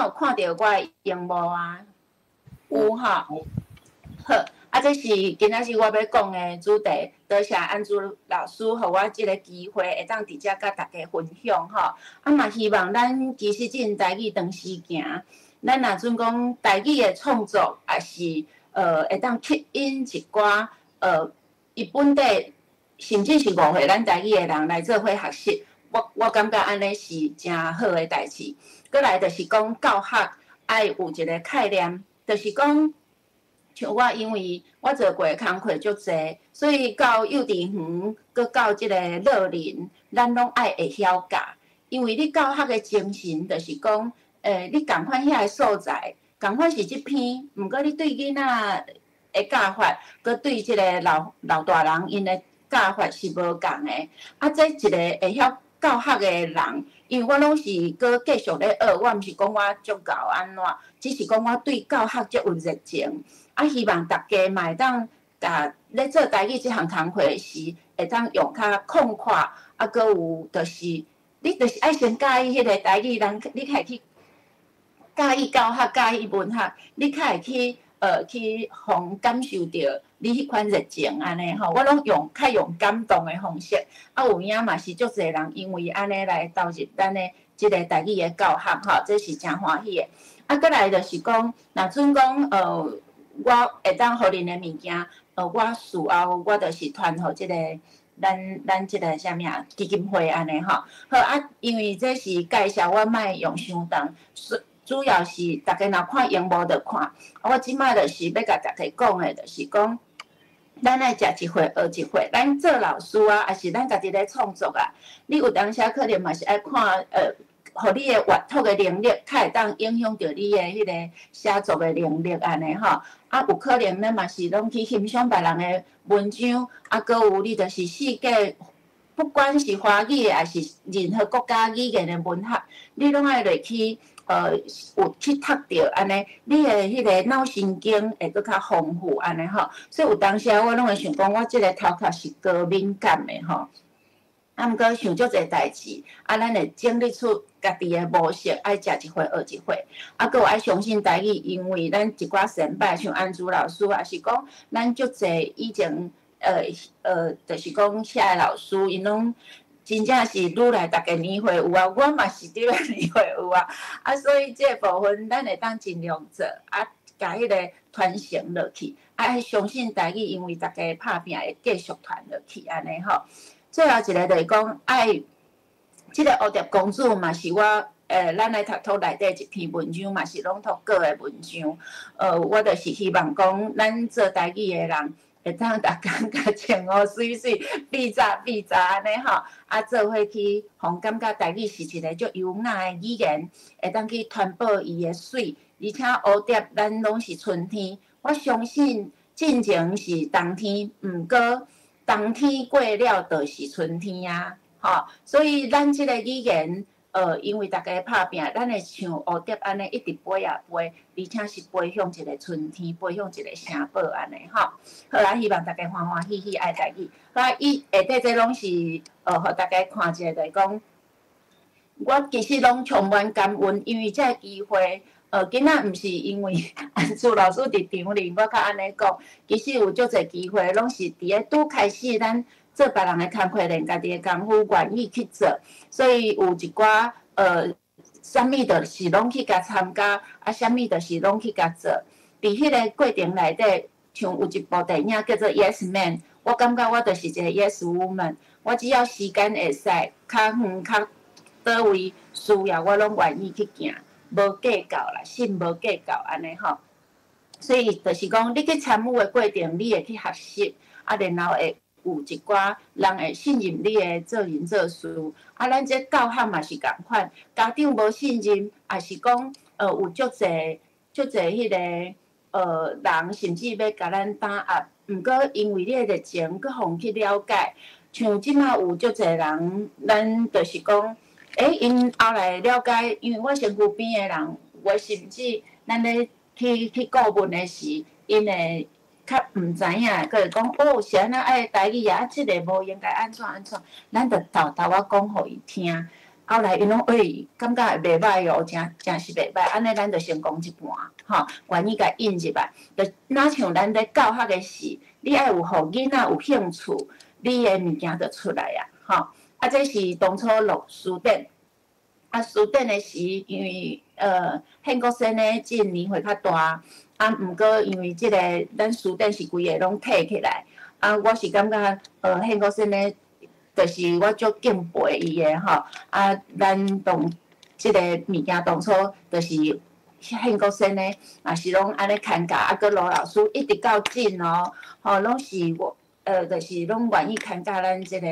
有看著我的螢幕啊？有吼。好，啊，這是今仔日我欲講的主題，多謝安珠老師予我這个機會，會當佇遮佮大家分享吼。啊嘛希望咱其實進台語長時行，咱若準講台語的創作，也是會當吸引一寡伊本底甚至是誤會咱台語的人來做伙學習，我感覺按呢是誠好的代誌。閣來就是講教學愛有一个概念，就是講像我因為我做過的工課足濟，所以到幼稚園，閣到這个樂齡，咱攏愛會曉教。因為你教學的精神就是講，你仝款遐个素材，仝款是這篇，毋過你對囡仔的教法，閣對這个老老大人𪜶的教法是無仝的。啊，這一個會曉教學的人，因為我攏是閣繼續咧學，我毋是講我足𠢕按怎，只是講我對教學足有熱情。啊，希望大家嘛會當共咧做台語這項工課時，會當用較曠闊，啊，閣有就是，你就是愛先佮意彼个台語人，你較會去佮意教學、佮意文學，你較會去予感受著你彼款熱情按呢吼。我攏用較用感動的方式，啊，有影嘛是足濟人因為按呢來投入咱的這个台語的教學吼，這是誠歡喜的。啊，閣來就是講，若準講我會當予恁的物件，我事後我就是傳予這个咱這个啥物啊基金會按呢吼。好啊，因為這是介紹，我莫用傷長，主要是逐家若看螢幕就看。啊，我這擺就是欲共大家講的，就是講，咱愛食一歲學一歲。咱做老師啊，抑是咱家己咧創作啊，你有當時可能嘛是愛看，予你的閱讀的能力，較會當影響著你的彼个寫作的能力按呢吼。啊，有可能咱嘛是攏去欣賞別人的文章，啊，閣有你就是世界，不管是華語的，抑是任何國家語言的文學，你攏愛落去，有去讀著按呢，你的彼個腦神經會閣較豐富按呢吼。所以有當時我攏會想講，我這个頭殼是高敏感的吼。啊，毋過想足濟代誌，啊，咱會整理出家己的模式，愛食一歲學一歲。啊，閣有愛相信台語，因為咱一寡前輩，像安珠老師，抑是講咱足濟以前，就是講遐个老師，𪜶攏真正是愈來逐个年歲有啊，我嘛是佇咧年歲有啊。啊，所以這个部分咱會當盡量做，啊，共彼个傳承落去，啊，愛相信台語，因為逐家拍拚會繼續傳落去，按呢吼。最後一个就是講，愛這个蝴蝶公主嘛是我，咱來讀冊內底一篇文章，嘛是攏讀過的文章。我就是希望講，咱做台語的人，會當逐工共穿予媠媠，比早比早按呢吼，啊，做伙去，予感覺台語是一个足優雅的語言，會當去傳播伊的媠。而且蝴蝶，咱攏是春天，我相信進前是冬天，毋過冬天過了就是春天啊，吼！所以咱這个語言，因為逐家拍拚，咱會像蝴蝶按呢一直飛啊飛，而且是飛向一个春天，飛向一个城堡按呢吼。好啊，希望大家歡歡喜喜愛台語。好啊，伊下底這攏是，予大家看一下，就是講，我其實攏充滿感恩，因為這个機會。今仔毋是因為安珠老師佇場裡，我較按呢講。其實有足濟機會，攏是佇咧拄開始，咱做別人的工課，練家己的功夫，願意去做。所以有一寡啥物就是攏去共參加，啊，啥物就是攏去共做。佇彼个過程內底，像有一部電影叫做《Yes Man》，我感覺我就是一个 Yes Woman。我只要時間會使，較遠較佗位需要，我攏願意去行。無計較啦，心無計較按呢吼，所以就是講，你去參與的過程，你會去學習，啊，然後會有一寡人會信任你的做人做事。啊，咱這教學嘛是仝款，家長無信任，抑是講有足濟足濟彼个人，甚至欲共咱打壓。毋過因為你的熱情，閣予去了解，像這馬有足濟人，咱就是講。𪜶後來了解，因為我身軀邊的人，我甚至咱咧去顧問的時，𪜶會較毋知影，閣會講哦，是按怎愛台語啊？啊，這个無應該按怎按怎，咱就沓沓仔講予伊聽。後來𪜶攏欸，感覺袂䆀哦，誠誠是袂䆀，按呢咱就成功一半，吼，願意共引入來，就若像咱咧教學的時，你愛有予囡仔有興趣，你的物件就出來啊，吼。啊，這是當初錄書典，啊，書典的時，因為憲國先生這年歲較大，啊，毋過因為這個咱書典是規个攏提起來，啊，我是感覺憲國先生就是我足敬佩伊的吼，啊，咱當這个物件當初就是憲國先生嘛是攏按呢牽教，啊，閣盧老師一直到今哦，吼，攏是我就是攏願意牽教咱這個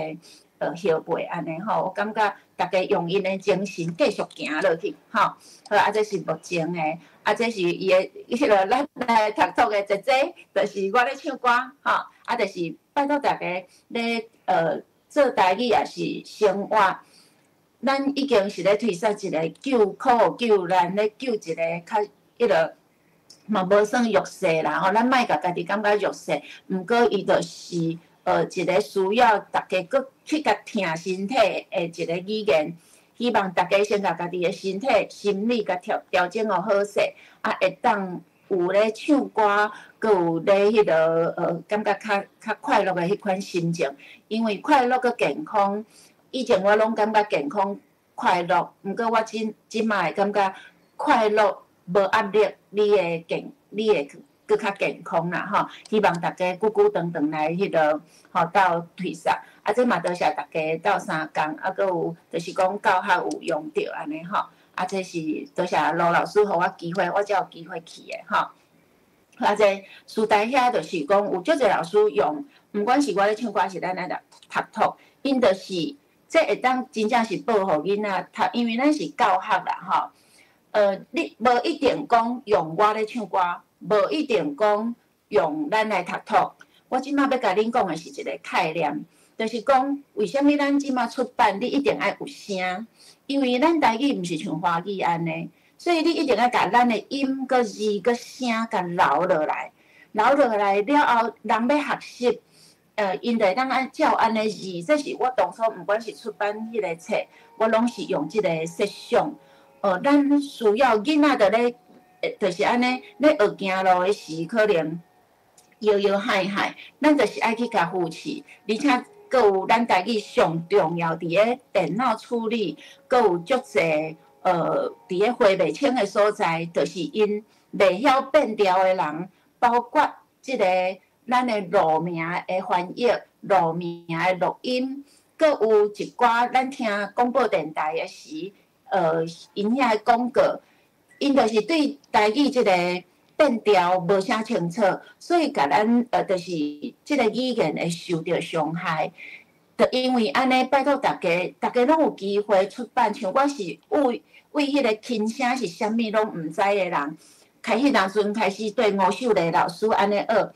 後輩按呢吼，我感覺逐家用𪜶的精神繼續行落去，吼。好，啊，這是目前的，啊，這是伊的彼个咱來讀冊的姐姐，就是我咧唱歌，吼，啊，就是拜託大家咧做台語也是生活，咱已經是咧推捒一个救苦救難，咧救一个較彼个嘛無算弱勢啦吼，咱莫共家己感覺弱勢，毋過伊就是一个需要逐家閣去共疼身體的一个語言，希望逐家先共家己的身體、心理共調調整予好勢，啊，會當有咧唱歌，閣有咧彼个感覺較較快樂的彼款心情，因為快樂閣健康，以前我攏感覺健康快樂，毋過我這這擺會感覺快樂無壓力，你會健，你會閣較健康啦吼。希望逐家久久長長來彼个吼鬥推捒，啊，這嘛多謝逐家鬥相共，啊，閣有就是講教學有用著按呢吼。啊，這是多謝盧老師予我機會，我才有機會去的吼。啊，這師大遐就是講有足濟老師用，毋管是我咧唱歌，是咱來讀冊，𪜶就是這會當真正是報予囡仔讀，因為咱是教學啦吼。你無一定講用我咧唱歌，無一定講用咱來讀冊。我這擺欲共恁講的是一個概念，就是講為啥物咱這擺出版，你一定愛有聲，因為咱台語毋是像華語按呢，所以你一定愛共咱的音、閣字、閣聲共留落來，留落來了後，人欲學習，𪜶就會當按照按呢字。這是我當初毋管是出版彼个冊，我攏是用這个設想。咱需要囡仔佇咧，就是按呢咧學行路的時，可能搖搖晃晃，咱就是愛去共扶持，而且閣有咱台語上重要佇咧電腦處理，閣有足濟佇咧花袂清的所在，就是𪜶袂曉變調的人，包括這个咱的路名的翻譯、路名的錄音，閣有一寡咱聽廣播電台的時，𪜶遐的廣告，𪜶就是對台語這個變調無啥清楚，所以共咱就是這个語言會受著傷害。就因為按呢，拜託逐家，逐家攏有機會出版。像我是為為彼个輕聲是啥物攏毋知的人，開彼當陣開始對吳秀麗老師按呢學，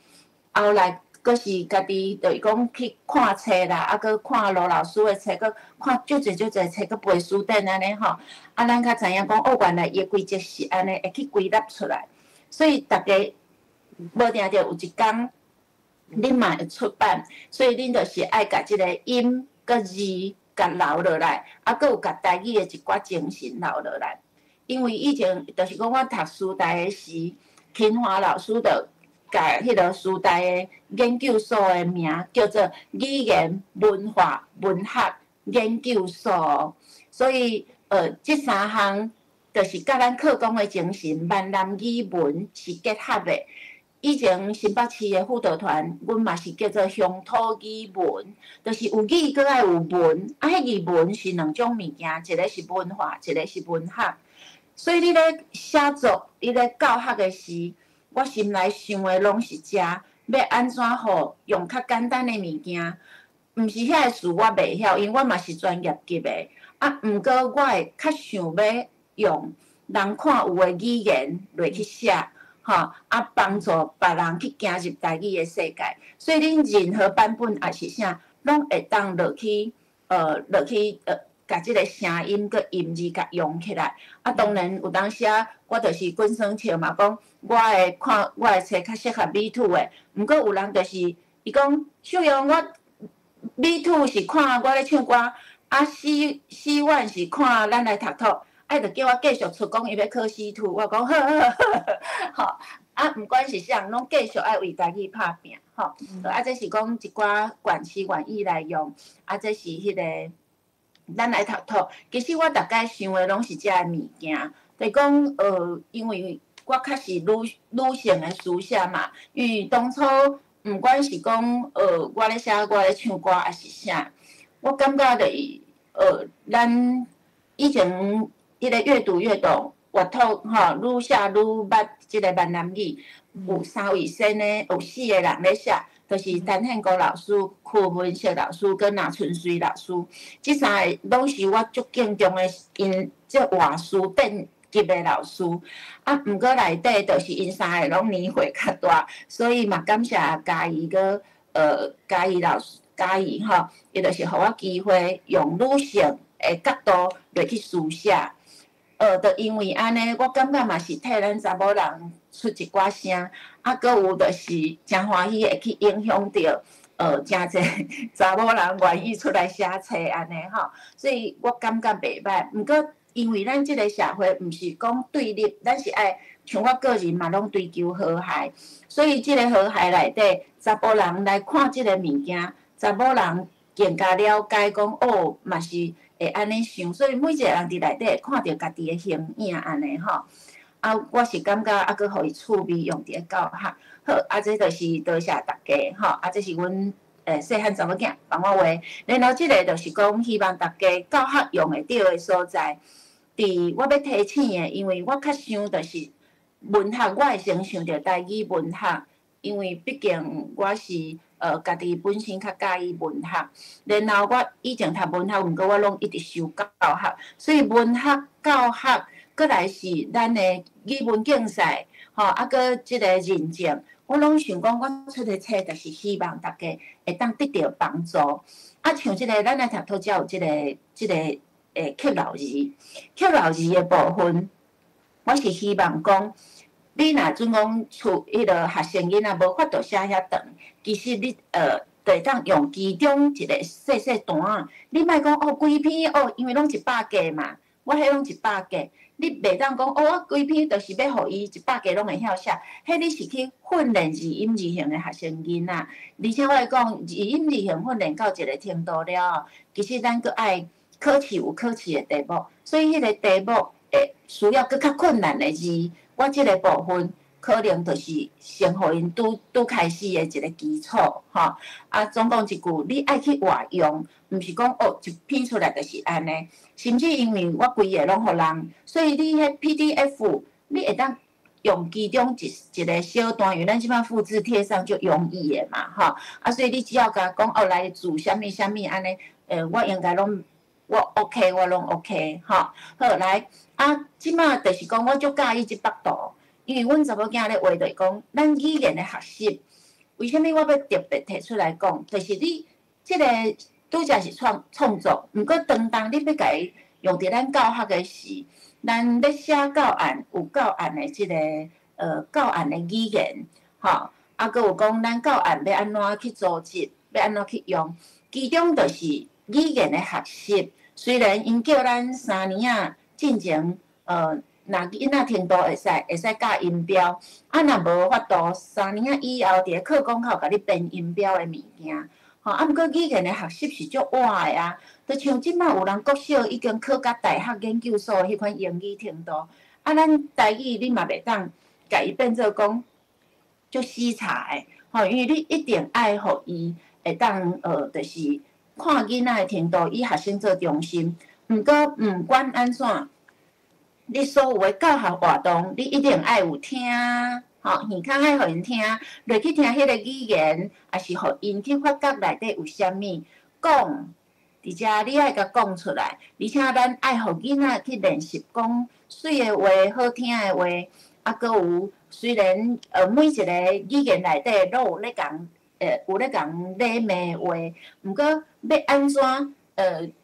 後來閣是家己就是講去看冊啦，啊，閣看盧老師的冊，閣看足濟足濟冊，閣背書典按呢吼。啊，咱較知影講，哦，原來伊的規則是按呢，會去歸納出來。所以逐家無定著有一工，恁嘛會出版，所以恁就是愛共這个音佮字共留落來，啊，閣有共台語的一寡精神留落來。因為以前就是講我讀師大的時，勤華老師就共彼个師大的研究所的名叫做語言文化文學研究所，所以這三項就是佮咱課綱的精神，閩南語文是結合的。以前新北市的輔導團，阮嘛是叫做鄉土語文，就是有語閣愛有文，啊，彼語文是兩種物件，一个是文化，一个是文學。所以你咧寫作，你咧教學的時，我心內想的攏是這，欲按怎予用較簡單的物件，毋是遐个詞我袂曉，因為我嘛是專業級的，啊，毋過我會較想欲用人看有的語言落去寫，吼，啊，幫助別人去行入台語的世界。所以恁任何版本抑是啥，攏會當落去，落去，共這个聲音佮音字共用起來。啊，當然有當時啊，我就是滾耍笑嘛，講我會看我的冊較適合美圖的。毋過有人就是伊講，秀容我美圖是看我咧唱歌，啊，四阮是看咱來讀托，啊，伊就叫我繼續出講，伊欲考試圖，我講好好好，吼，啊，毋管是啥，攏繼續愛為台語拍拚，吼。啊，這是講一寡縣市願意來用，啊，這是彼个咱來讀托。其實我逐擺想的攏是這个物件，就是講，因為我較是女性的書寫嘛，因為當初毋管是講，我咧寫，我咧唱歌，抑是啥，我感覺就是，咱以前彼个閱讀閱讀閱讀吼，愈寫愈捌這个閩南語，有三位先的，有四個人咧寫，就是陳憲國老師、柯文碩老師佮林春水老師，這三个攏是我足敬重的，𪜶這活師頂級的老師。啊，毋過內底就是𪜶三个攏年歲較大，所以嘛感謝嘉義佮嘉義老師，嘉義吼，伊就是予我機會用女性的角度落去書寫。就因為按呢，我感覺嘛是替咱查某人出一寡聲，啊，閣有就是誠歡喜會去影響著，誠濟查某人願意出來寫冊按呢吼，所以我感覺袂䆀。毋過因為咱這个社會毋是講對立，咱是愛像我個人嘛攏追求和諧，所以這个和諧內底，查埔人來看這个物件，查某人更加了解講哦，嘛是會按呢想，所以每一个人佇內底會看著家己的形影按呢吼。啊，我是感覺啊，閣予伊趣味用佇咧教學。好，啊，這就是多謝大家吼。啊，這是阮細漢查某囝幫我畫。然後這个就是講，希望大家教學用會著的所在。佇我欲提醒的，因為我較想就是文學，我會先想著台語文學，因為畢竟我是家己本身較佮意文學，然後我以前讀文學，毋過我攏一直修教學，所以文學教學，閣來是咱的語文競賽，吼，啊，閣這个認證，我攏想講，我出的冊就是希望大家會當得著幫助。啊，像這个咱來讀托才有這个刻漏字，刻漏字的部分，我是希望講，你若準講厝彼个學生囡仔無法度寫遐長，其實你就會當用其中一個細細段仔，你莫講哦規篇哦，因為攏100格嘛，我彼攏一百格，你袂當講哦，我規篇就是欲予伊一百格攏會曉寫，彼你是去訓練字音字形的學生囡仔，而且我會講字音字形訓練到一個程度了後，其實咱閣愛考試有考試的題目，所以彼個題目會需要閣較困難的字，我這個部分可能就是先予𪜶拄拄開始的一個基礎，吼。啊，總講一句，你愛去活用，毋是講哦一篇出來就是按呢。甚至因為我規個攏予人，所以你彼 PDF 你會當用其中一一个小單元，咱這擺複製貼上就容易的嘛，吼。啊，所以你只要共講哦，來注啥物啥物按呢，我應該攏我 OK，我攏 OK，吼。好來，啊，這擺就是講我足佮意這幅圖。因為阮查某囝咧畫，就是講咱語言的學習，為啥物我欲特別提出來講？就是你這個拄才是創作，毋過當當你欲共伊用佇咱教學的時，咱咧寫教案有教案的這個教案的語言，吼，啊，閣有講咱教案欲按怎去組織，欲按怎去用，其中就是語言的學習。雖然𪜶叫咱3年仔進前，若囡仔程度會使教音標，啊，若無法度，3年仔以後佇咧課綱較有共你編音標的物件，吼，啊，毋過語言的學習是足活的啊，就像這擺有人國小已經考甲大學研究所的彼款英語程度，啊，咱台語你嘛袂當共伊變做講足死柴的，吼，因為你一定愛予伊會當就是看囡仔的程度，以學生做中心。毋過毋管按怎，你所有的教學活動，你一定愛有聽，吼，耳孔愛予𪜶聽，落去聽彼个語言，抑是予𪜶去發覺內底有啥物講，佇遮你愛共講出來，而且咱愛予囡仔去練習講媠的話、好聽的話，啊，閣有雖然每一个語言內底攏有咧共有咧共禮罵的話，毋過欲按怎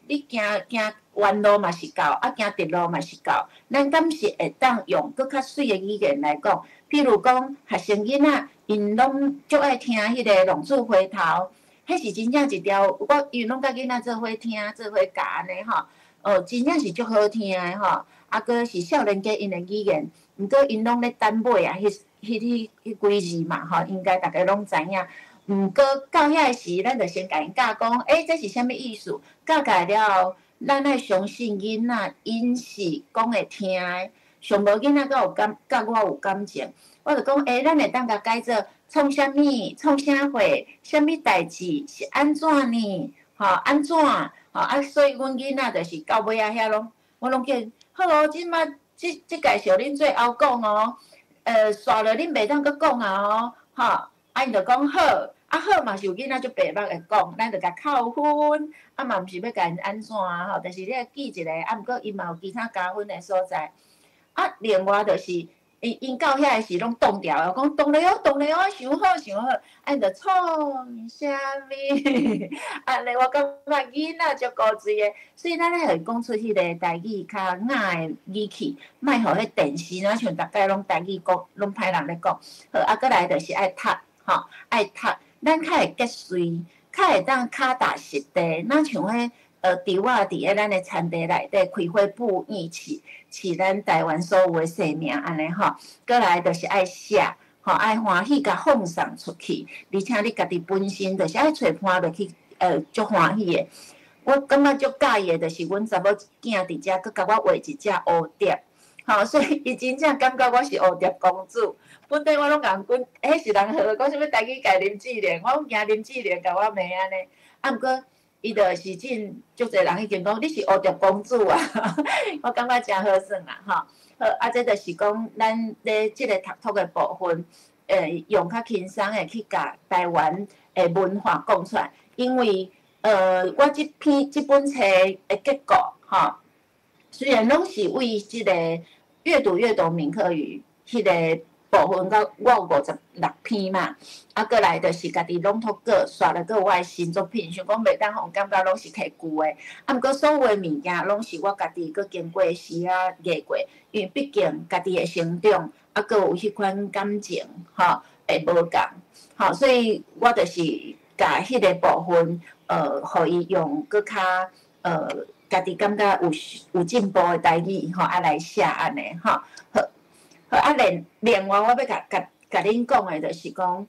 你行行彎路嘛是到，啊行直路嘛是到，咱敢是會當用閣較媠的語言來講？譬如講，學生囡仔，𪜶攏足愛聽彼个《浪子回頭》，彼是真正一條，我因為攏佮囡仔做伙聽，做伙教按呢吼，哦，真正是足好聽的吼。啊，閣是少年家𪜶的語言，毋過𪜶攏咧等尾啊，彼幾字嘛吼，應該逐家攏知影。毋過到遐個時，咱就先共𪜶教講，欸，這是啥物意思？教教了後，咱愛相信囡仔，𪜶是講會聽的。上無囡仔佮有感，佮我有感情，我就講，欸，咱會當共改做創啥物？創啥貨？啥物代誌？是按怎呢？吼，按怎？吼啊！所以阮囡仔就是到尾仔遐攏，我攏叫好哦，這擺這這介紹恁最後講哦，煞落恁袂當閣講啊哦，吼，啊𪜶就講好，啊好嘛是有囡仔足白目會講，咱就共扣分，啊嘛毋是欲共𪜶按怎吼，就是你愛記一下，啊毋過伊嘛有其他加分的所在。啊，另外就是，𪜶到遐個時攏擋牢的，講當然哦，當然哦，傷好傷好，啊𪜶就創啥物？按呢我感覺囡仔足古錐的，所以咱愛予伊講出彼個台語較雅的語氣，莫予彼電視若像逐擺攏台語講，攏歹人咧講。好，啊，閣來就是愛讀，吼，愛讀，咱較會結穗，較會當跤踏實地，若像彼豬仔佇咧咱的田地內底開花布藝飼，飼咱台灣所有的生命按呢吼。閣來就是愛寫，吼，愛歡喜共放送出去，而且你家己本身就是愛揣伴落去，足歡喜的。我感覺足佮意的，就是阮查某囝佇遮，閣共我畫一隻蝴蝶，吼，所以伊真正感覺我是蝴蝶公主。本底我攏共阮，彼是人號講啥物台語界林志玲，我攏驚林志玲共我罵按呢。啊，毋過伊就是真足濟人已經講你是蝴蝶公主啊，我感覺誠好耍啦，吼。好，啊，這就是講咱咧這個讀托的部分，用較輕鬆的去共台灣的文化講出來，因為我這篇這本冊的結構，吼，雖然攏是為這個越讀越懂閩客語彼個部分，佮我有56篇嘛，啊，閣來就是家己攏托過，煞來閣有我的新作品，想講袂當予人感覺攏是摕舊的，啊，毋過所有的物件攏是我家己閣經過時仔過過，因為畢竟家己的成長，啊，閣有彼款感情，吼，會無仝，吼，所以我就是共彼個部分，予伊用閣較，家己感覺有進步的台語，吼，啊來寫按呢，吼，好。啊，另外我欲共恁講的，就是講，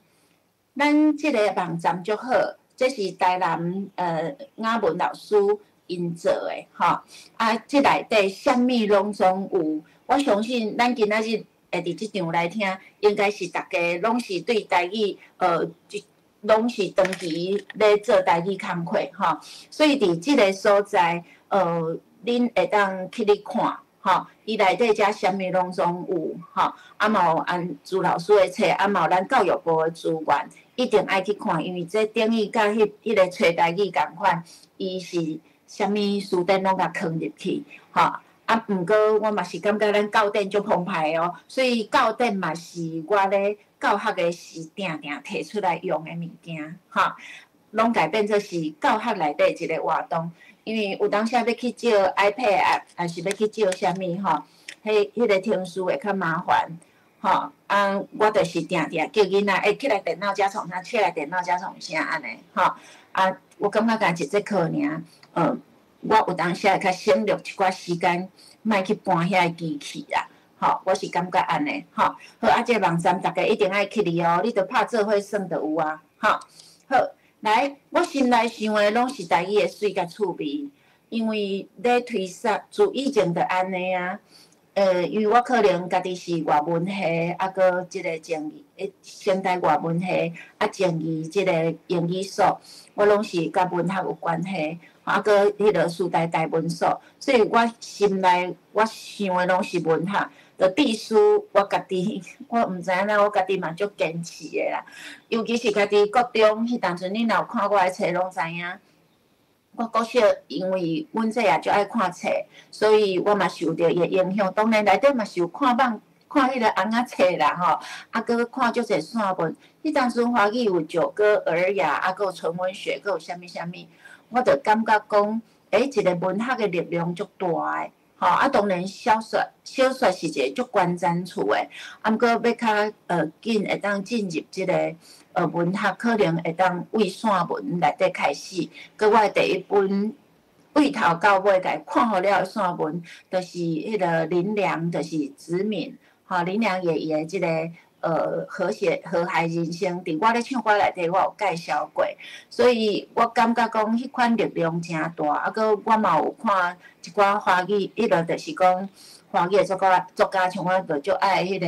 咱這个網站足好，這是台南雅文老師𪜶做的，吼，啊，這內底啥物攏總有，我相信咱今仔日會佇這場來聽，應該是逐家攏是對台語，攏是長期咧做台語工課，吼，所以佇這个所在，恁會當去咧看。吼，伊內底遮啥物攏總有，吼，啊嘛有按朱老師的冊，啊嘛有咱教育部的資源，一定愛去看，因為這等於佮彼個揣台語仝款，伊是啥物書典攏共囥入去，吼，啊，毋過我嘛是感覺咱教典足澎湃的哦，所以教典嘛是我咧教學的時定定提出來用的物件，吼，攏共變做是教學內底一個活動。因為有當時欲去借 iPad 啊，還是欲去借啥物吼，彼個程序會較麻煩，吼。啊，我就是定定叫囡仔，欸，起來電腦遮創啥，起來電腦遮創啥按呢，吼。啊，我感覺干一節課爾，我有當時會較省略一寡時間，莫去搬遐个機器啦，吼。我是感覺按呢，吼。好，啊，這個網站逐家一定愛去哩哦，你著拍做伙耍就有啊，吼。好。來，我心內想的攏是台語的媠佮趣味，因為咧推捒自以前就按呢啊。因為我可能家己是外文系，啊，閣這個政治，成大外文系，啊，政治這個英語所，我攏是佮文學有關係，啊，閣彼個師大台文所，所以我心內我想的攏是文學。就必須我家己，我毋知影我家己嘛足堅持的啦。尤其是家己國中彼當陣，恁若有看我的冊攏知影。我國小因為阮這也足愛看冊，所以我嘛受著伊的影響。當然內底嘛是有看網、看彼個尪仔冊啦吼，啊，閣看足濟散文。彼當陣華語有九歌、爾雅，啊，閣有純文學，閣有啥物啥物，我就感覺講，欸，一個文學的力量足大的。吼，啊，當然小說小說是一個足懸層次的，啊，毋過欲較緊會當進入這個文學，可能會當為散文內底開始。閣我的第一本對頭到尾共伊看予了的散文，就是彼个林良，就是子敏，吼，林良爺爺的這个和諧和諧人生，佇我咧唱歌內底我有介紹過，所以我感覺講彼款力量誠大，啊，閣我嘛有看一寡華語，彼个就是講華語的作家，作家像我就足愛彼个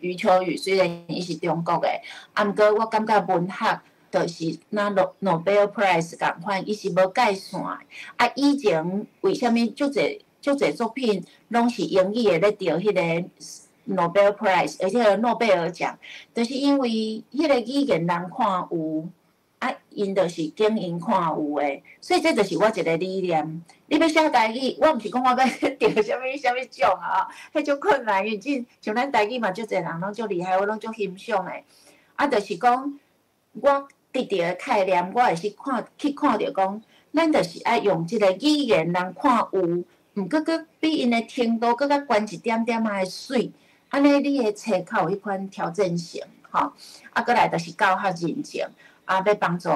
余秋雨，雖然伊是中國的，啊，毋過我感覺文學就是若 Nobel Prize 仝款，伊是無界線的。啊，以前為啥物足濟足濟作品攏是英語的咧得彼个 Nobel Prize，而且諾貝爾獎，就是因為彼个語言人看有，啊，𪜶就是揀𪜶看有的，所以這就是我一个理念。你欲寫台語，我毋是講我欲得啥物啥物獎啊，彼種困難，因為這像咱台語嘛，足濟人攏足厲害，我攏足欣賞的。啊，就是講我得著的概念，我會是看去看著講，咱就是愛用這个語言人看有，毋過閣比𪜶的程度閣較懸一點點仔的媠。按呢，你的冊較有彼款挑戰性，吼。啊，閣來就是教學認證，啊，欲幫助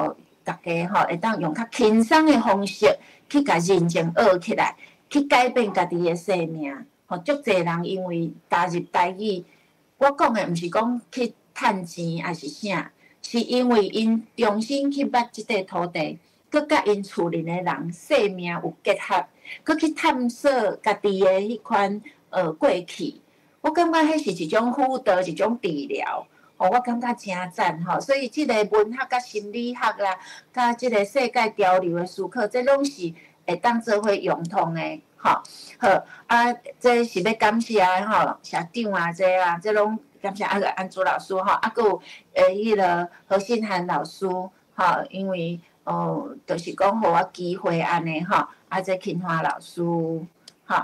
大家吼，會當用較輕鬆的方式去共認證學起來，去改變家己的生命。吼，足濟人因為踏入台語，我講的毋是講去趁錢抑是啥，是因為𪜶重新去捌這塊土地，閣佮𪜶厝裡的人生命有結合，閣去探索家己的彼款過去。我感覺彼是一種輔導，一種治療，吼，我感覺誠讚吼。所以這個文學佮心理學啦，佮這個世界潮流的思考，這攏是會當做伙融通的，吼。好，啊，這是欲感謝吼，社長啊，這啊，這攏感謝啊個安珠老師吼，啊，閣有彼个何信涵老師吼，因為就是講予我機會按呢吼，啊，這芹花老師。吼，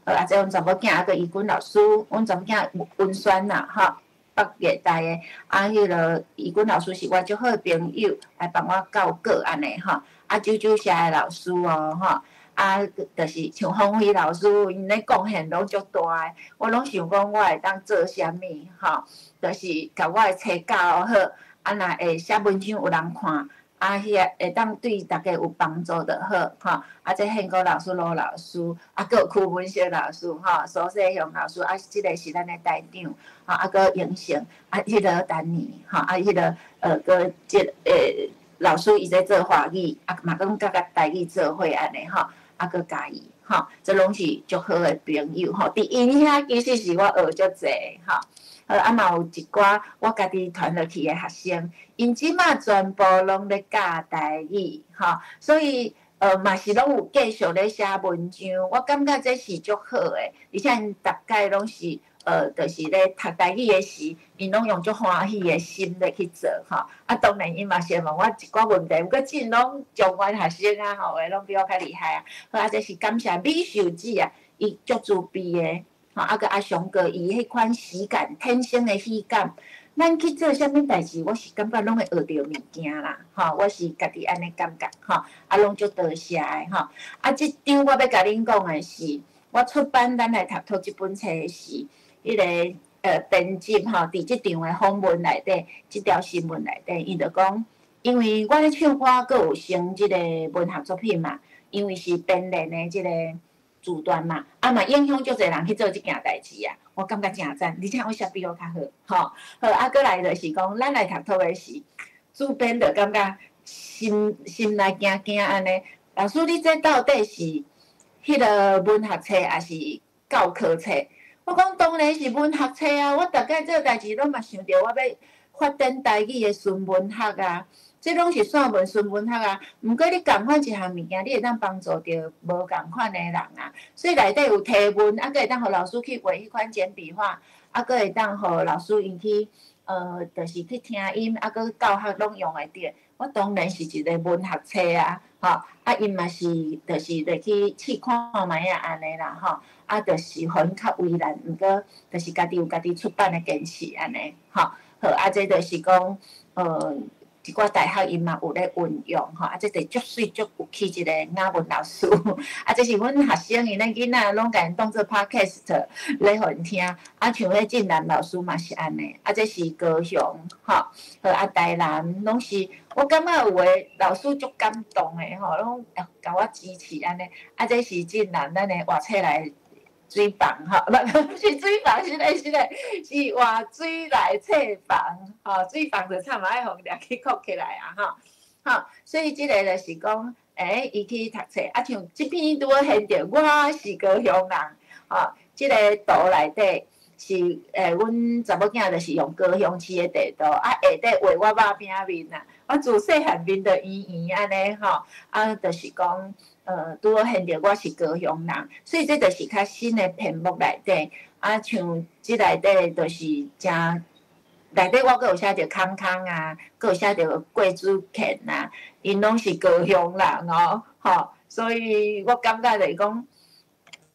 啊，這阮查某囝啊，閣怡君老師，阮查某囝文宣啦，吼，北藝大的，啊，彼个怡君老師是我足好的朋友，來幫我校稿按呢吼，啊，九九社的老師哦，吼，啊，就是像方輝老師，𪜶咧貢獻攏足大的，我攏想講我會當做啥物，吼，就是共我的冊教好，啊，若會寫文章有人看。啊，彼个會當對大家有幫助就好，吼。啊，這憲國老師、羅老師，啊，閣有柯文學老師，吼，蘇世雄老師，啊，這个是咱的台長，吼，啊，閣永成，啊，彼个丹尼，吼，啊，彼个閣這老師伊在做華語，啊，嘛閣佮台語做伙按呢，吼，啊，閣嘉義，吼，這攏是足好的朋友，吼。佇𪜶遐其實是我學足濟，吼。啊嘛有一寡我家己傳落去的學生，𪜶這馬全部攏咧教台語，吼，所以嘛是攏有繼續咧寫文章，我感覺這是足好的，而且𪜶逐擺攏是就是咧讀台語的時，𪜶攏用足歡喜的心咧去做，吼。啊，當然𪜶嘛是會問我一寡問題，毋過這攏狀元學生啊，吼，有的攏比我較厲害啊。好，啊，這是感謝美秀姊啊，伊足慈悲的。吼，啊，閣阿雄哥伊彼款喜感，天生的喜感，咱去做啥物代誌，我是感覺攏會學著物件啦，吼，我是家己按呢感覺，吼，啊，攏足多謝的，吼。啊，這張我欲共恁講的是，我出版咱來讀冊這本冊時，彼个編輯吼，佇這場的訪問內底，這條新聞內底，伊就講，因為我咧唱歌，閣有成這個文學作品嘛，因為是編練的這個字段嘛，啊嘛影響足濟人去做這件代誌啊，我感覺誠讚，而且我寫比我較好，吼，好啊，閣來就是講，咱來讀冊的時，主編就感覺心心內驚驚按呢。老師，你這到底是彼个文學冊抑是教科冊？我講當然是文學冊啊！我逐擺做代誌攏嘛想著我欲發展台語的純文學啊。這攏是散文、純文學啊。毋過你仝款一項物件，你會當幫助著無仝款的人啊。所以內底有提問，啊，閣會當予老師去畫彼款簡筆畫，啊，閣會當予老師𪜶去，就是去聽音，啊，閣教學攏用會著。我當然是一个文學冊啊，吼，啊，𪜶嘛是，就是入去試看覓仔按呢啦，吼，啊，就是予𪜶較為難，毋過就是家己有家己出版的堅持按呢，吼，好，啊，這就是講，一寡大學𪜶嘛有咧運用吼，啊，這個足媠足有趣一个雅文老師，啊，這是阮學生𪜶咧囡仔攏共𪜶當做 podcast 咧予𪜶聽，啊，像彼晉南老師嘛是按呢，啊，這是高雄吼，好啊，台南攏是，我感覺有的老師足感動的吼，攏共我支持按呢，啊，這是晉南咱的活冊來水房吼，毋是水房，是咧是咧，是活水來冊房，吼，水房就慘啊，愛予掠去銬起來啊，吼，吼，所以這个就是講，伊去讀冊，啊，像這篇拄好現著，我是高雄人，吼，這个圖內底是，阮查某囝就是用高雄市的地圖，啊，下底畫我肉餅面啊，我自細漢面就圓圓按呢吼，啊，就是講。拄好現著我是高雄人，所以這就是較新的篇目內底，啊，像這內底就是誠內底我閣有寫著康康啊，閣有寫著郭子乾啊，𪜶攏是高雄人哦，吼，所以我感覺就是講，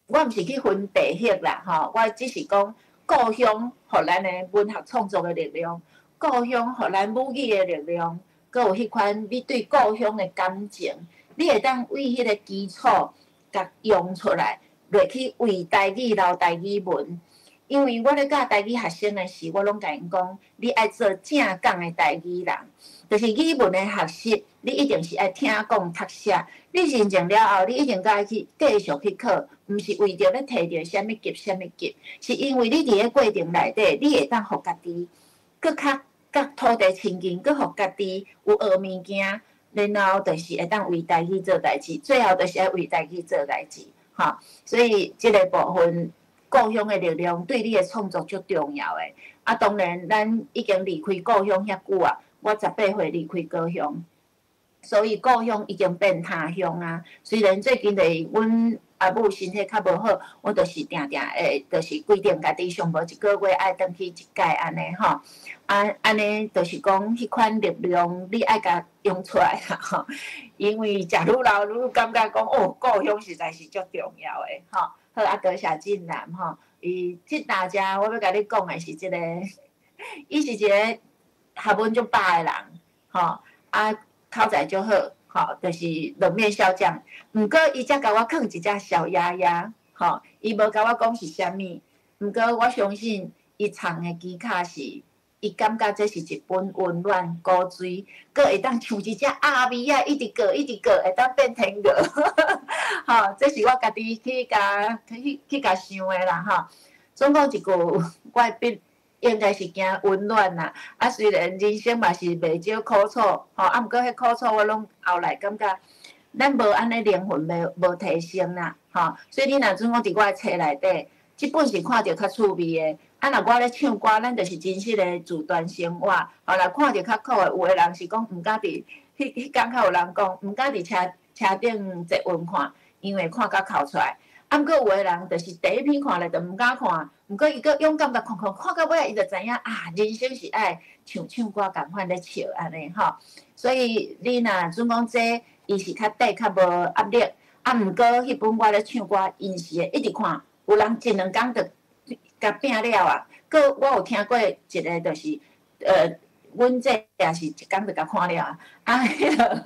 我毋是去分地域啦，吼，我只是講故鄉予咱的文學創作的力量，故鄉予咱母語的力量，閣有彼款你對故鄉的感情。你會當為彼个基礎，共用出來，落去為台語留台語文。因為我咧教台語學生的時，我攏共𪜶講，你愛做正港的台語人，就是語文的學習，你一定是愛聽講讀寫。你認證了後，你一定閣愛去繼續去考，毋是為著欲提著啥物級啥物級，是因為你佇咧過程內底，你會當予家己閣較佮土地親近，閣予家己有學物件。然後就是會當為台語做代誌，最後就是愛為台語做代誌，吼。所以這个部分，故鄉的力量對你的創作足重要的。啊，當然咱已經離開故鄉遐久啊，我18歲離開故鄉，所以故鄉已經變他鄉啊。雖然最近就是阮阿母身體較無好，我就是定定會，就是規定家己上無一个月愛轉去一擺按呢吼。啊，按呢就是講彼款力量，你愛共用出來啦吼。因為食愈老愈感覺講，哦，故鄉實在是足重要的吼。好，啊，多謝晉南吼，伊這大家我欲共你講的是這个，伊是一个學問足飽的人，吼，啊，口才足好，吼，就是冷面笑匠。毋過伊才共我囥一隻小鴨鴨，吼，伊無共我講是啥物，毋過我相信伊藏的技巧是，伊感覺這是一本溫暖古錐，閣會當像一隻鴨咪仔，一直過一直過，會當變天鵝，吼，這是我家己去共去去共想的啦，吼。總講一句，我的筆應該是驚溫暖啦。啊，雖然人生嘛是袂少苦楚，吼，啊，毋過彼苦楚我攏後來感覺，咱無按呢靈魂袂無提升啦，吼。所以你若準講佇我的冊內底，這本是看著較趣味的。啊，若我咧唱歌，咱就是真實的自傳生活。吼，若看著較苦的，有的人是講毋敢佇，彼彼工較有人講，毋敢佇車車頂坐雲看，因為看甲哭出來。啊，毋過有的人就是第一篇看咧就毋敢看，毋過伊閣勇敢共看看，看到尾仔伊就知影啊，人生是愛像唱歌仝款咧笑按呢吼。所以你若準講這，伊是較短較無壓力。啊，毋過彼本我咧唱歌，𪜶是會一直看，有人一兩工就共拼了啊。閣我有聽過一个，就是，阮這也是一工就共看了啊。啊，彼个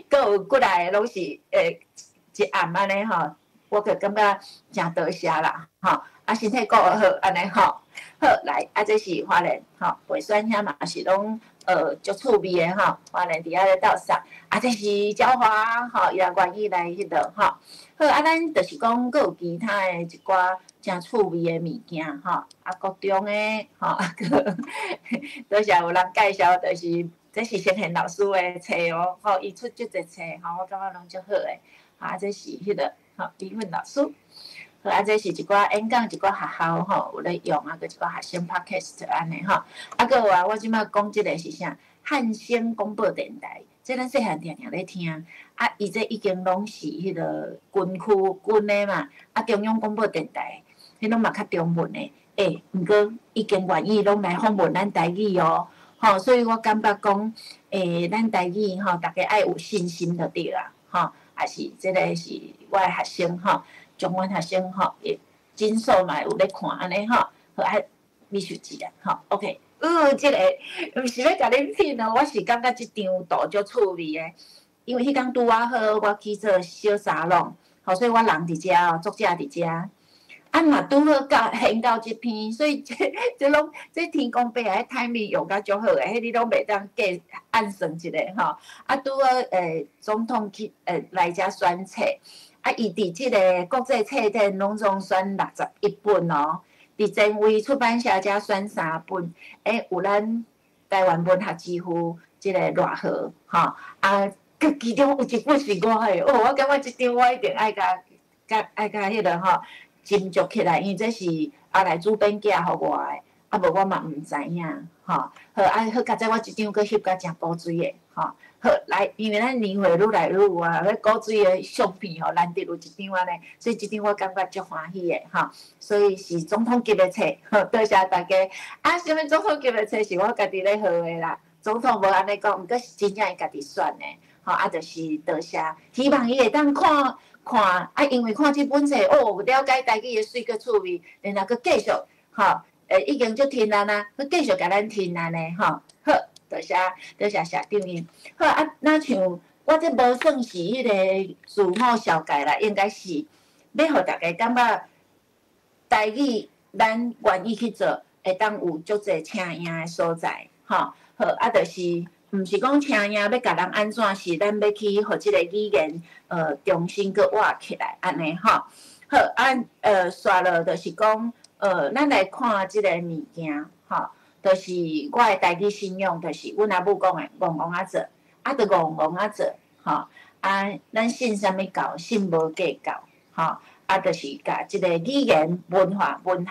閣有過來的攏是一暗按呢吼，我就感覺誠多謝啦，吼。啊，身體閣好按呢吼。好，來，啊，這是花蓮吼，白選遐嘛是攏足趣味的吼。花蓮佇遐咧鬥相，啊，這是椒華吼，伊也願意來彼落吼。好，啊，咱就是講閣有其他的一寡誠趣味的物件吼。啊，國中的吼，啊，閣多謝有人介紹，就是這是先賢老師的冊哦，吼，伊出足濟冊吼，我感覺攏足好的。啊，這是彼个吼，李芬老師。好，啊，這是一寡演講，一寡學校吼有咧用啊，閣一寡學生 podcast 按呢吼。啊，閣有啊，我這擺講這个是啥？漢聲廣播電臺，這咱細漢定定咧聽。啊，伊這已經攏是彼个軍區軍的嘛。啊，中央廣播電臺，彼攏嘛較中文的。欸，毋過已經願意攏來訪問咱台語哦。吼，所以我感覺講，欸，咱台語吼，大家愛有信心就對啦。吼，也是這个是我的學生吼。中阮學生吼，會診所嘛有咧看按呢吼，好啊，美術節啊，吼，OK，這个毋是欲共恁騙哦，我是感覺這張圖足趣味的，因為彼工拄仔好我去做小沙龍，吼，所以我人佇遮哦，作者佇遮，啊嘛拄好到現到這篇，所以這攏這天公伯啊，彼 timing 用甲足好的，彼你攏袂當計按算一下吼，啊拄好總統去來遮選冊，啊伊佇這个國際冊展攏總選61本哦。佇前衛出版社遮選三本，有咱台灣文學之父這个賴和，吼，啊，閣其中有一本是我的，哦，我感覺這張我一定愛共共愛共彼个吼斟酌起來，因為這是後來主編寄予我的，啊無我嘛毋知影，吼，好啊，好佳哉我這張閣翕甲誠古錐的，吼，好來，因為咱年歲愈來愈有啊，彼古錐的相片吼，難得有一張按呢，所以這張我感覺足歡喜的，吼，所以是總統級的冊，多謝大家。啊，啥物總統級的冊是我家己咧號的啦，總統無按呢講，毋過是真正伊家己選的，吼，啊，就是多謝，希望伊會當看看，啊，因為看這本冊，哦，了解台語的媠閣趣味，然後閣繼續，吼，已經足聽力啊，閣繼續共咱聽按呢，吼，好。多謝多謝社長𪜶。好啊，若像我這無算是彼个自我紹介啦，應該是欲予大家感覺台語咱願意去做，會當有足濟車影的所在，吼。好啊，就是毋是講車影欲共人按怎，是咱欲去予這个語言重新閣活起來按呢吼。好啊，煞落就是講，咱來看這个物件，吼。就是我的台語信仰，就是阮阿母講的，戇戇仔做，啊，就戇戇仔做，吼，啊，咱信啥物教，信無計較，吼，啊，就是共這个語言、文化、文學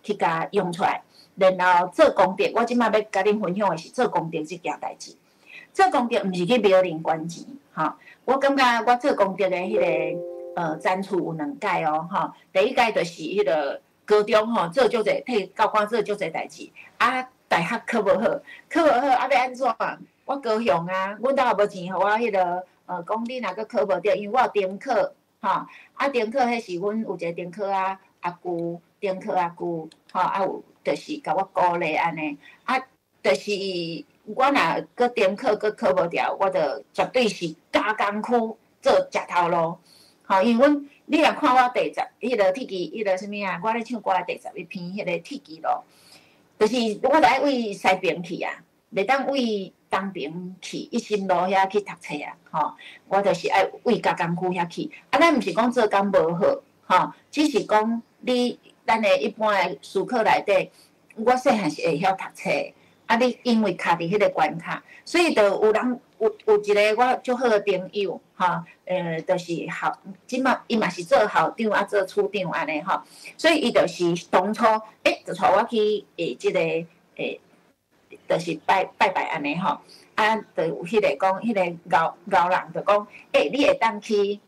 去共用出來，然後做功德。我這擺欲共恁分享的是做功德這件代誌。做功德毋是去廟裡捐錢，吼，我感覺我做功德的彼个展出有兩屆哦，吼，第一屆就是彼个高中吼做足濟，替教官做足濟代誌，啊，大學考無好，考無好啊，欲按怎？我高雄啊，阮兜也無錢予我彼个，講你若閣考無著，因為我有重考，吼，啊重考彼時阮有一個重考啊阿舅，重考阿舅，吼，啊有就是共我鼓勵按呢，啊，就是我若閣重考閣考無著，我就絕對是加工區做食頭路，吼，因為阮你若看我第十，彼个鐵支，彼个啥物啊？我咧唱歌的第11篇，彼个鐵支路，就是我著愛對西爿去啊，袂當對東爿去，一心路遐去讀冊啊，吼，我就是愛對加工區遐去。啊，咱毋是講做工無好，吼，只是講你咱的一般的思考內底，我細漢是會曉讀冊。啊！你因為卡佇彼个關卡，所以就有人有一个我足好的朋友，吼，就是校，這擺伊嘛是做校長啊，做處長按呢吼，所以伊就是當初，就帶我去這个就是拜拜拜按呢吼，啊，就有彼个講，彼个𠢕𠢕人就講，你會當去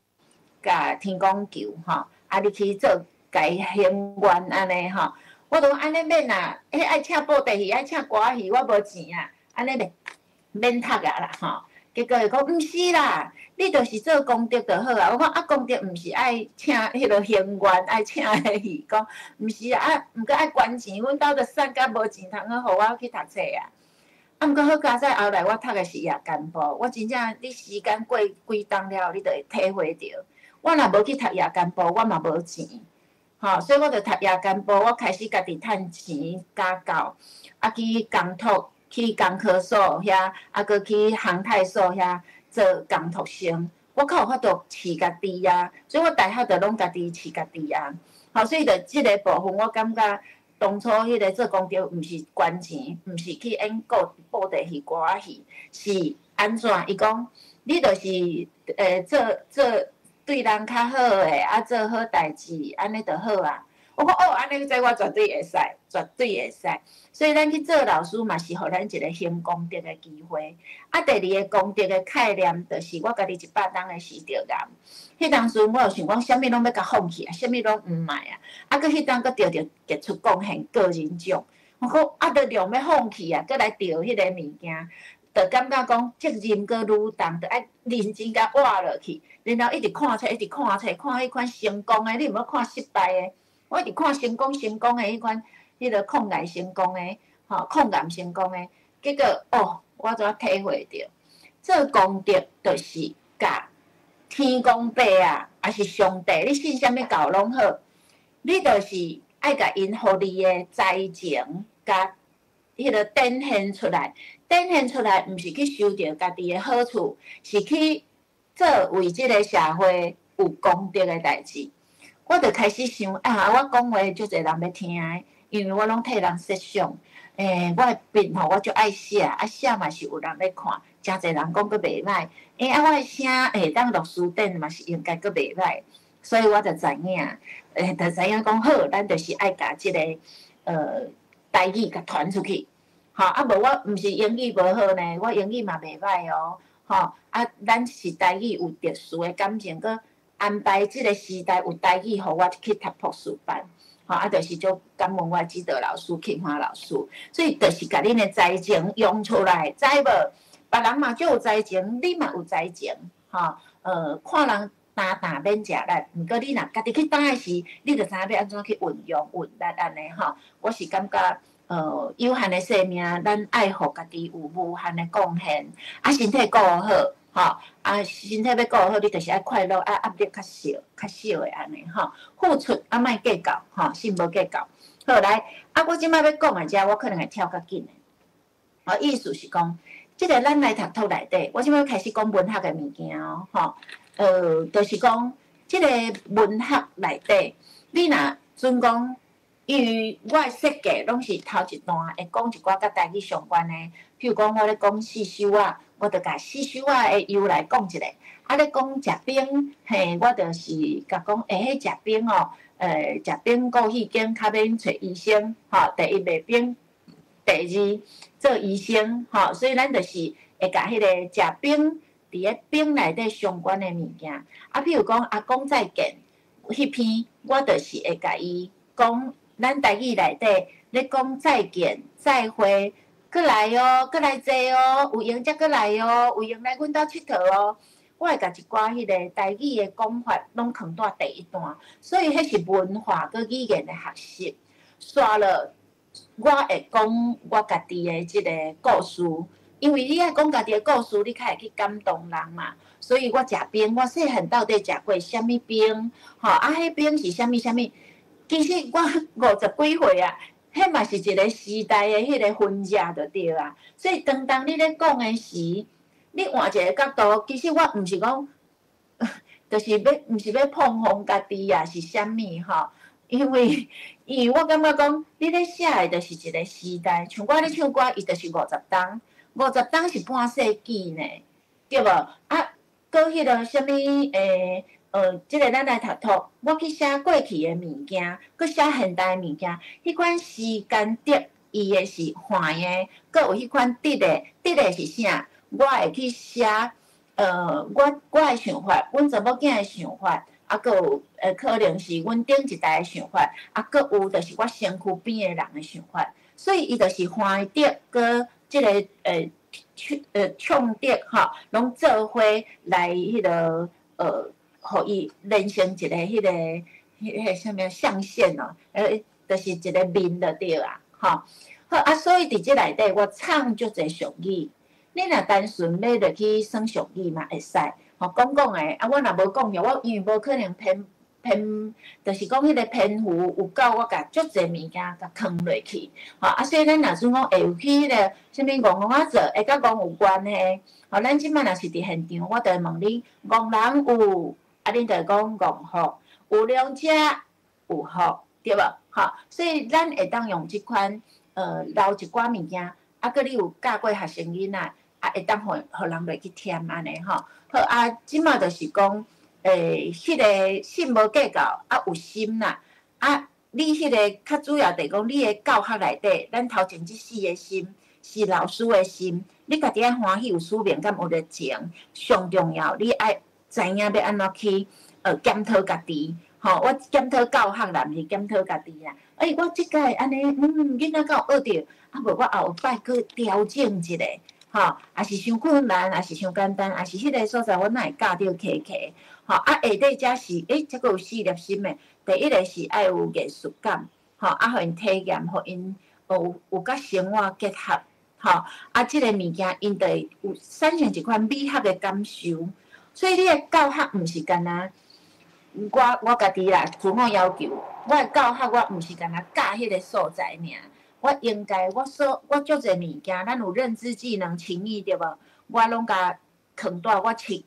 共天公求吼，啊，你去做共伊還願按呢吼。我就講按呢免啦，彼愛請布袋戲，愛請歌仔戲，我無錢啊，按呢袂免讀啊啦吼。結果伊講毋是啦，你就是做功德就好啊。我講啊，功德毋是愛請彼个還願，愛請彼戲，講毋是啊，毋過愛捐錢，阮兜就散甲無錢通好予我去讀冊啊。啊，毋過好佳哉，後來我讀的是夜間部，我真正你時間過幾冬了後，你就會體會著。我若無去讀夜間部，我嘛無錢。吼，所以我就讀夜間部，我開始家己趁錢家教，啊去工托，去工科所遐，啊閣去航太所遐做工讀生，我較有法度飼家己啊，所以我大學就攏家己飼家己啊。吼，所以就這个部分，我感覺當初彼个做功德，毋是捐錢，毋是去演布袋戲、歌仔戲，是按怎？伊講，你就是做做對人較好的，啊做好代誌，按呢就好啊。我講哦，按呢這我絕對會使，絕對會使。所以咱去做老師嘛，是予咱一個行功德的機會。啊，第二个功德的概念，就是我家己100冬的時著癌。彼當時我有想講，啥物攏欲共放棄啊，啥物攏毋愛啊。啊，閣彼當閣著著傑出貢獻個人獎。我講啊，著量欲放棄啊，閣來著彼个物件，就感覺講責任閣愈重，就愛認真共活落去。然後一直看冊，一直看冊，看彼款成功的，你毋好看失敗的。我一直看成功成功的彼款，彼个抗癌成功的，吼，抗癌成功的，结果哦，我才體會著，做功德就是共天公伯啊，抑是上帝，你信啥物教攏好，你就是愛共𪜶予你的才情，共彼个展現出來，展現出來，毋是去收著家己的好處，是去做為這个社會有功德的代誌。我就開始想啊，我講話足濟人欲聽的，因為我攏替人設想。我的筆吼，我足愛寫，啊寫嘛是有人咧看，誠濟人講閣袂䆀。啊，我的聲會當錄書頂嘛是應該閣袂䆀，所以我就知影，就知影講好，咱就是愛共這个台語共傳出去。吼，啊無我毋是英語無好呢，我英語嘛袂䆀哦。吼，啊，咱是台語有特殊的感情，閣安排這个時代有台語，予我去讀博士班。吼，啊，就是足感恩我的指導老師慶華老師，所以就是共恁的才情用出來，知無？別人嘛足有才情，你嘛有才情，吼，看人擔擔免食力，毋過你若家己去擔的時，你就知影欲按怎去運用運力按呢吼。我是感覺，有限的生命，咱愛予家己有無限的貢獻，啊，身體顧好，吼，啊，身體欲顧好，你就是愛快樂，愛壓力較少，較少的按呢吼。付出啊，莫計較，吼，心無計較。好來，啊，我這擺欲講的遮，我可能會跳較緊的。哦，意思是講，這个咱來讀冊內底，我這擺開始講文學的物件哦，吼，就是講，這个文學內底，你若準講，因為我的設計攏是頭一段會講一寡佮台語相關的，譬如講我咧講四修仔，我就共四修仔的由來講一下。啊，咧講食冰，嘿，我就是共講，欸，彼食冰哦，食冰顧戲間較免揣醫生，吼，第一賣冰，第二做醫生，吼，所以咱就是會共彼個食冰佇咧冰內底相關的物件。啊，譬如講阿公再見，彼篇我就是會共伊講，咱台語內底咧講再見、再會，閣來哦，閣來坐哦，有閒才閣來哦，有閒來阮兜𨑨迌哦。我會共一寡彼个台語的講法攏囥佇第一段，所以彼是文化佮語言的學習。煞落我會講我家己的這个故事，因為你愛講家己的故事，你較會去感動人嘛。所以我食冰，我細漢到底食過啥物冰？吼，啊，彼冰是啥物啥物？其實我五十幾歲啊，彼嘛是一个時代的彼个痕跡就對啊。所以當當你咧講的時，你換一個角度，其實我毋是講，就是欲毋是欲膨風家己啊，是啥物吼？因為我感覺講，你咧寫的就是一個時代，像我咧唱歌，伊就是五十冬，五十冬是半世紀呢，對無？啊，閣彼个啥物這个咱來讀冊，我去寫過去的物件，閣寫現代的物件，彼款時間軸，伊的是橫的，閣有彼款直的，直的是啥？我會去寫，我的想法，阮查某囝的想法，啊，閣有可能是阮頂一代的想法，啊，閣有就是我身軀邊的人的想法，所以伊就是橫軸閣這个唱軸吼，攏做伙來彼个予伊連成一个彼个彼个啥物象限哦，就是一个面就對啊，吼。好啊，所以佇這內底我藏足濟俗語。你若單純欲入去耍俗語嘛會使，吼講講的，啊我若無講著，我因為無可能編編，就是講彼個篇幅有夠，我共足濟物件共囥落去，吼啊，所以咱若準講會有去彼個啥物戇戇仔做，會佮戇有關係，吼，咱這擺若是佇現場，我就會問恁，戇人有，啊恁就會講戇福，有兩者有福，對無？吼，所以咱會當用這款留一寡物件，啊，閣你有教過學生囡仔。啊，會當予予人落去添按呢吼。好啊，這擺就是講，彼个心無計較，啊有心啦。啊，你彼个較主要就是講，你的教學內底，咱頭前這四个心是老師的心，你家己愛歡喜有使命感有熱情，上重要你愛知影欲按怎去檢討家己。吼，我檢討教學啦，毋是檢討家己啦。欸，我這擺按呢，囡仔敢有學著？啊無我後擺閣調整一下。吼，抑是傷困難，抑是傷簡單，抑是彼个所在我哪會教著起起？吼，啊下底才是，欸，這閣有四粒心的。第一个是愛有藝術感，吼，吼，啊，予𪜶體驗，予𪜶有佮生活結合，吼，啊，這個物件𪜶就會有產生一款美學的感受。所以你的教學毋是干焦，我家己啦，自我要求，我的教學我毋是干焦教彼个素材爾，我應該我所我足濟物件，咱有認知技能、情意對無？我攏共囥蹛我情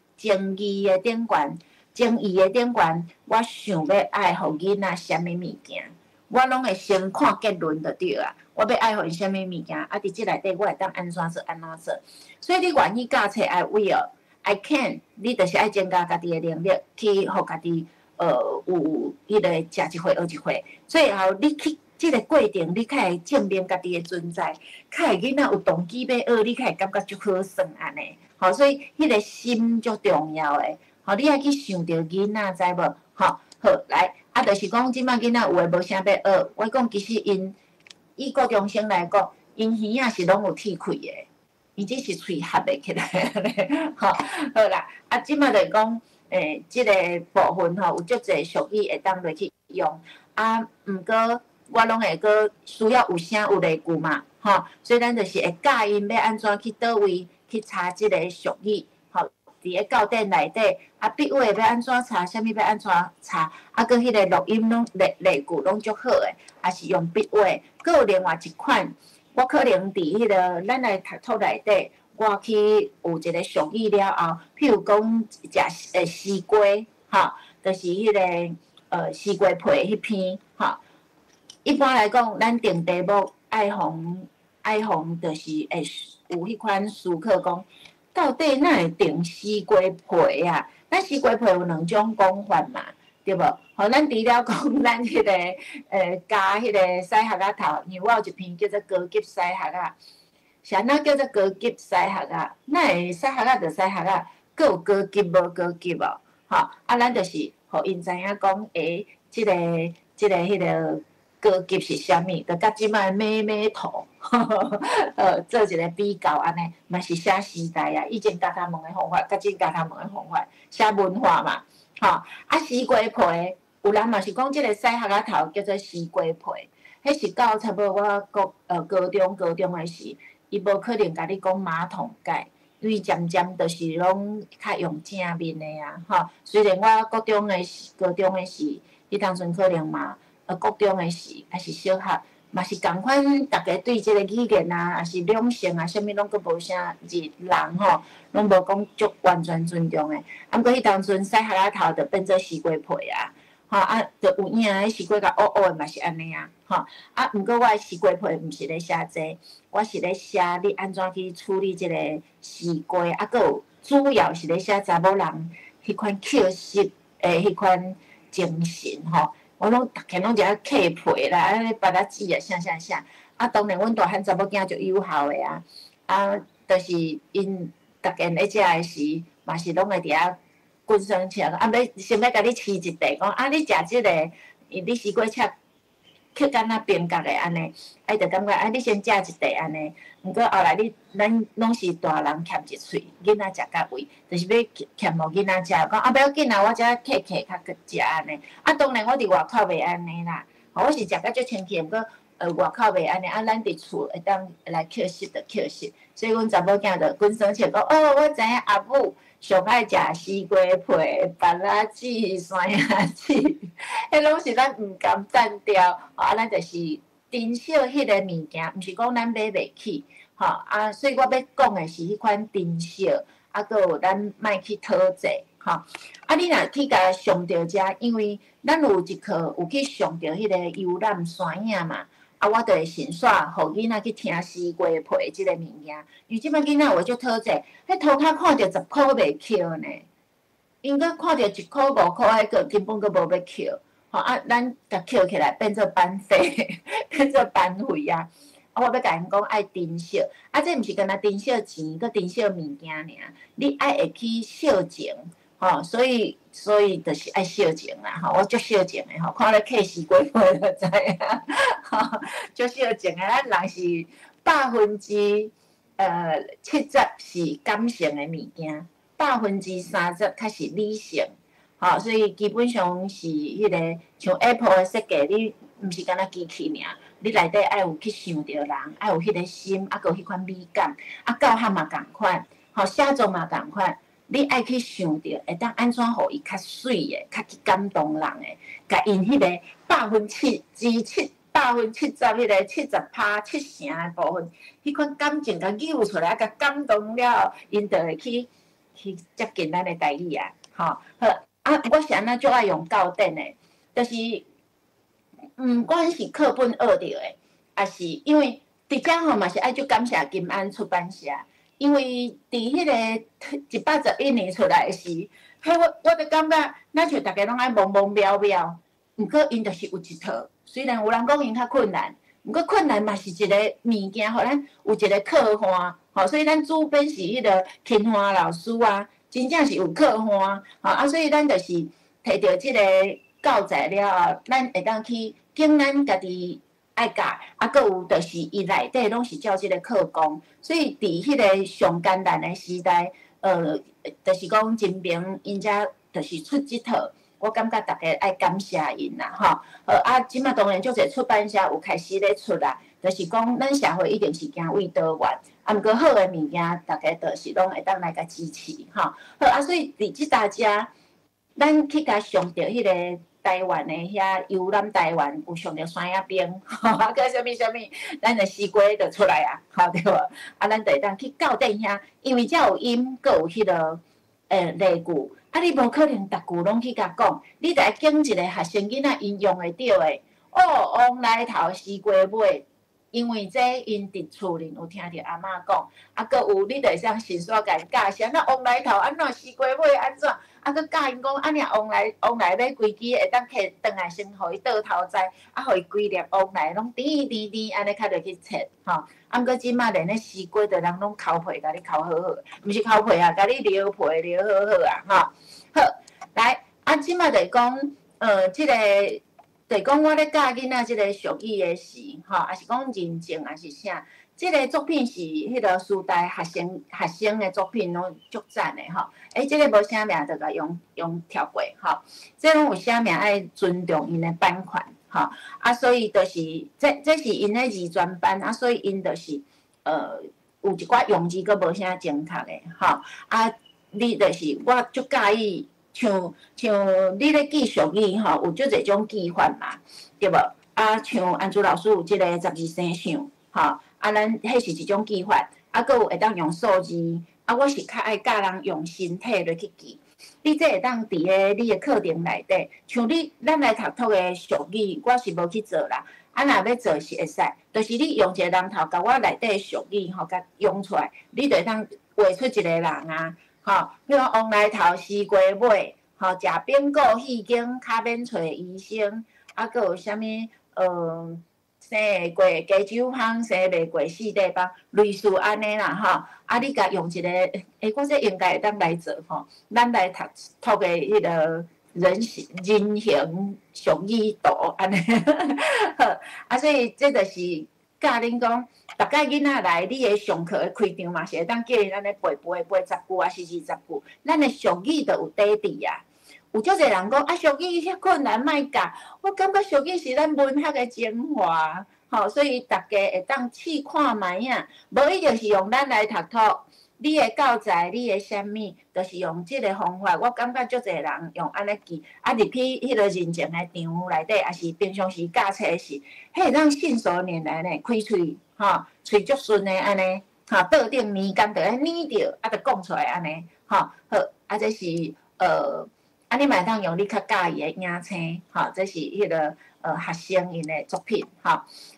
意的頂懸，情意的頂懸，我想欲愛予囡仔啥物物件，我攏會先看結論就對啊。我欲愛予𪜶啥物物件，啊，佇這內底我會當按怎做按怎做。所以你願意教冊 I will，I can，你就是愛增加家己的能力，去予家己有彼个食一歲學一歲。最後你去這个過程，你較會證明家己的存在，較會囡仔有動機欲學，你較會感覺足好耍按呢。吼，所以彼个心足重要的，吼，你愛去想著囡仔，知無？吼，好來，啊，就是講這擺囡仔有的無啥欲學，我講其實𪜶以國中生來講，𪜶耳仔是攏有鐵開的，伊只是喙合袂起來按呢，吼，好啦，啊，這擺就是講，這个部分吼，有足濟俗語會當落去用，啊，毋過我攏會閣需要有聲有例句嘛，吼，所以咱就是會教𪜶欲按怎去佗位去查這个俗語，吼，佇咧教典內底，啊，筆畫欲按怎查，啥物欲按怎查，啊，閣彼个錄音攏例例句攏足好的，也是用筆畫。閣有另外一款，我可能佇彼个咱來讀冊內底，我去有一个俗語了後，譬如講食絲瓜，吼，就是彼个絲瓜皮彼篇，吼。一般來講，咱定題目愛予愛予，就是會有彼款思考講，到底哪會定絲瓜皮啊？咱絲瓜皮有兩種講法嘛，對無？吼，咱除了講咱彼个咬彼個屎殼仔頭，因為我有一篇叫做高級屎殼仔，是按怎叫做高級屎殼仔？哪會屎殼仔就屎殼仔，閣有高級無高級無？吼，啊，咱就是予𪜶知影講，這个這个彼个高級是啥物？就佮這擺妹妹頭，做一个比較按呢，嘛是寫時代啊。以前教頭問的方法，佮這教頭問的方法，寫文化嘛，吼。啊，絲瓜皮，有人嘛是講這个屎殼仔頭叫做絲瓜皮，彼是到差不多我國高中高中的時，伊無可能共你講馬桶蓋，因為漸漸就是攏較用正面的啊，吼。雖然我國中的時、高中的時，彼當陣可能嘛，國中的時，抑是小學，嘛是仝款，逐家對這个語言啊，抑是兩性啊，啥物攏閣無啥認人吼，攏無講足完全尊重的。啊，毋過彼當陣屎殼仔頭就變做絲瓜皮啊，吼啊，就有影彼絲瓜共烏烏的嘛是按呢啊，吼啊，毋過我的絲瓜皮毋是咧寫這個，我是咧寫你按怎去處理這个絲瓜，啊，閣有主要是咧寫查某人彼款抾拾的彼款精神吼。我攏逐家攏佇遐抾皮啦，啊，芭樂籽啊，啥啥啥。啊，當然阮大漢查某囝足有孝的啊，啊，就是𪜶逐家咧食的時，嘛是攏會佇遐滾耍笑，啊，欲先欲共你試一塊，講啊，你食這个，你絲瓜切切敢若平角的按呢，啊，伊就感覺啊，你先食一塊按呢。毋過後來你咱攏是大人欠一喙，囡仔食到位，就是欲欠予囡仔食，講啊，欲要緊啊，我才客客較閣食按呢。啊，當然我佇外口袂按呢啦，我是食甲足清氣，毋過外口袂按呢，啊，咱佇厝會當來抾拾就抾拾，所以阮查某囝就滾耍笑講，哦，我知影阿母上愛食絲瓜皮、芭樂籽、山藥籽，彼攏是咱毋甘單調，啊，咱就是珍惜彼个物件，毋是講咱買袂起，吼啊，所以我欲講的是彼款珍惜，啊，閣有咱莫去討債，吼。啊，你若去共上著遮，因為咱有一課有去上著彼個遊覽山影嘛，啊，我就會順紲予囡仔去聽絲瓜皮這个物件，因為這擺囡仔有的足討債，彼塗跤看著十箍袂抾呢，𪜶閣看著一箍五箍，彼個根本閣無欲抾，吼啊，咱共抾起來變做班費，變做班費啊。啊，我欲共𪜶講愛珍惜，啊，這毋是干焦珍惜錢，閣珍惜物件爾，你愛會去惜情，吼，所以就是愛惜情啦，吼，我足惜情的吼，看咧抾絲瓜皮就知影，吼，足惜情的，咱人是70%是感性的物件，30%較是理性，吼，所以基本上是彼个像 Apple 的設計，你毋是干焦機器爾，你內底愛有去想著人，愛有彼个心，啊，閣有彼款美感，啊，教學嘛仝款，吼，寫作嘛仝款，你愛去想著會當按怎予伊較媠的，較去感動人的，共𪜶彼个百分七之七、70%彼个70%七成的部分，彼款感情共揪出來，啊，共感動了，𪜶就會去接近咱的台語啊，吼，好，啊，我是按怎足愛用教典的，就是。毋管是課本學著的，抑是因為佇遮吼嘛是愛足感謝金安出版社，因為佇彼个111年出來時，彼我就感覺，若像逐家攏愛懵懵渺渺，毋過𪜶就是有一套，雖然有人講𪜶較困難，毋過困難嘛是一個物件，予咱有一個靠岸，吼，所以咱主編是彼个金華老師啊，真正是有靠岸，吼啊，所以咱就是提著這个教材了後，咱會當去揀咱家己愛教，啊，閣有就是伊內底攏是照這个課綱，所以佇彼个上艱難的時代，就是講真平𪜶才就是出這套，我感覺逐家愛感謝𪜶啦，吼。好啊，這馬當然足濟出版社有開始咧出啦，就是講咱社會一定是行為多元，啊，毋過好的物件，逐家就是攏會當來共支持，吼。好啊，所以佇這搭遮，咱去共上著彼个台灣的遐遊覽台灣，有上著山仔邊，吼，啊，閣啥物啥物，咱的詩歌就出來啊，吼對無？啊，咱就會當去教典遐，因為才有音，閣有彼个例句，啊，你無可能逐句攏去共講，你著愛揀一個學生囡仔𪜶用會著的。哦，王來頭西瓜尾，因為這𪜶佇厝裡有聽著阿嬤講，啊，閣有你著會使順紲共𪜶教啥，那王來頭按怎西瓜尾按怎，啊，閣教𪜶講按呢王來買幾支會當摕轉來先予伊倒頭栽，啊，予伊規粒王來攏甜甜甜按呢較落去切，吼。啊，毋過這馬連咧西瓜，著人攏剾皮，共你剾好好，毋是剾皮啊，共你撩皮撩好好啊，吼。好，來，啊，這馬就是講，這个就是講我咧教囡仔這个俗語的時，吼，抑是講認證，抑是啥？這个作品是彼个師大學生的作品，攏足讚的吼。欸，這个無寫名，就共用跳過吼。這攏有寫名，愛尊重𪜶的版權，吼。啊，所以就是這是𪜶的二專班，啊，所以𪜶就是有一寡用字閣無啥正確的，吼。啊，你就是我足佮意，像你咧記俗語吼，有足濟種記法嘛，對無？啊，像安珠老師有這个十二生肖，吼。啊，咱彼是一種記法，啊，閣有會當用數字，啊，我是較愛教人用身體落去記。你這會當佇个你的課程內底，像你咱來讀托的俗語，我是無去做啦。啊，若欲做是會使，就是你用一个人頭，共我內底的俗語吼，共用出來，你就會當畫出一个人啊，吼，比如王來頭西瓜尾，吼，食蘋果戲間較免揣醫生，啊，閣有啥物生會過加州芳，生袂過四塊枋，類似按呢啦吼。啊，你共用一个，欸，我這應該會當來做吼。咱來讀托的彼个人形人形俗語圖按呢。好，啊，所以這就是教恁講，逐擺囡仔來，你的上課的開場嘛是會當叫𪜶按呢背背背十句抑是20句，咱的俗語就有底佇啊。有足濟人講啊，俗語遐困難，莫教。我感覺俗語是咱文學的精華，吼，所以逐家會當試看覓仔，無一定是用咱來讀托。你的教材，你的啥物，就是用這个方法。我感覺足濟人用按呢記，啊，入去彼个認證的場內底，抑是平常時教冊時，彼會當信手拈來呢，開喙，吼，喙足順的按呢，吼，桌頂年柑就愛捏著，啊，就講出來按呢，吼，好，啊，這是啊，你嘛會當用你較佮意的影星，吼，這是彼个學生𪜶的作品，吼。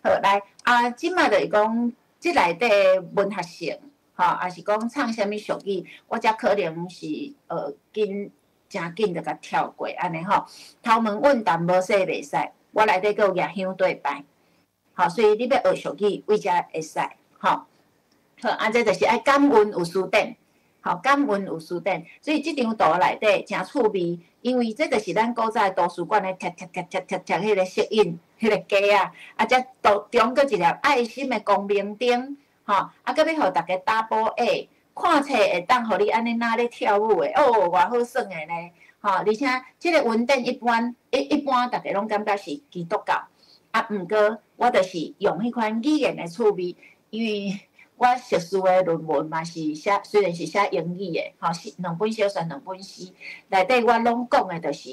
好，來，啊，這馬就是講，這內底文學性，吼，抑是講唱啥物俗語，我才可能是緊誠緊就共跳過按呢吼。頭問問答無說袂使，我內底閣有舉香對拜，吼，所以你欲學俗語，為遮會使，吼。好，啊，這就是愛感恩有書典。吼，感恩有書典，所以這張圖內底誠趣味，因為這就是咱古早圖書館咧貼貼貼貼貼貼彼个攝影，彼个機仔，啊，這圖中閣一粒愛心的光明燈，吼，啊，閣欲予逐家 double A，看冊會當予你按呢若咧跳舞的，哦，偌好耍的呢，吼，而且這个文典一般一般逐家攏感覺是基督教，啊，毋過我就是用彼款語言的趣味，因為我碩士的論文嘛是寫，雖然是寫英語的，吼，是兩本小說兩本詩，內底我攏講的就是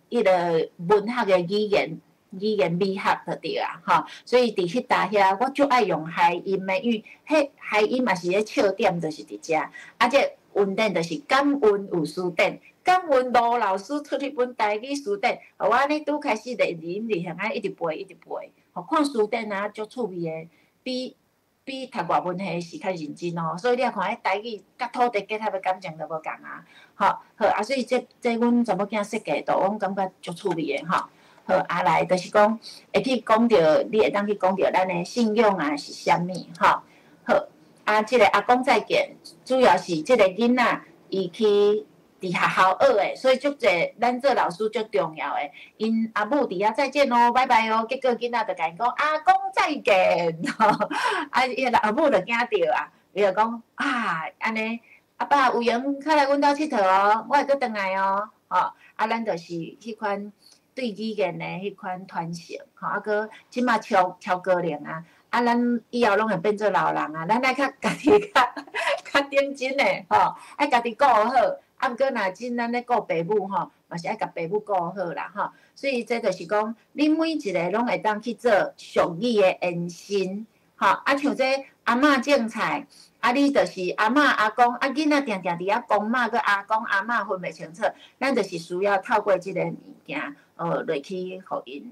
彼個文學的語言，語言美學就對啊，吼。所以佇彼搭遐，我足愛用諧音的，因為彼諧音嘛是咧笑點，就是佇遮。啊，這恩典就是感恩有詞典，感恩盧老師出彼本台語詞典，予我按呢拄開始就字音字形啊，一直背一直背，吼，看詞典啊，足趣味的，比讀外文系是較認真哦。所以你若看彼台語佮土地結合的感情都無仝啊，吼，好啊，所以這阮查某囝設計圖，阮感覺足趣味的吼。好，啊來就是講會去講著，你會當去講著咱的信仰啊是啥物吼。好，啊，這個阿公再見，主要是這個囡仔伊去佇學校學的，所以足濟咱做老師足重要的。𪜶阿母佇遐再見咯，拜拜哦。結果囡仔就共𪜶講阿公再見，啊，伊個阿母就驚著啊，伊就講啊，按呢，阿爸有閒較來阮兜𨑨迌哦，我會閣轉來哦，吼，啊，咱就是彼款對語言的彼款傳承，吼，啊，閣這馬超超高齡啊，啊，咱以後攏會變做老人啊，咱愛較家己較較認真的，吼，愛家己顧好。啊，毋過若真咱咧顧爸母吼，嘛是愛共爸母顧好啦，吼。所以這就是講，你每一個攏會當去做俗語的延伸，吼。啊，像這阿嬤種菜，啊，你就是阿嬤阿公，啊，囡仔定定佇遐公媽閣阿公阿嬤分袂清楚，咱就是需要透過這個物件，落去予𪜶，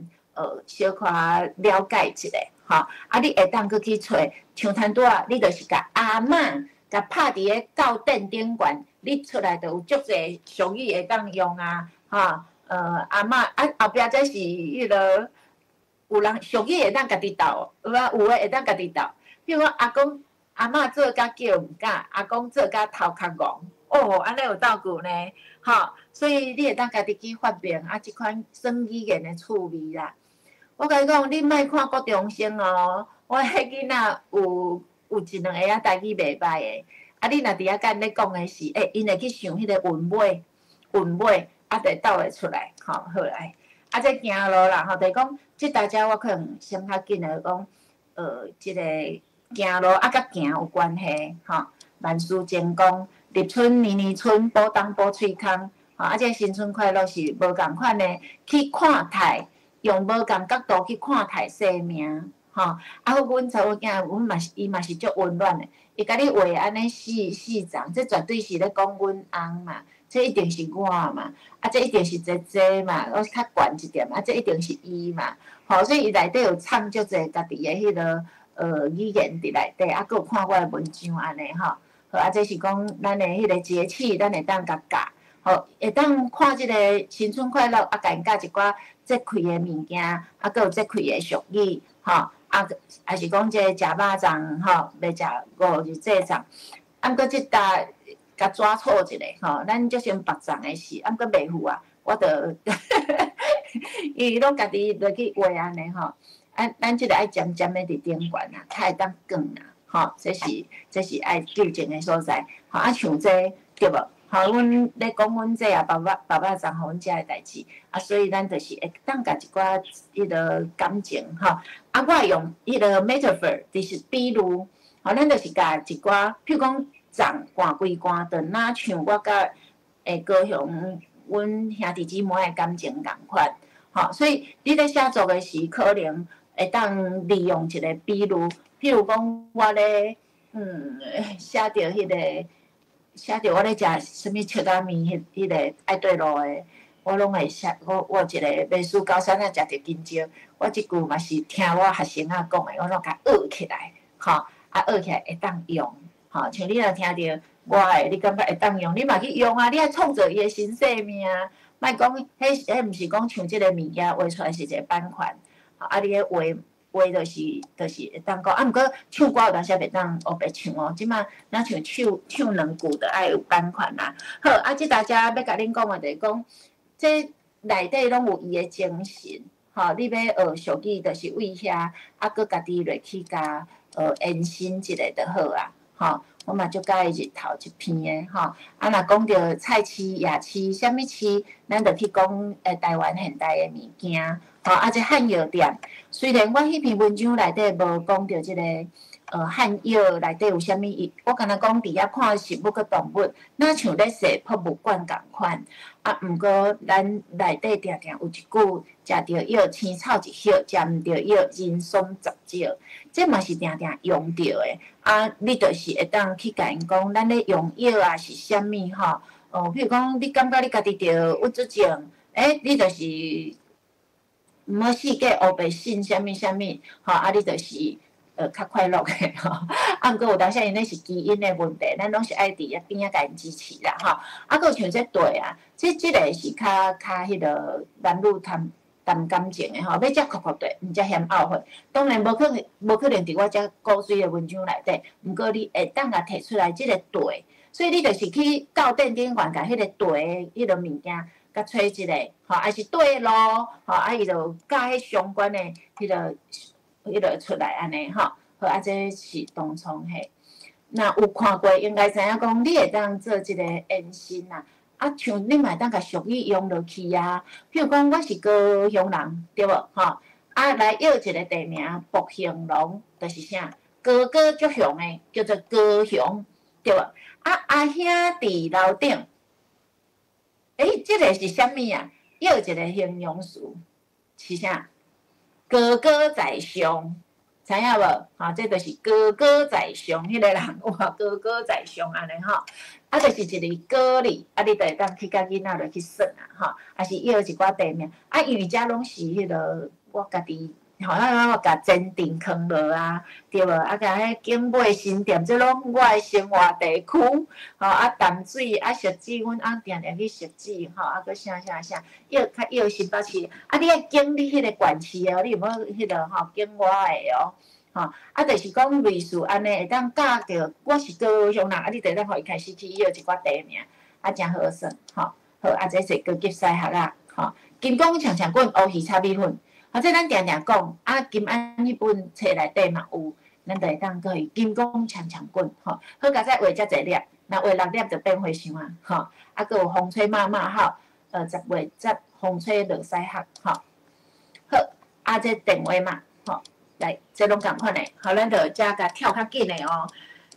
小可了解一下，吼。啊，你會當閣去揣，像攤拄仔，你就是共阿嬤共拍佇咧教典頂懸，你出來就有足濟俗語會當用啊，吼，阿嬤啊後壁這是彼個有人俗語會當家己鬥，有啊，有的會當家己鬥。比如講阿公阿嬤做甲叫毋敢，阿公做甲頭殼戇，哦，按呢有鬥句呢，吼，所以你會當家己去發明啊，這款耍語言的趣味啦。我共你講，你莫看國中生哦，我彼囡仔有一兩个仔台語袂䆀的，啊，你若佇遐共𪜶咧講的時，欸，𪜶會去想彼個韻尾，韻尾，啊，就會鬥會出來，吼，好來，啊，這行路啦，吼，就是講，這大家我可能先較緊的講，這個行路啊，佮行有關係，吼，萬事成功，立春年年春，補冬補喙空，吼，啊，這新春快樂是無仝款的，去看待，用無仝角度去看待生命。吼，啊，阮查某囝，阮嘛是，伊嘛是足溫暖的。伊共你畫按呢四四層，這絕對是咧講阮翁嘛，這一定是我嘛，啊，這一定是姐姐嘛，我較懸一點，啊，這一定是伊嘛，吼，所以伊內底有藏足濟家己的彼個語言佇內底，啊，閣有看我的文章按呢吼，好，啊，這是講咱的彼個節氣，咱會當共教，吼，會當看這個新春快樂，啊，共𪜶教一寡節氣的物件，啊，閣有節氣的俗語，吼。啊，抑是講這個食肉粽吼，袂食五日祭粽。啊，毋過這搭共抓錯一下吼，咱足先縛粽的事，啊，毋過袂赴啊，我就伊攏家己落去畫按呢吼。啊，咱這個愛尖尖的佇頂懸啊，較會當捲啊，吼，這是愛糾正的所在。吼，啊，像這對無？吼，阮咧講阮這也縛肉粽予阮遮的代誌，啊，所以咱就是會當共一寡彼個感情吼。啊，我會用彼個 metaphor，就是比喻，吼，咱就是共一寡，譬如講粽寒歸寒，就若像我佮高雄阮兄弟姊妹的感情仝款，吼，所以你咧寫作的時，可能會當利用一個比喻，譬如講我咧，寫著彼個。寫著我咧食啥物切仔麵，彼個愛對路的，我攏會寫。我有一個袂輸高山仔食著緊張，我這句嘛是聽我學生仔講的，我攏共學起來，吼，啊學起來會當用，吼，像你若聽著我的，你感覺會當用，你嘛去用啊！你愛創造伊的新生命啊！莫講，彼毋是講像這個物件畫出來是一個版權，啊，你彼畫。畫就是會當講，啊，毋過唱歌有當時袂當烏白唱哦。這馬若像唱唱兩句，就愛有版權啦。好，啊，這大家欲共恁講的就是講，這內底攏有伊的精神，吼，你欲學俗語，就是為遐，啊，閣家己落去共延伸一下就好啊，吼。我嘛足佮意日頭這篇的，吼。啊，若講著菜市、夜市，啥物市，咱就去講台灣現代的物件。吼，啊，這漢藥店，雖然我彼篇文章內底無講著這個，漢藥內底有啥物，我敢若講佇遐看食物佮動物，若像咧踅博物館仝款。啊，毋過咱內底定定有一句，食著藥青草一葉，食毋著藥人參十招，這嘛是定定用著的。啊，你就是會當去共𪜶講，咱咧用藥啊是啥物吼？哦，譬如講，你感覺你家己著鬱卒症，欸，你就是。毋好四界烏白信啥物啥物，吼啊！你就是較快樂的吼。啊，毋過有當時因那是基因的問題，咱攏是愛佇遐邊仔共𪜶支持啦，吼。啊，閣有像這綴啊，這個是較較彼個男女談談感情的吼，欲食酷酷綴，毋食嫌懊悔。當然無可能，無可能佇我遮古錐的文章內底，毋過你會當共提出來這個綴，所以你就是去到店頂懸共彼個綴彼個物件。共揣一下，吼，抑是綴路，吼，啊，伊就佮彼相關的彼個出來按呢，吼，好，啊，這是當初嘿。若有看過，應該知影講，你會當做這個延伸啊，啊，像你嘛會當共俗語用落去啊。譬如講，我是高雄人，對無？吼，啊，來藥一個地名，復興隆，就是啥？高高足雄的，叫做高雄，對無？啊，阿兄佇樓頂。欸，這個是啥物啊？又一個形容詞，是啥？高高在上，知影無？吼，這就是高高在上彼個人，哇，高高在上按呢吼。啊，就是一个高字，啊，你就會當去共囡仔落去算啊，吼。抑是藥一寡地名，啊，因為這攏是彼個我家己。吼，啊，我共前鎮囥落啊，對無？啊，共彼景尾新店，這攏我的生活地區，吼，啊，淡水，啊，汐止，阮翁定定去汐止，吼，啊，閣啥啥啥，藥較藥新北市，啊，你愛揀你彼個縣市的哦，你毋好彼個吼揀我的哦，吼，啊，就是講類似按呢，會當教著我是高雄人，啊，你就會當予伊開始去藥一寡地名，啊，誠好耍，吼，好，啊，這是高級西學仔，吼，金剛強強滾烏魚炒米粉。啊，這咱定定講，啊，金安彼本冊內底嘛有，咱就會當閣予金剛強強滾，吼，好佳哉畫遮濟粒，若畫六粒就變和尚啊，吼，啊，閣有風吹媽媽吼，10月10風吹落西學，吼，好，啊，這電話嘛，吼，來，這攏仝款的，好，咱就遮共跳較緊的哦，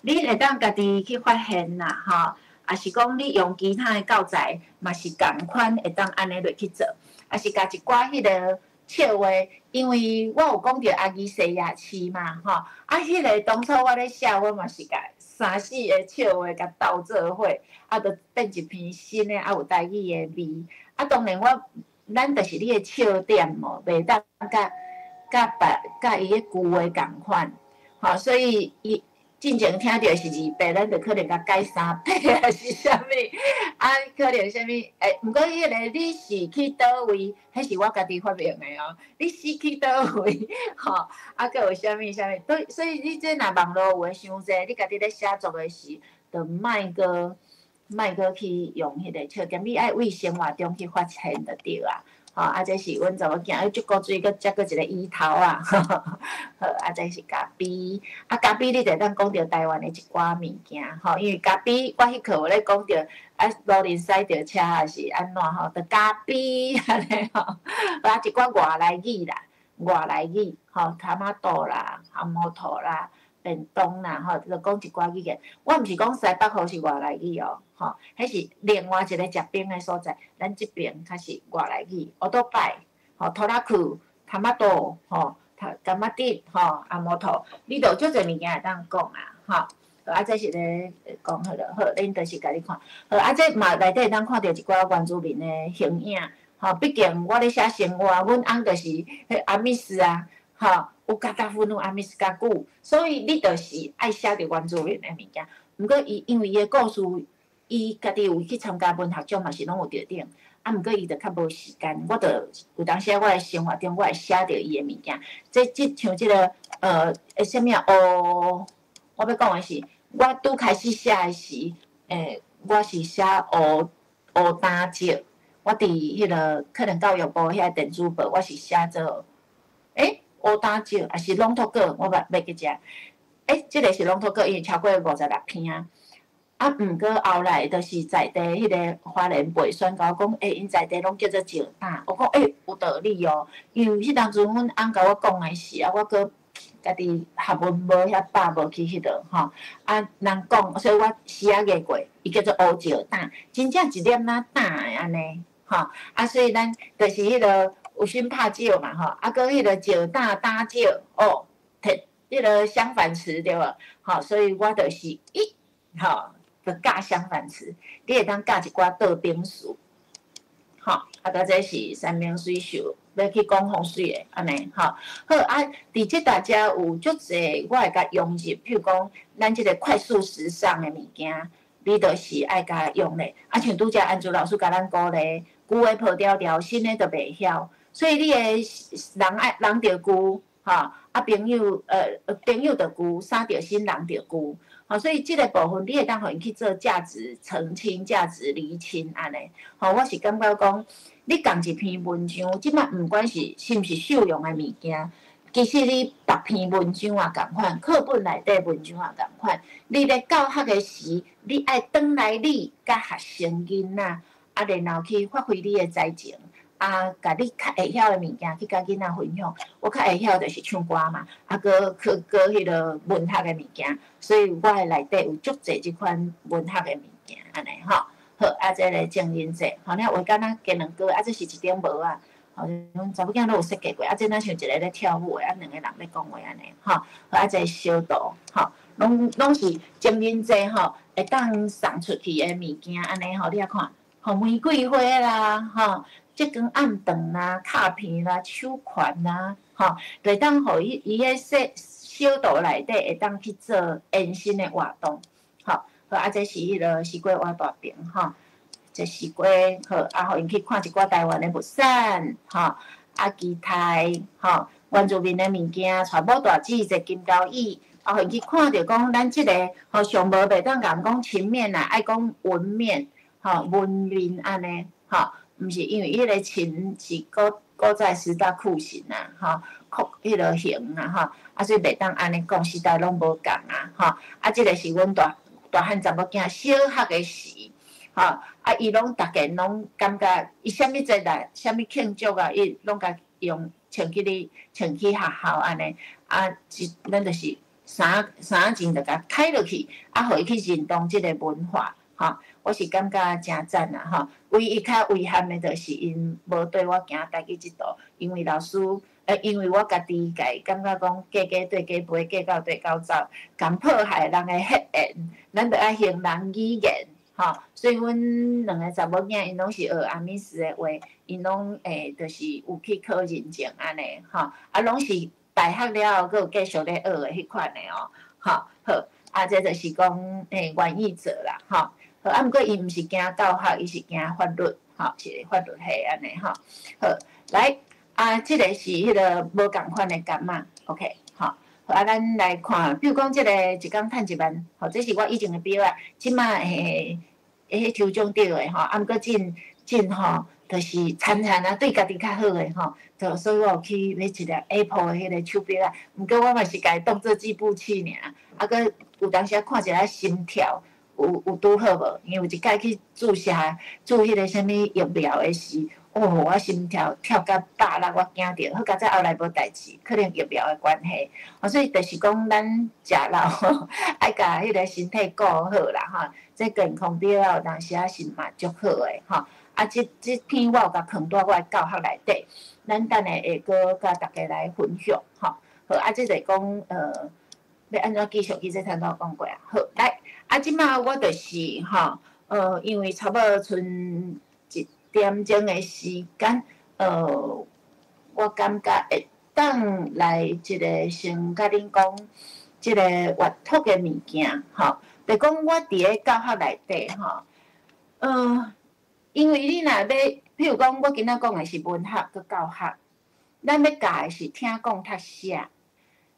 你會當家己去發現啦，吼，抑是講你用其他的教材，嘛是仝款會當按呢落去做，抑是共一寡彼個。笑話，因為我有講著阿基西亞市嘛，吼，啊，彼個當初我咧寫，我嘛是共三四個笑話共鬥做伙，啊，就變一篇新的，啊，有台語的味。啊，當然我，咱就是你的笑點哦，袂當佮佮別佮伊彼舊的仝款，吼，所以伊。進前聽著是200，咱就可能共改300抑是啥物，啊，可能啥物？欸，毋過彼個你是去佗位？彼是我家己發明的哦。你是去佗位？吼，啊，閣有啥物啥物？對，所以你這若網路有的傷濟，你家己咧寫作的時，就莫閣莫閣去用彼個笑點，你愛為生活中去發現就對啊。吼，啊，這是阮查某囝，足古錐，閣遮閣一個魚頭啊，好，啊，這是咖啡，啊，咖啡你就會當講著台灣的一寡物件，吼，因為咖啡，我彼課有咧講著，啊，路面駛著車抑是按怎吼，著咖啡按呢吼，啊，一寡外來語啦，外來語，吼，タマト啦，阿摩托啦。便當啦，吼，就講一寡語言。我毋是講西北雨是外來語哦，吼，彼是另外一個食冰的所在。咱這爿較是外來語，歐多拜，吼，拖拉庫，タマト，吼，柑仔店，吼，阿摩托，你著足濟物件會當講啊，吼。啊，這是咧講彼個，好，恁就是共你看。好，啊，這嘛內底會當看著一寡原住民的形影，吼，畢竟我咧寫生活，阮翁就是彼阿密斯啊，吼。有加達分有阿密斯加古，所以你就是愛寫著原住民的物件。毋過伊因為伊的故事，伊家己有去參加文學獎嘛，是攏有得獎。啊，毋過伊就較無時間。我就有當時我的生活中，我會寫著伊的物件。這這像這個啥物啊？哦，我欲講的是，我拄開始寫的時，欸，我是寫烏烏丹石。我佇彼個可能教育部遐電子報，我是寫做，欸。烏膽石，抑是龍頭閣，我袂袂記者。欸，這個是龍頭閣，因為超過56篇啊。啊，毋過後來就是在地彼个華人培選共我講，欸，𪜶在地攏叫做石膽。我講欸，有道理哦，因為彼當陣阮翁共我講的時，啊，我閣家己學問無遐飽，無去彼落吼。啊，人講，所以我時仔過過，伊叫做烏石膽，真正一粒若膽的按呢，吼。啊，所以咱就是彼个有心拍石嘛，吼。啊，閣彼个石膽膽石，哦，摕彼个相反詞對無？吼，所以我就是伊，吼。就教相反詞，你會當教一寡倒頂詞，吼，啊，閣這是山明水秀，欲去講風水的，按呢，吼，好啊。佇這大遮有足濟，我會共融入，譬如講，咱這个快速時尚的物件，你就是愛共用咧。啊，像拄才安珠老師共咱鼓勵，舊的抱牢牢，新的就袂曉。所以你的人愛人著舊，吼，啊朋友朋友著舊，衫著新，人著舊。吼，所以這个部分你會當予𪜶去做價值澄清、價值釐清按呢。吼，我是感覺講，你仝一篇文章，這擺毋管是是毋是實用的物件，其實你逐篇文章也仝款，課本內底文章也仝款。你咧教學的時，你愛轉來你佮學生囡仔，啊，然後去發揮你的才情。啊，共你較會曉的物件去共囡仔分享。我較會曉就是唱歌嘛，啊，閣去閣彼个文學的物件，所以我的內底有足濟這款文學的物件，按呢吼。好，啊，這个情人節，吼，你看畫敢若雞卵糕，啊，這是一頂帽仔，吼，阮查某囝攏有設計過，啊，這若像一个咧跳舞的，啊，兩个人咧講話按呢，吼，好，啊，這个小圖，吼，攏攏是情人節吼，會當送出去的物件，按呢吼，你來看，吼，玫瑰花啦，吼。這光暗頓啦、卡片啦、手環啦，吼，就會當予伊伊彼小小圖內底會當去做延伸的活動，吼，好啊，這是彼个西瓜挖大餅，吼，這西瓜好啊，予𪜶去看一寡台灣的物產，吼，啊，其他吼，原住民的物件，帶某大姊坐金交椅，啊，予𪜶去看著講咱這个吼上無袂當共講情面啦，愛講文面，吼，文面按呢，吼。毋是因為彼个秦是古古早十大酷刑啊，吼，酷彼个刑啊，吼，啊，所以袂當按呢講，時代攏無仝啊，吼，啊，這个是阮大大漢查某囝小學的時，吼，啊，伊攏逐家攏感覺伊啥物節日、啥物慶祝啊，伊攏共用穿去咧穿去學校按呢，啊，一咱就是衫衫仔就共開落去，啊，予伊去認同這个文化。吼，我是感覺誠讚啦吼，唯一較遺憾的，就是𪜶無綴我行台語這途，因為老師，因為我家己共感覺講，價雞綴雞飛，價狗綴狗走，共破壞人的血緣，咱著愛行人語言，吼，所以阮兩个查某囝，𪜶攏是學阿美斯的話，𪜶攏就是有去考認證按呢，吼，啊，攏是大學了後，閣有繼續咧學的彼款的哦，吼，好，啊，這就是講願意做啦，吼。好，啊，毋過伊毋是驚教學，伊是驚法律，吼，是法律系按呢，吼。好，來，啊，這个是彼个無仝款的柑仔，OK，吼。好，啊，咱來看，比如講這个一工趁1萬，吼，這是我以前的表仔，這馬彼抽獎著的吼，啊，毋過真真吼，就是田田啊，對家己較好的吼，就所以我有去買一粒 Apple 的彼个手錶仔，毋過我嘛是共伊當做計步器爾，啊，閣有當時仔看一下心跳。有有拄好無？因為有一擺去注射注彼个啥物疫苗的時，哦，我心跳跳甲160，我驚著。好佳哉後來無代誌，可能疫苗的關係。哦，所以就是講，咱食老愛共彼个身體顧好啦，吼。這健康錶仔有當時仔是嘛足好的，吼。啊，這這篇我有共囥佇我的教學內底，咱等下會閣共大家來分享，吼。好，啊，這就講欲按怎繼續去這頭拄講過啊。好，來。啊，這馬我就是吼，因為差不多賰一點鐘的時間，我感覺會當來一个先共恁講這个閱讀的物件，吼，就講我佇咧教學內底，吼，因為你若欲，譬如講，我今仔講的是文學閣教學，咱欲教的是聽講讀寫，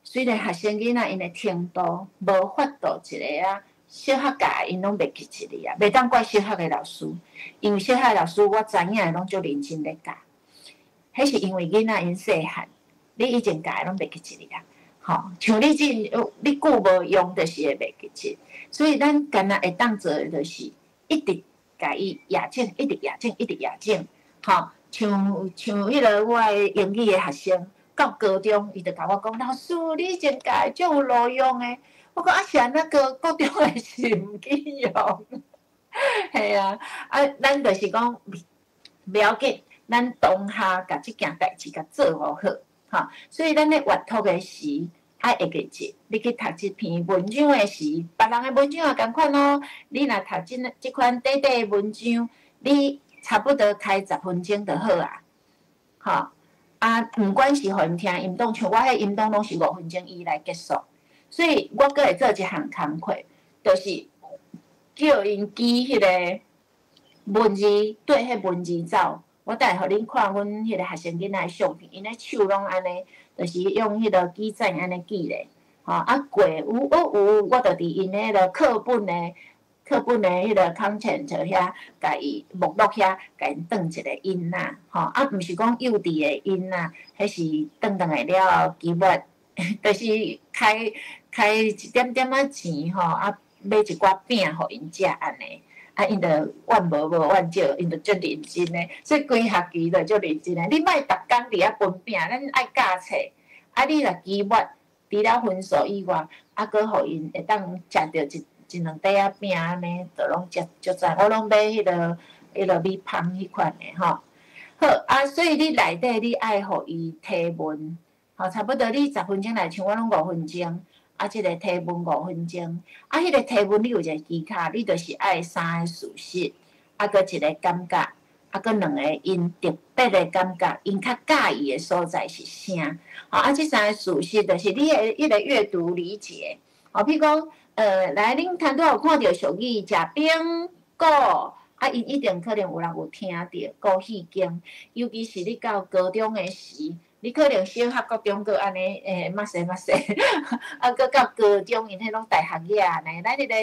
雖然學生囡仔𪜶的程度無法度一个啊。小學教𪜶攏袂記一個啊，袂當怪小學的老師，因為小學的老師我知影的攏足認真咧教，彼是因為囡仔𪜶細漢，你以前教的攏袂記一個啊。吼，像你這你久無用，就是會袂記得。所以咱干焦會當做的，就是一直共伊驗證，一直驗證，一直驗證。吼，像彼个我的英語的學生，到高中伊就共我講：“老師，你以前教的足有路用的。”我講：“啊是按怎閣高中的時毋去用？”嘿啊，啊，咱就是講袂要緊，咱當下共這件代誌共做予好，吼。所以咱咧閱讀的時，愛會記得，你去讀這篇文章的時，別人的文章也仝款哦。你若讀這款短短的文章，你差不多開10分鐘就好啊，吼。啊，毋管是予𪜶聽音檔，像我彼音檔攏是5分鐘以內結束，所以我閣會做一項工課，就是叫𪜶記彼个文字，綴彼文字走。我等下予恁看阮彼个學生囡仔的相片，𪜶的手攏按呢，就是用彼个記載按呢記咧，吼啊過有有，我就佇𪜶彼个課本的彼个 content 遐，共伊目錄遐，共𪜶轉一个音仔，吼啊，毋是講幼稚的音仔，彼是轉轉來了後，期末就是開開一點點仔錢吼，啊買一寡餅予𪜶食按呢。啊，𪜶就怨無無怨少，𪜶就足認真的，所以規學期就足認真的。你莫逐工佇遐分餅，咱愛教冊。啊，你若期末除了分數以外，啊，閣予𪜶會當食著一兩塊仔餅按呢，就攏食足讚。我攏買彼个米香彼款的吼。好，啊，所以你內底你愛予伊提問，吼，差不多你十分鐘內，像我攏五分鐘。啊，這个提問五分鐘，啊，彼个提問你有一个技巧，你就是愛三个事實，啊，閣一個感覺，啊，閣兩個𪜶特別的感覺，𪜶較佮意的所在是啥？吼，啊，這三個事實就是你的彼个閱讀理解。吼，比如講，來，恁頭拄仔有看著俗語，食冰果，啊，𪜶一定可能有人有聽著古戲經，尤其是你到高中的時。你可能小學、國中閣按呢，捌勢捌勢，啊，閣到高中，𪜶彼攏大學仔呢。咱彼个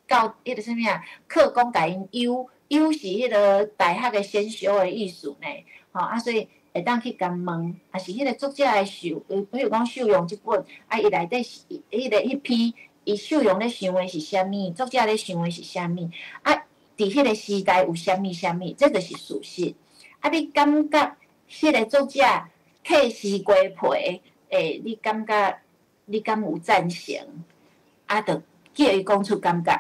教彼个啥物啊？課綱共𪜶優，優是彼个大學的先修的意思呢。吼，啊，所以會當去共問，抑是彼个作者的想，比如講秀容這本，啊，伊內底是彼个彼篇，伊秀容咧想的是啥物？作者咧想的是啥物？啊，佇彼个時代有啥物啥物？這就是事實。啊，你感覺彼个作者剃西瓜皮，欸，你感覺你敢有贊成？啊，就叫伊講出感覺。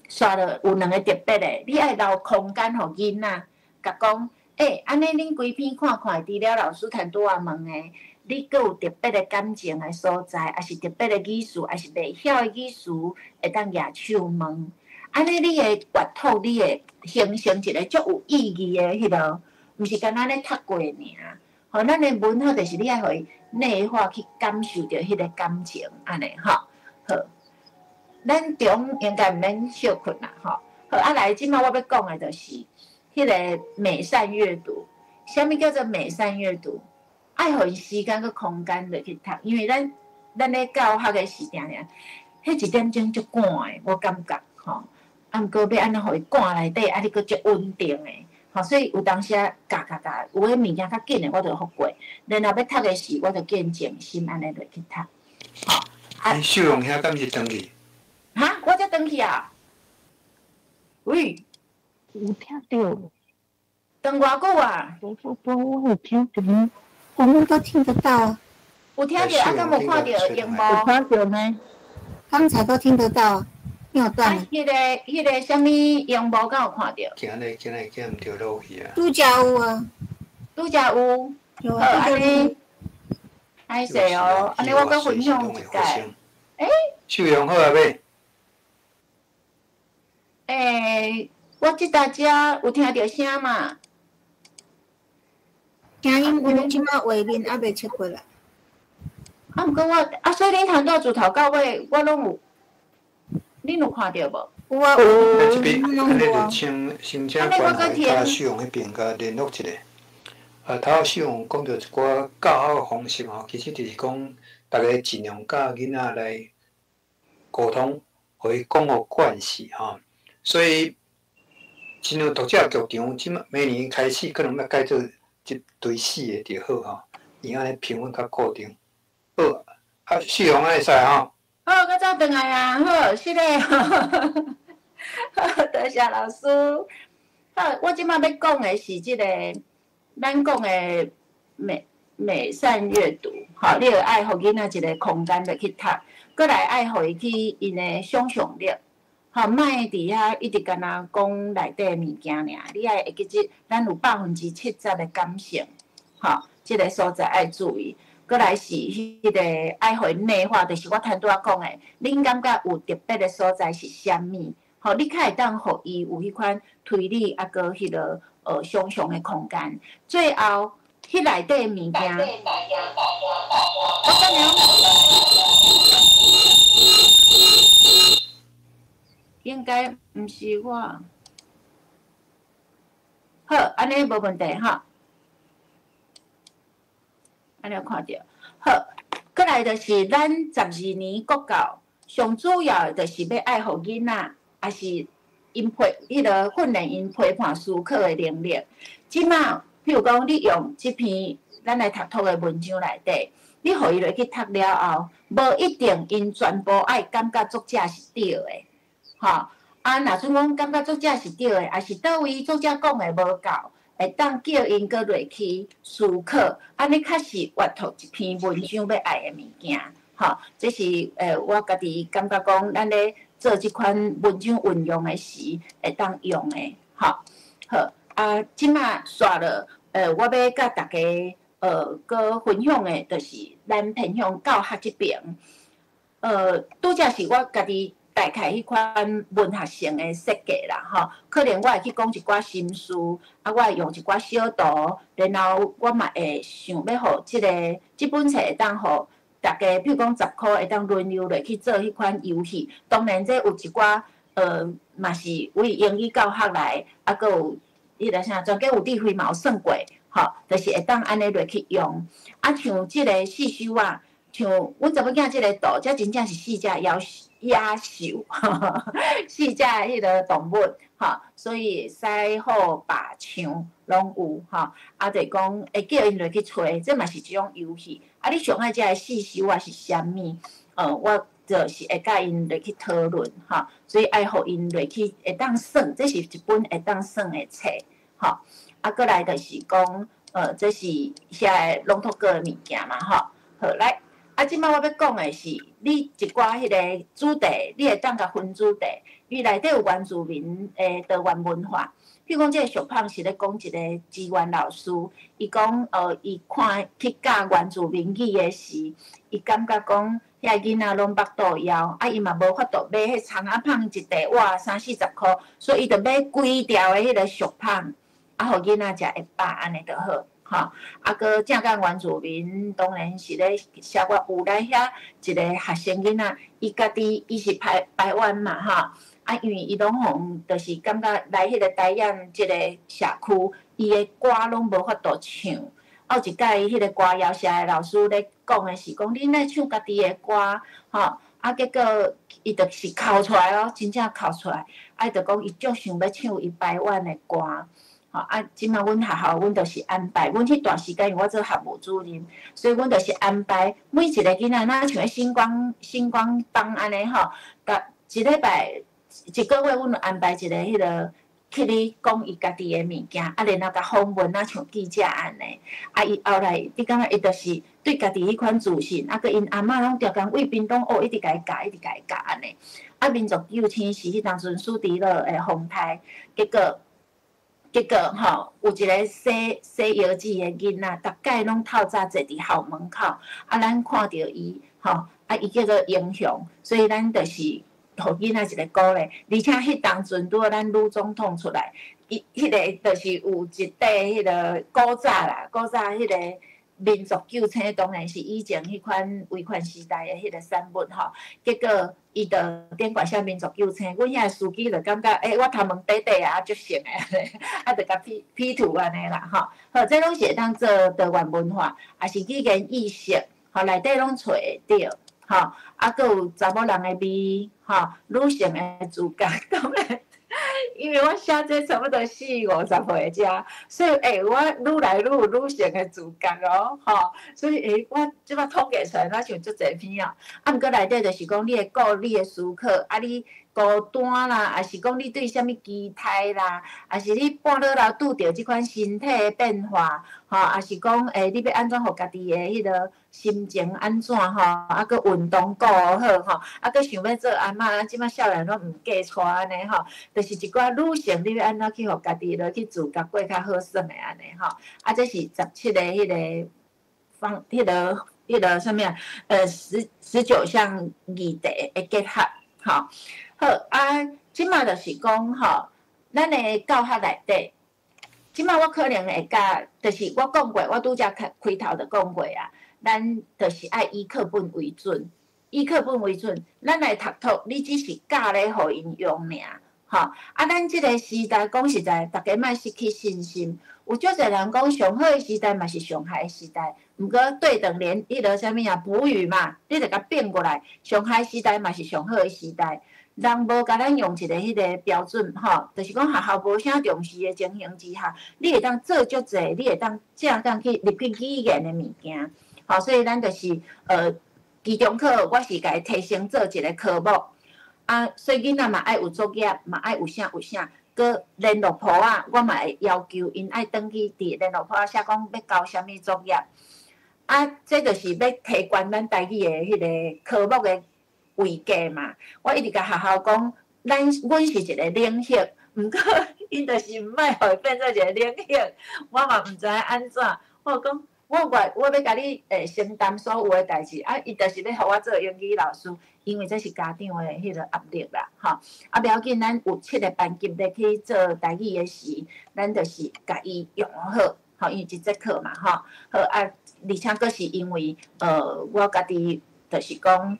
煞落有兩个特別的，你愛留空間予囡仔，共講，欸，按呢恁規篇看看，除了老師頭拄仔問的，你閣有特別的感情的所在，抑是特別的語詞，抑是袂曉的語詞，會當舉手問。按呢，你的閱讀，你會形成一個足有意義的彼囉，毋是干焦咧讀過爾。吼，咱的文學就是你愛予伊內化去感受著彼个感情，按呢吼。好，咱中應該毋免歇睏啦，吼。好，啊來，這擺我欲講的就是彼个美善閱讀。啥物叫做美善閱讀？愛予伊時間閣空間落去讀，因為咱咧教學的時定定，彼一點鐘足趕的，我感覺吼。啊，毋過欲按怎予伊趕內底，啊，你閣足穩定的。吼，所以有當時啊，教教教，有的物件較緊的，我就予過。然後欲讀的時，我就見靜心按呢落去讀。吼，啊。秀容遐敢是轉去？哈，我才轉去啊！喂，有聽著？轉偌久啊？我我有聽著呢，我們都聽得到。有聽著啊？敢無看著螢幕？有看著呢。剛才都聽得到，沒有斷。啊，彼个啥物螢幕敢有看著？今日今毋著落去啊！拄才有啊。拄才有。有啊。好，按呢，歹勢哦，按呢我閣分享一擺。欸？秀容好啊未？欸，我這搭遮有聽著聲嘛？聲音有，這擺畫面猶未切過來。啊，毋過我啊，所以恁頭拄自頭到尾，我攏有，恁有看著無？有啊有。這邊按呢就先請關懷佮秀容彼邊共聯絡一下。啊，頭秀容講著一寡教學方式吼，其實就是講，逐家盡量佮囡仔來溝通，予伊講予慣勢吼。所以，親像讀者劇場，這擺明年開始可能欲改做一對四个就好吼，伊按呢評分較固定。好，啊，四紅會使吼。好，閣走轉來啊！好，是咧。好，多謝老師。好，我這擺欲講的是這個，咱講的美善閱讀，吼，你著愛予囡仔一個空間落去讀，閣來愛予伊去𪜶的想像力，吼，莫佇遐一直干焦講內底的物件爾，你愛會記得，咱有70%的感性，吼，這個所在愛注意。閣來是彼個愛予𪜶內化，就是我頭拄仔講的，恁感覺有特別的所在是啥物？吼，你較會當予伊有彼款推理，抑閣彼個想像的空間。最後，彼內底的物件，我等下，應該毋是我。好，按呢無問題吼。按呢有看著，好，閣來就是咱12年國教上主要的，就是欲愛予囡仔，抑是𪜶批彼个訓練𪜶批判思考的能力。這馬，譬如講，你用這篇咱來讀讀的文章內底，你予伊落去讀了後，無一定𪜶全部愛感覺作者是對的，吼。啊，若準講感覺作者是對的，抑是佗位作者講的無夠，會當叫𪜶閣落去思考，按呢較是閱讀一篇文章欲愛的物件，吼。這是我家己感覺講，咱咧做這款文章運用的時，會當用的，吼。好，啊，這馬煞落，我欲佮大家閣分享的，就是咱偏向教學這邊，拄才是我家己大概彼款文學性的設計啦，吼，可能我會去講一寡心事，啊，我會用一寡小圖，然後我嘛會想欲予這个這本冊會當予大家，譬如講10箍會當輪流落去做彼款遊戲。當然，這有一寡嘛是為英語教學來，啊，閣有彼个啥，專家有智慧嘛有算過，吼，就是會當按呢落去用。啊，像這个四修啊，像阮查某囝這个圖，這真正是四隻夭野獸，四隻彼个動物，吼，所以獅虎豹象攏有，吼，啊，就是講會叫𪜶落去揣，這嘛是一種遊戲。啊，你上愛食的四獸啊是啥物？我就是會佮𪜶落去討論，吼，所以愛予𪜶落去會當算，這是一本會當算的冊，吼。啊，閣來就是講，這是遐個朗讀過的物件嘛，吼。好，來。啊，這擺我欲講的是，你一寡彼个主題，你會當共分主題，伊內底有原住民的多元文化。譬如講，這个小胖是咧講一個資源老師，伊講，伊看去教原住民語的時，伊感覺講遐囡仔攏腹肚枵，啊，伊嘛無法度買彼蔥仔麭一袋哇三四十箍，所以伊就買規條的彼个俗麭，啊，予囡仔食會飽，按呢就好。吼，啊，閣正港原住民當然是咧寫我有咱遐一個學生囡仔，伊家己伊是排排灣嘛，吼，啊，因為伊攏予就是感覺來彼個台陽這個社區，伊的歌攏無法度唱。啊，有一擺彼個歌謠社的老師咧講的是講，恁愛唱家己的歌，吼，啊，結果伊就是哭出來哦，真正哭出來，啊，伊就講伊足想欲唱伊排灣的歌。吼啊！這擺阮學校，阮就是安排，阮彼段時間因為我做學務主任，所以阮就是安排每一个囡仔，若像彼星光星光幫按呢吼，逐一禮拜一个月，阮有安排一个彼个去咧講伊家己的物件，啊，然後共訪問啊，像記者按呢。啊，伊後來你感覺伊就是對家己彼款自信，啊，閣𪜶阿嬤攏逐工為屏東哦，一直共伊教，一直共伊教按呢。啊，民族救星是彼當陣蘇迪勒的風颱，結果。結果吼，有一個洗洗腰子的囡仔，逐擺攏透早坐佇校門口，啊，咱看著伊吼，啊，伊叫做英雄，所以咱就是予囡仔一個鼓勵。而且彼當陣拄好咱女總統出來，伊彼个就是有一塊彼个古早啦，古早彼個民族救星當然是以前彼款威權時代的彼個產物吼。結果伊就頂懸寫民族救星，阮遐司機就感覺，欸，我頭毛短短啊，足像的，啊，就共 P P 圖按呢啦吼。好，這攏是會當做多元文化，抑是語言意識，吼，內底攏揣會著，吼，啊，閣有查某人的味，吼，女性的資格，當然，因為我寫這差不多四五十歲遮，所以我愈來愈有女性的自覺哦，吼，所以我這擺統計出來，若像足濟篇哦。啊，毋過內底就是講你會顧你的思考，啊，你孤單啦，抑是講你對啥物期待啦，抑是你半路頭拄著這款身體的變化，吼，抑是講你欲按怎予家己的彼个心情按怎吼，啊，閣運動顧好吼，啊，閣想欲做阿嬤，啊，這擺少年攏毋嫁娶按呢吼，就是一寡女性你欲按怎去予家己落去自覺過較好耍的按呢吼，啊，這是17個彼个方，彼个啥物啊？19項議題的結合，吼。好啊，這擺就是講吼，咱的教學內底，這擺我可能會教，就是我講過，我拄才開開頭就講過啊，咱就是愛以課本為準，以課本為準，咱來讀托，你只是教咧予𪜶用爾，吼。啊，咱這个時代講實在，逐家莫失去信心。有足濟人講上好的時代嘛是上害的時代，毋過對等連彼个啥物啊，補語嘛，你著共變過來，上害時代嘛是上好的時代。人無共咱用一个彼个標準，吼，就是講學校無啥重視的情形之下，你會當做足濟，你會當正當去入去語言的物件，吼，所以咱就是期中考我是共伊提升做一个科目，啊，所以囡仔嘛愛有作業，嘛愛有啥有啥，閣聯絡簿仔，我嘛會要求𪜶愛轉去佇聯絡簿仔寫講欲交啥物作業，啊，這就是欲提懸咱台語的彼个科目的位階嘛。我一直共學校講，阮是一个冷血，毋過𪜶就是毋愛予伊變做一个冷血，我嘛毋知影按怎。我講，我欲共你承擔所有的代誌，啊，伊就是欲予我做英語老師，因為這是家長的彼个壓力啦，吼。啊，無要緊，咱有七個班級咧去做台語的時，咱就是共伊用好，吼，因為一節課嘛，吼。好啊，而且閣是因為我家己就是講，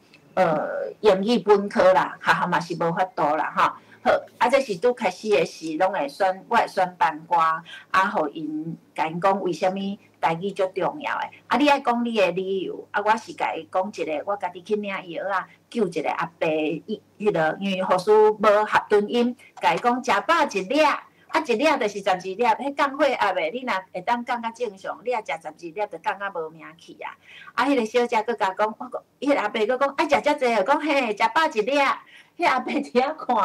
英語本科啦，學校嘛是無法度啦，吼。好，啊，這是拄開始的時，攏會選，我會選班歌，啊，予𪜶共𪜶講為啥物台語足重要的。啊，你愛講你的理由，啊，我是共伊講一个，我家己去領藥仔，救一个阿伯，伊彼个因為護士無合頓音，共伊講食飽一粒，啊，一粒就是12粒，彼降血壓的，你若會當降較正常，你若食十二粒就降較無命去啊。啊，彼个小姐閣共講，我講，彼个阿伯閣講愛食遮濟，講嘿，食飽一粒。彼阿伯佇遐看，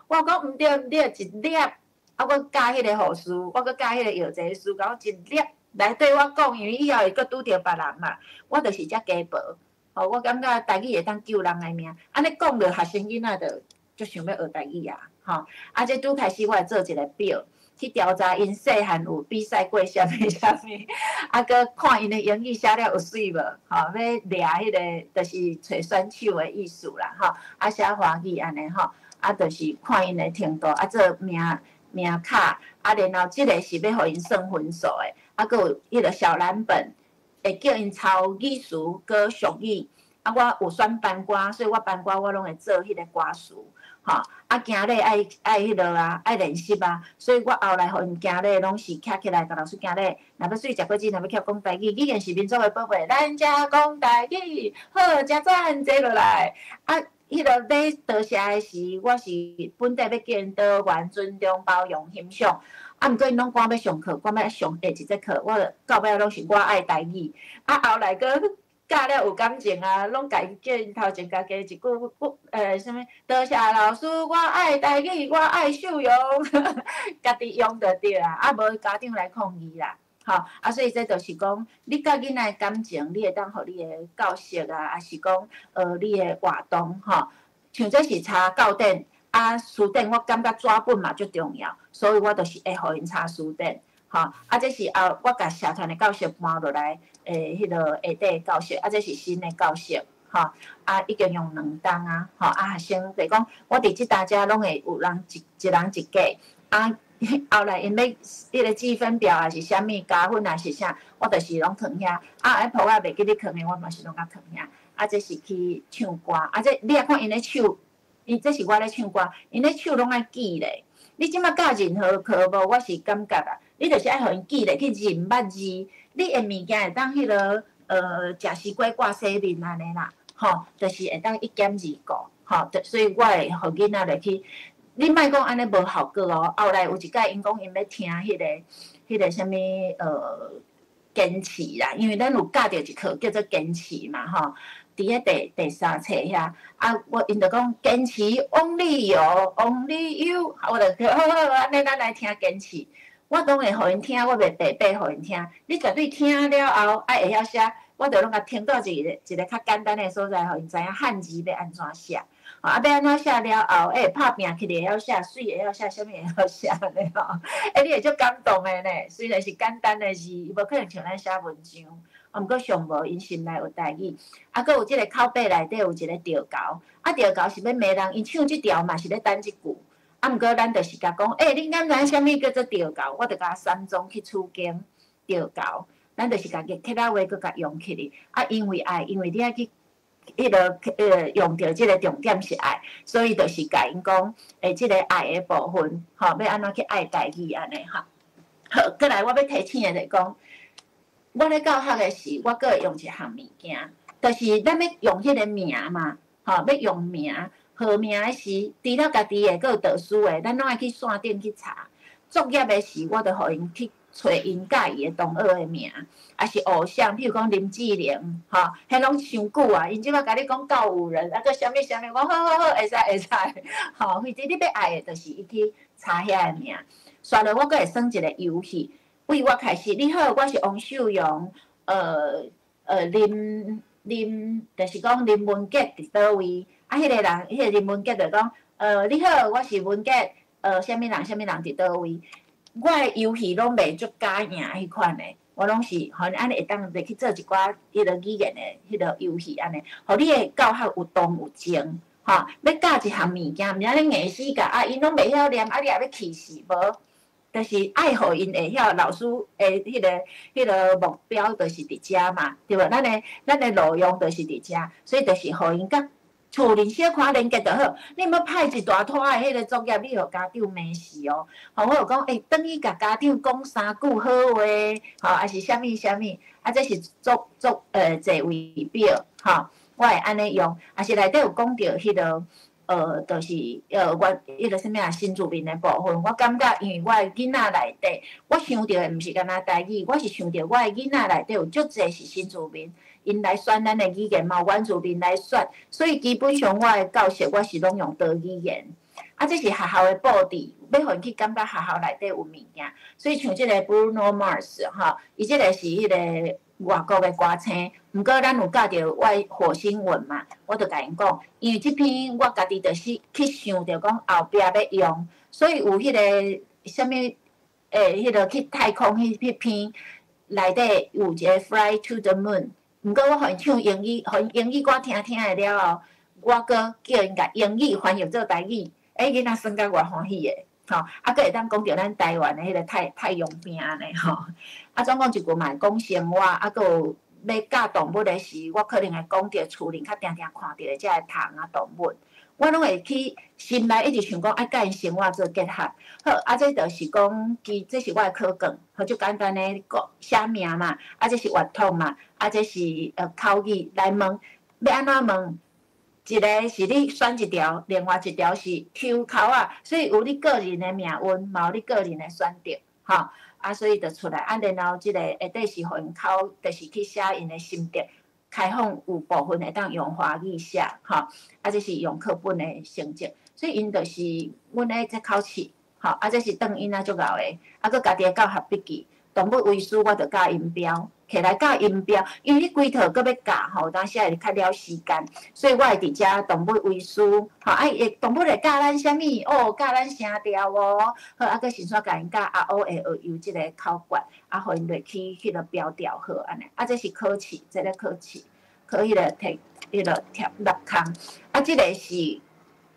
我講毋對毋對，一粒。啊，我教彼个護士，我閣教彼個藥劑師，共我一粒來對我講，因為以後會閣拄著別人嘛。我就是遮雞婆，吼，我感覺台語會當救人的命。按呢講落，學生囡仔就足想欲學台語啊，吼。啊，這拄開始我會做一個表，去調查𪜶細漢有比賽過啥物啥物，啊，閣看𪜶的英語寫了有媠無，吼，欲掠彼个就是揣選手的意思啦，吼，啊，寫華語按呢吼，啊，就是看𪜶的程度，啊，做名名卡，啊，然後這个是欲予𪜶算分數的，啊，閣有彼个小藍本，會叫𪜶抄語詞閣俗語，啊，我有選班歌，所以我班歌我攏會做彼个歌詞。吼，啊，行禮愛愛彼落啊，愛練習啊，所以我後來予𪜶行禮攏是徛起來，共老師行禮。若欲媠食果子，若欲徛講台語，語言是民族的寶貝，咱遮講台語，好，誠讚，坐落來。啊，彼个咧多謝的時，我是本底欲叫𪜶多元、尊重、包容、欣賞。啊，毋過𪜶攏趕欲上課，趕欲上下一節課，我就到尾攏是我愛台語。啊，後來閣教了有感情啊，攏共伊叫𪜶頭前共加一句，啥物？多謝老師，我愛台語，我愛秀容，家己用就對啊，啊無家長來抗議啦，吼，啊，所以這就是講，你佮囡仔的感情，你會當予你的教學啊，抑是講，你的活動，吼，像這是查教典，啊，辭典，我感覺紙本嘛足重要，所以我就是會予𪜶查辭典。吼，啊，這是後我共社團的教學搬落來，彼个下底教學，啊，這是新的教學，吼，啊，已經用兩冬啊，吼，啊，學生就是講，我佇這搭遮攏會有人一一人一格，啊，後來𪜶欲彼个計分表抑是啥物加分抑是啥，我就是攏囥遐，啊，彼簿仔袂記得囥的，我嘛是攏共囥遐，啊，這是去唱歌，啊，這你若看𪜶咧手，伊這是我咧唱歌，𪜶咧手攏愛記咧。你這馬教任何科目，我是感覺啊，你就是愛予𪜶記咧，去認捌字，你的物件會當彼落，食西瓜掛洗面按呢啦，吼，就是會當一兼二顧，吼，所以我會予囡仔入去你莫講按呢無效果哦。後來有一擺，𪜶講𪜶欲聽彼個啥物堅持啦，因為咱有教著一課叫做堅持嘛吼。佇咧第三冊遐，啊，我𪜶就講堅持，only you，only you，我就好好按呢，咱來聽堅持。我當會予𪜶聽，我袂白白予𪜶聽。你絕對聽了後，愛會曉寫，我就攏共聽到一個一個較簡單的所在，予𪜶知影漢字欲按怎寫。啊，欲按怎寫了後，欸，拍拚起來會曉寫，媠會曉寫，啥物會曉寫咧吼？欸，你會足感動的呢。雖然是簡單的字，伊無可能像咱寫文章，啊，毋過上無𪜶心內有台語。啊，閣有這個口白內底有一個著猴，啊，著猴是欲罵人，𪜶唱這條嘛是咧等這句。啊，毋過咱就是共講，欸，恁敢知影啥物叫做著猴？我就共三宗去取經著猴，咱就是共客家話閣共用起來。啊，因為愛，因為你愛去彼落用著這個重點是愛，所以就是共𪜶講，欸，這個愛的部分，吼，欲按怎去愛台語按呢吼。好，過來我欲提醒的就是講，我咧教學的時，我閣會用一項物件，就是咱欲用彼個名嘛，吼，欲用名。號名的時，除了家己的，閣有導師的，咱攏愛去線頂去查。作業的時，我就予𪜶去揣𪜶佮意的同學的名，抑是偶像，譬如講林志玲，吼，彼攏傷久啊。𪜶這擺共你講告五人，啊，閣啥物啥物，我講好好好，會使會使，吼，反正你欲愛的，就是伊去查遐个名。煞落我閣會耍一個遊戲，為我開始，你好，我是王秀榮，林林，就是講林文傑佇佗位？啊，彼個人，彼個林文傑就講，你好，我是文傑，啥物人，啥物人佇佗位？我的遊戲攏袂足敢贏彼款的，我攏是予按呢會當入去做一寡彼个語言的彼个遊戲按呢，予你的教學有動有靜，吼，欲教一項物件，毋是按呢硬死教，啊，𪜶攏袂曉念，啊，你也欲氣死無？就是愛予𪜶會曉，老師的彼個目標就是佇遮嘛，對無？咱的路用就是佇遮，所以就是予𪜶佮厝裡小看連結就好。你毋好派一大拖的彼個作業，你予家長罵死哦。吼，我有講，欸，轉去共家長講三句好話，吼，抑是啥物啥物，啊，這是作作座位表，吼，我會按呢用，抑是內底有講著彼個。就是我彼個啥物啊，新住民的部分，我感覺因為我的囡仔內底，我想著的毋是干焦台語，我是想著我的囡仔內底有足濟是新住民，𪜶來選咱的語言嘛，有原住民來選，所以基本上我的教學我是攏用多語言。啊，這是學校的布置，欲予𪜶去感覺學校內底有物件，所以像這個 Bruno Mars 吼，伊這個是彼個外國的歌星，毋過咱有教著我火星文嘛，我就共𪜶講，因為這篇我家己就是去想著講後壁欲用，所以有彼個啥物彼個去太空彼篇內底有一個 Fly to the Moon，毋過我予𪜶唱英語，予𪜶英語歌聽聽的了後，我閣叫𪜶共英語翻譯做台語，欸，囡仔耍甲偌歡喜的，吼，啊，閣會當講著咱台灣的彼個太陽餅按呢吼。啊，總講一句嘛會講生活，啊，閣有欲教動物的時，我可能會講著厝裡較定定看著的這个蟲啊動物，我攏會去心內一直想講愛佮𪜶生活做結合。好，啊，這就是講，其這是我的考卷，好，足簡單的講寫名嘛，啊，這是閱讀嘛，啊，這是口語來問，欲按怎問？一個是你選一條，另外一條是抽籤仔，所以有你個人的命運，嘛有你個人的選擇，吼。啊，所以就出來，啊，然後這個下底是予𪜶考，就是去寫𪜶的心得。開放有部分會當用華語寫，吼，啊，這是用課本的成績，所以𪜶就是阮咧這考試，吼，啊，這是當囡仔足𠢕的，啊，閣家己的教學筆記，動物為師我就教音標，摕來教音標，因為你規套閣欲教吼，有當時會較了時間，所以我會佇遮動物為師，吼，啊，伊動物會教咱啥物？哦，教咱聲調哦，好，啊，閣順紲共𪜶教阿烏會學有這個口訣，啊，予𪜶落去彼个標調好按呢，啊，這是考試，這個考試，考彼個摕彼个貼六空，啊，這個是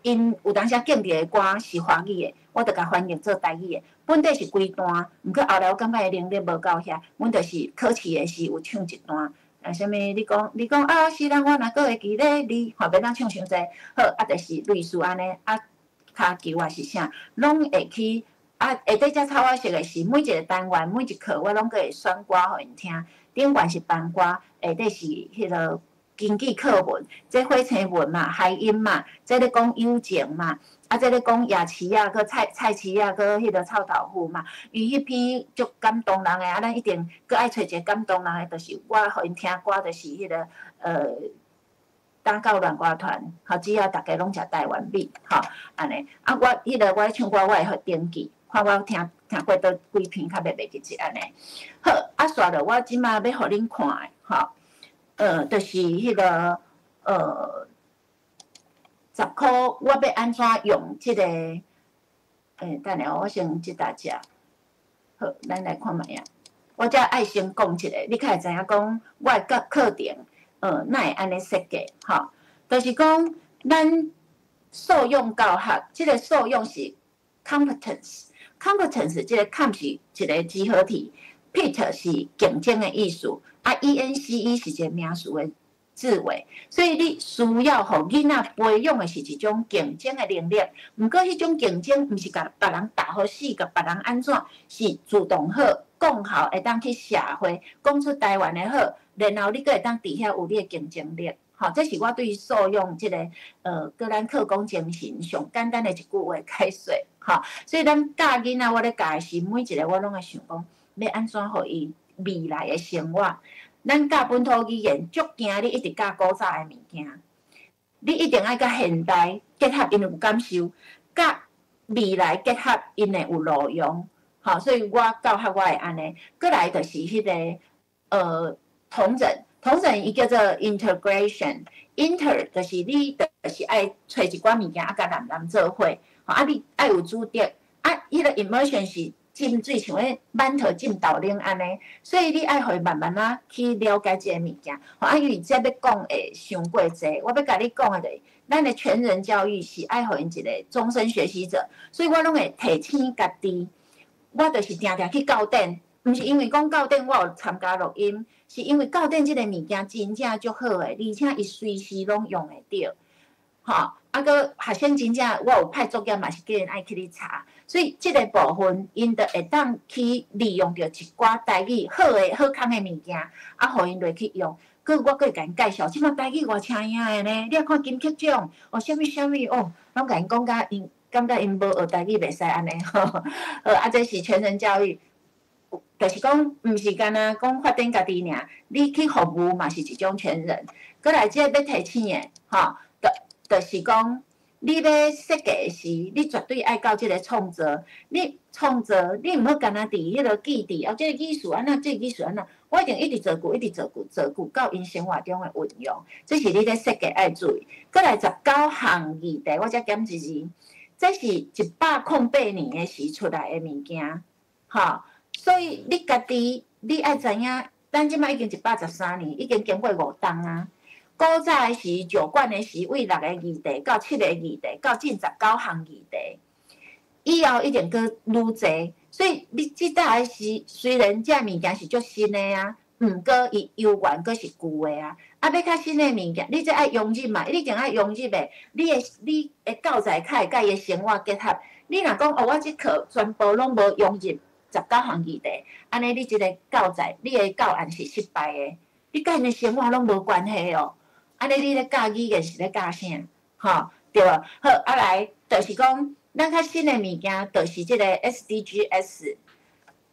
𪜶有當時敬著的歌是華語的，我就共翻譯做台語的。本底是規段，毋過後來我感覺伊能力無夠遐，阮就是考試的時有唱一段，啊，啥物？你講，你講啊，是人我若閣會記得你，吼，免當唱傷濟，好，啊，就是類似按呢，啊，跤球抑是啥，攏會去。啊，下底這草仔色的是每一個單元每一課，我攏閣會選歌予𪜶聽。頂懸是班歌，下底是彼個根據課文，這火星文嘛，諧音嘛，這咧講友情嘛，啊，這咧講夜市啊，閣菜菜市啊，閣彼个臭豆腐嘛。伊彼篇足感動人的，啊，咱一定閣愛揣一个感動人的，就是我予𪜶聽歌，就是彼个打狗亂歌團，吼，只要逐家攏食台灣米，吼，按呢。啊，我彼个我咧唱歌，我會予登記，看我聽聽過佗幾篇，較袂袂記得按呢。好，啊，煞落我這馬欲予恁看的，吼，就是彼个十箍，我欲按怎用這个？等下我先這搭遮。好，咱來看覓仔。我遮愛先講一下，你較會知影講我的課課程，哪會按呢設計？吼，就是講咱素養教學，這个素養是 competence，competence 這個 com 是一個集合體，pet 是競爭的意思，啊，ence 是一個名詞的字尾，所以你需要予囡仔培養的是一種競爭的能力。毋過，彼種競爭毋是共別人打予死，共別人按怎，是主動好，講好會當去社會講出台灣的好，然後你閣會當佇遐有你的競爭力。吼，這是我對素養這个，閣咱課綱精神上簡單的一句話解說。吼，所以咱教囡仔，我咧教的時，每一个我攏會想講，欲按怎予伊未來的生活。咱教本土語言，足驚你一直教古早的物件，你一定愛佮現代結合，𪜶有感受；佮未來結合，𪜶會有路用。吼，所以我教學我會按呢。閣來就是彼个統整，統整伊叫做 integration，inter 就是你就是愛揣一寡物件啊，共連連做伙，吼啊，你愛有主軸，啊，彼个 immersion 是浸水，像彼饅頭浸豆奶按呢，所以你愛予伊慢慢仔去了解這个物件。吼啊，因為這欲講會傷過濟，我欲共你講的就是，咱的全人教育是愛予𪜶一个終身學習者，所以我攏會提醒家己，我就是定定去教典，毋是因為講教典我有參加錄音，是因為教典這个物件真正足好的，而且伊隨時攏用會著。吼，啊，閣學生真正我有派作業嘛，是叫𪜶愛去咧查，所以這个部分𪜶就會當去利用著一寡台語好的好康的物件，啊，予𪜶落去用。閣我閣會共𪜶介紹，這馬台語偌請影的呢？你若看金曲獎，哦，啥物啥物哦，攏共𪜶講甲𪜶感覺𪜶無學台語袂使按呢吼。好，啊，這是全人教育，就是講毋是干焦講發展家己爾，你去服務嘛是一種全人。閣來這個欲提醒的，吼，就是講，你欲設計時，你絕對愛到這个創造。你創造，你毋好干焦佇彼个記佇，哦，這个意思按怎，這个意思按怎，我一定一直造句，一直造句，造句到𪜶生活中的運用。這是你咧設計愛注意。閣來19項議題，我才減一字，這是108年的時出來的物件，吼。所以你家己，你愛知影，咱這馬已經113年，已經經過五冬啊。古早的時，石管的時，為六個議題到七個議題，到進19項議題，以後一定閣愈濟。所以你這搭的時，雖然這物件是足新的啊，毋過伊猶原閣是舊的啊。啊，欲較新的物件，你這愛融入嘛，你一定愛融入的。你的教材較會佮伊的生活結合。你若講哦，我這課全部攏無融入十九項議題，按呢你這个教材，你的教案是失敗的，你佮𪜶的生活攏無關係哦。按呢你咧教語言是咧教啥？吼，對無？好，啊來，就是講，咱較新的物件，就是這个 SDGs，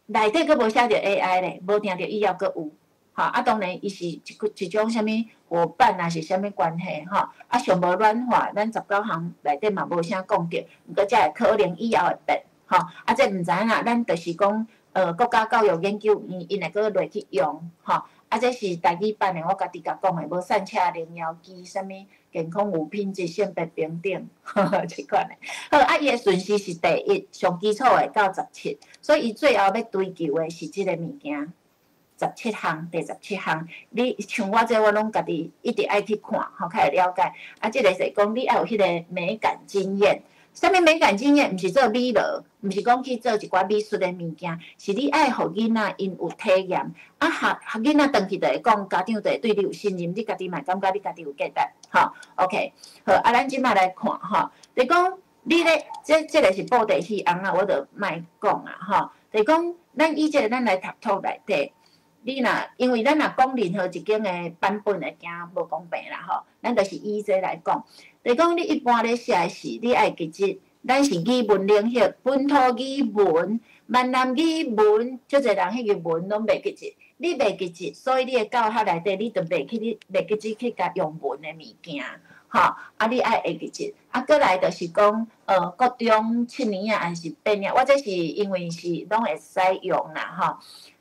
內底閣無寫著 AI 咧，無定著以後閣有。吼，啊，當然伊是一一種啥物夥伴啊，是啥物關係吼？啊，上無軟化，咱十九項內底嘛無啥講著，毋過才會可能以後會變，吼。啊，這毋知影啦，咱就是講，國家教育研究院𪜶會閣落去用，吼。啊，這是台語版的，我家己共講的，無散赤零搖機，啥物健康有品質、性別平等，這款的。好，啊，伊的順序是第一，上基礎的到十七，所以伊最後欲追求的是這个物件。十七項，第十七項，你像我這我攏家己一直愛去看，吼，較會了解。啊，這个是講你愛有彼个美感經驗。啥物美感經驗？毋是做美勞，毋是講去做一寡美術的物件，是你愛予囡仔𪜶有體驗。啊，學學囡仔轉去就會講，家長就會對你有信任，你家己嘛會感覺你家己有價值。吼，OK，好，啊，咱這馬來看吼，就講你咧，這這个是布袋戲尪仔，我就莫講啊，吼，就講咱以這个咱來讀冊內底。你若因為咱若講任何一間的版本會驚無公平啦吼，咱就是以這來講，就講你一般咧寫的時，你愛記得咱是語文能力，本土語文、閩南語文，足濟人彼個文攏袂記得。你袂記得，所以你的教學內底，你就袂去，你袂記得去共用文的物件，吼。啊，你愛會記得。啊，閣來就是講，國中7年仔，還是8年，我這是因為是攏會使用啦，吼。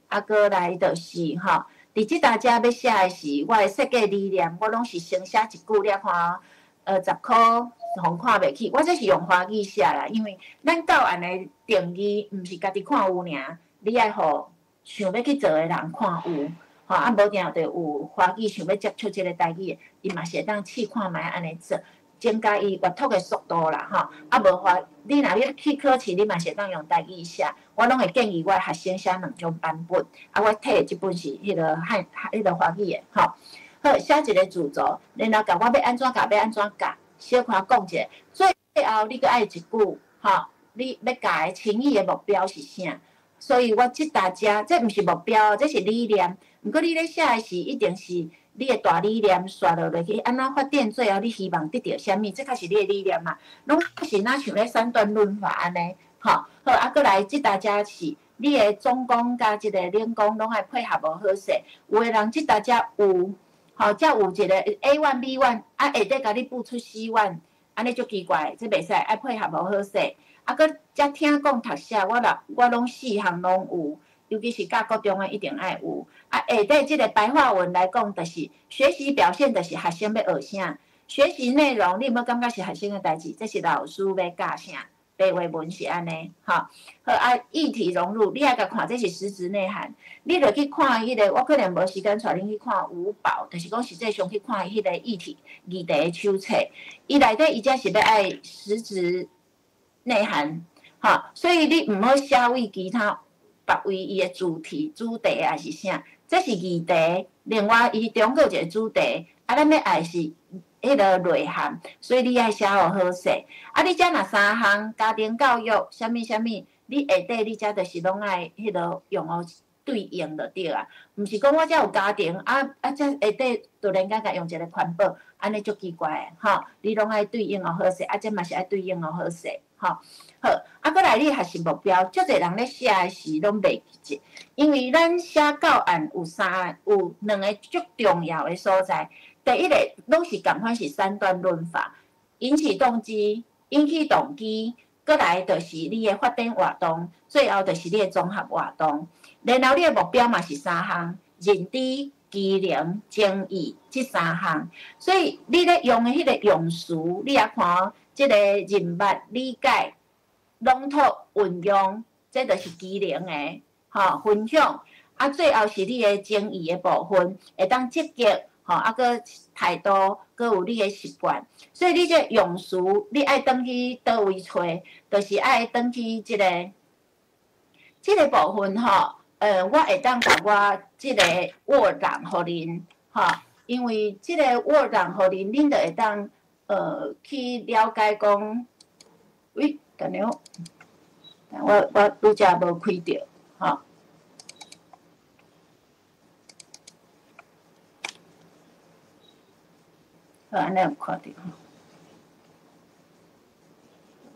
啊，閣來就是吼，佇這搭遮欲寫的是我的設計理念，我攏是先寫一句了看，10箍予看袂起。我這是用華語寫啦，因為咱教案的定義毋是家己看有爾，你愛予想欲去做的人看有，吼啊，無定就有華語想欲接觸這个台語的，伊嘛是會當試看覓按呢做，增加伊閱讀的速度啦，吼。啊，無華，你若欲去考試，你嘛是會當用台語寫。我攏會建議我的學生寫兩種版本。啊，我提的這本是彼个漢、彼个華語的，吼。好，寫一个主軸，然後共我欲按怎教，欲按怎教，小可講一下。最後你閣愛一句，吼，你欲教的請意的目標是啥？所以我這搭遮，這毋是目標，這是理念。毋過你咧寫的是，一定是你的大理念刷落去，按怎發展，最後你希望得著啥物？這較是你的理念嘛。攏是若像咧三段論法按呢，吼。好，啊，閣來這搭遮是你的總綱佮這個領綱攏愛配合無好勢。有的人這搭遮有，吼，才有一個 A one B one，啊，下底共你補出 C one，按呢足奇怪，這袂使，愛配合無好勢。啊，閣才聽講讀寫，我若我攏四項攏有，尤其是教國中的一定愛有。啊，下底這個白話文來講，就是學習表現，就是學生欲學啥。學習內容，你有無感覺是學生的代誌？這是老師欲教啥？白話文是按呢，吼。好啊，議題融入，你愛共看，這是實質內涵。你著去看彼个，我可能無時間帶恁去看五寶，就是講實際上去看彼個議題議題的手冊。伊內底伊才是欲愛實質內涵，吼，所以你毋好寫為其他別位伊的主題、主題抑是啥，這是議題。另外，伊中閣有一個主題，啊，咱欲愛是彼个內涵，所以你愛寫予好勢。啊，你遮若三項家庭教育，啥物啥物，你下底你遮就是攏愛彼个用予對應就對啊。毋是講我遮有家庭，啊啊，遮下底突然間共用一个環保，按呢足奇怪的，吼。你攏愛對應予好勢，啊，這嘛是愛對應予好勢。吼，好，啊，閣來你學習目標，足濟人咧寫的時攏袂記得，因為咱寫教案有三有兩个足重要的所在。第一個攏是仝款是三段論法，引起動機，引起動機，閣來就是你的發展活動，最後就是你的綜合活動。然後你的目標嘛是三項：認知、機能、情意這三項。所以你咧用的彼个用詞，你也看。這个認捌、理解、籠統、運用，這就是機能的，吼，分享。啊，最後是你的情意的部分，會當積極，吼，啊，閣態度，閣有你的習慣。所以你這用詞，你愛轉去佗位揣，就是愛轉去這个這个部分，吼。我會當共我這个 Word 檔予恁，吼，因為這个 Word 檔予恁，恁就會當去了解講，喂，等下，我我拄才無開著，吼。好，按呢有看著吼。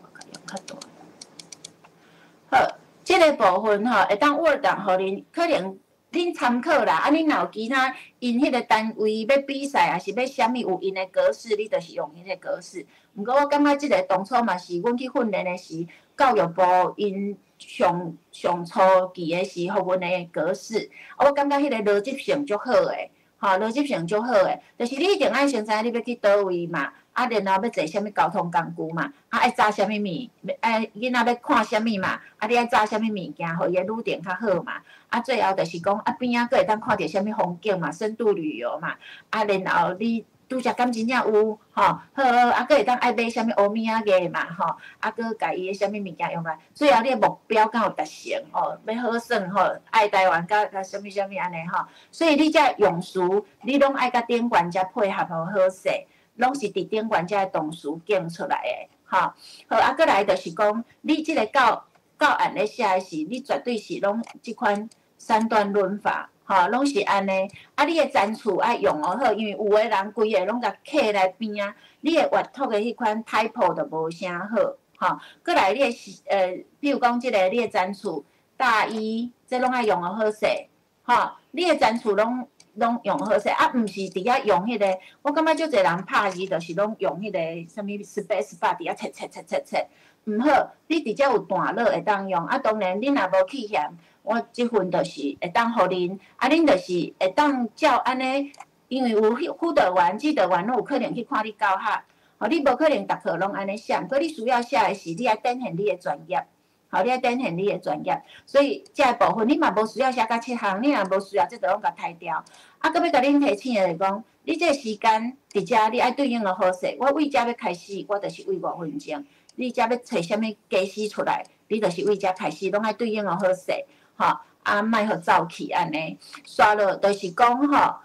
我共用較大。好，這个部分吼，會當 Word 檔予恁，可能恁參考啦。啊，恁若有其他𪜶彼个單位欲比賽，抑是欲啥物有𪜶的格式，你就是用彼个格式。毋過我感覺這个當初嘛是阮去訓練的時，教育部𪜶上上初期的時，予阮的格式。啊，我感覺彼个邏輯性足好的，吼，邏輯性足好的，就是你一定愛先知影你欲去佗位嘛，啊，然後欲坐啥物交通工具嘛，啊，愛紮啥物物，愛囡仔欲看啥物嘛，啊，你愛紮啥物物件，予伊的旅程較好嘛。啊，最後就是講，啊，邊仔閣會當看著啥物風景嘛，深度旅遊嘛。啊，然後你拄則敢真正有吼，好好，啊，閣會當愛買啥物烏物仔個嘛，吼，啊，閣共伊的啥物物件用來，最後你的目標敢有達成吼，欲好耍吼，愛台灣佮佮啥物啥物按呢吼。所以你這用詞，你攏愛佮頂懸遮配合予好勢，攏是佇頂懸遮的動詞建出來的，吼。好，啊，閣來就是講，你這個教教案咧寫的是，你絕對是攏這款三段論法，吼，攏是按呢。啊，你的層次愛用予好，因為有的人規个攏共刻來邊仔，你的閱讀的彼款 typo 就無啥好，吼。閣來你的是比如講這个你的展處大衣，這攏愛用予好勢，吼。你的展處攏用好勢，啊，毋是佇遐用彼个，我感覺足濟人拍字就是攏用彼个啥物 space bar 佇遐切切切切切，毋好，你佇遮有段落會當用，啊，當然恁若無去嫌，我這份就是會當予恁，啊，恁就是會當照按呢，因為有輔導員、指導員攏有可能去看你教學，吼，你無可能逐課攏按呢寫，毋過你需要寫的是，你愛展現你的專業。吼，你愛展現你的專業，所以這个部分你嘛無需要寫甲七項，你若無需要，這就攏共刣掉。啊，閣欲共恁提醒的就是講，你這个時間佇遮你愛對應予好勢。我為遮欲開始，我就是為5分鐘。你遮欲揣啥物家私出來，你就是為遮開始，攏愛對應予好勢，吼，啊，莫予走去按呢。煞落就是講吼，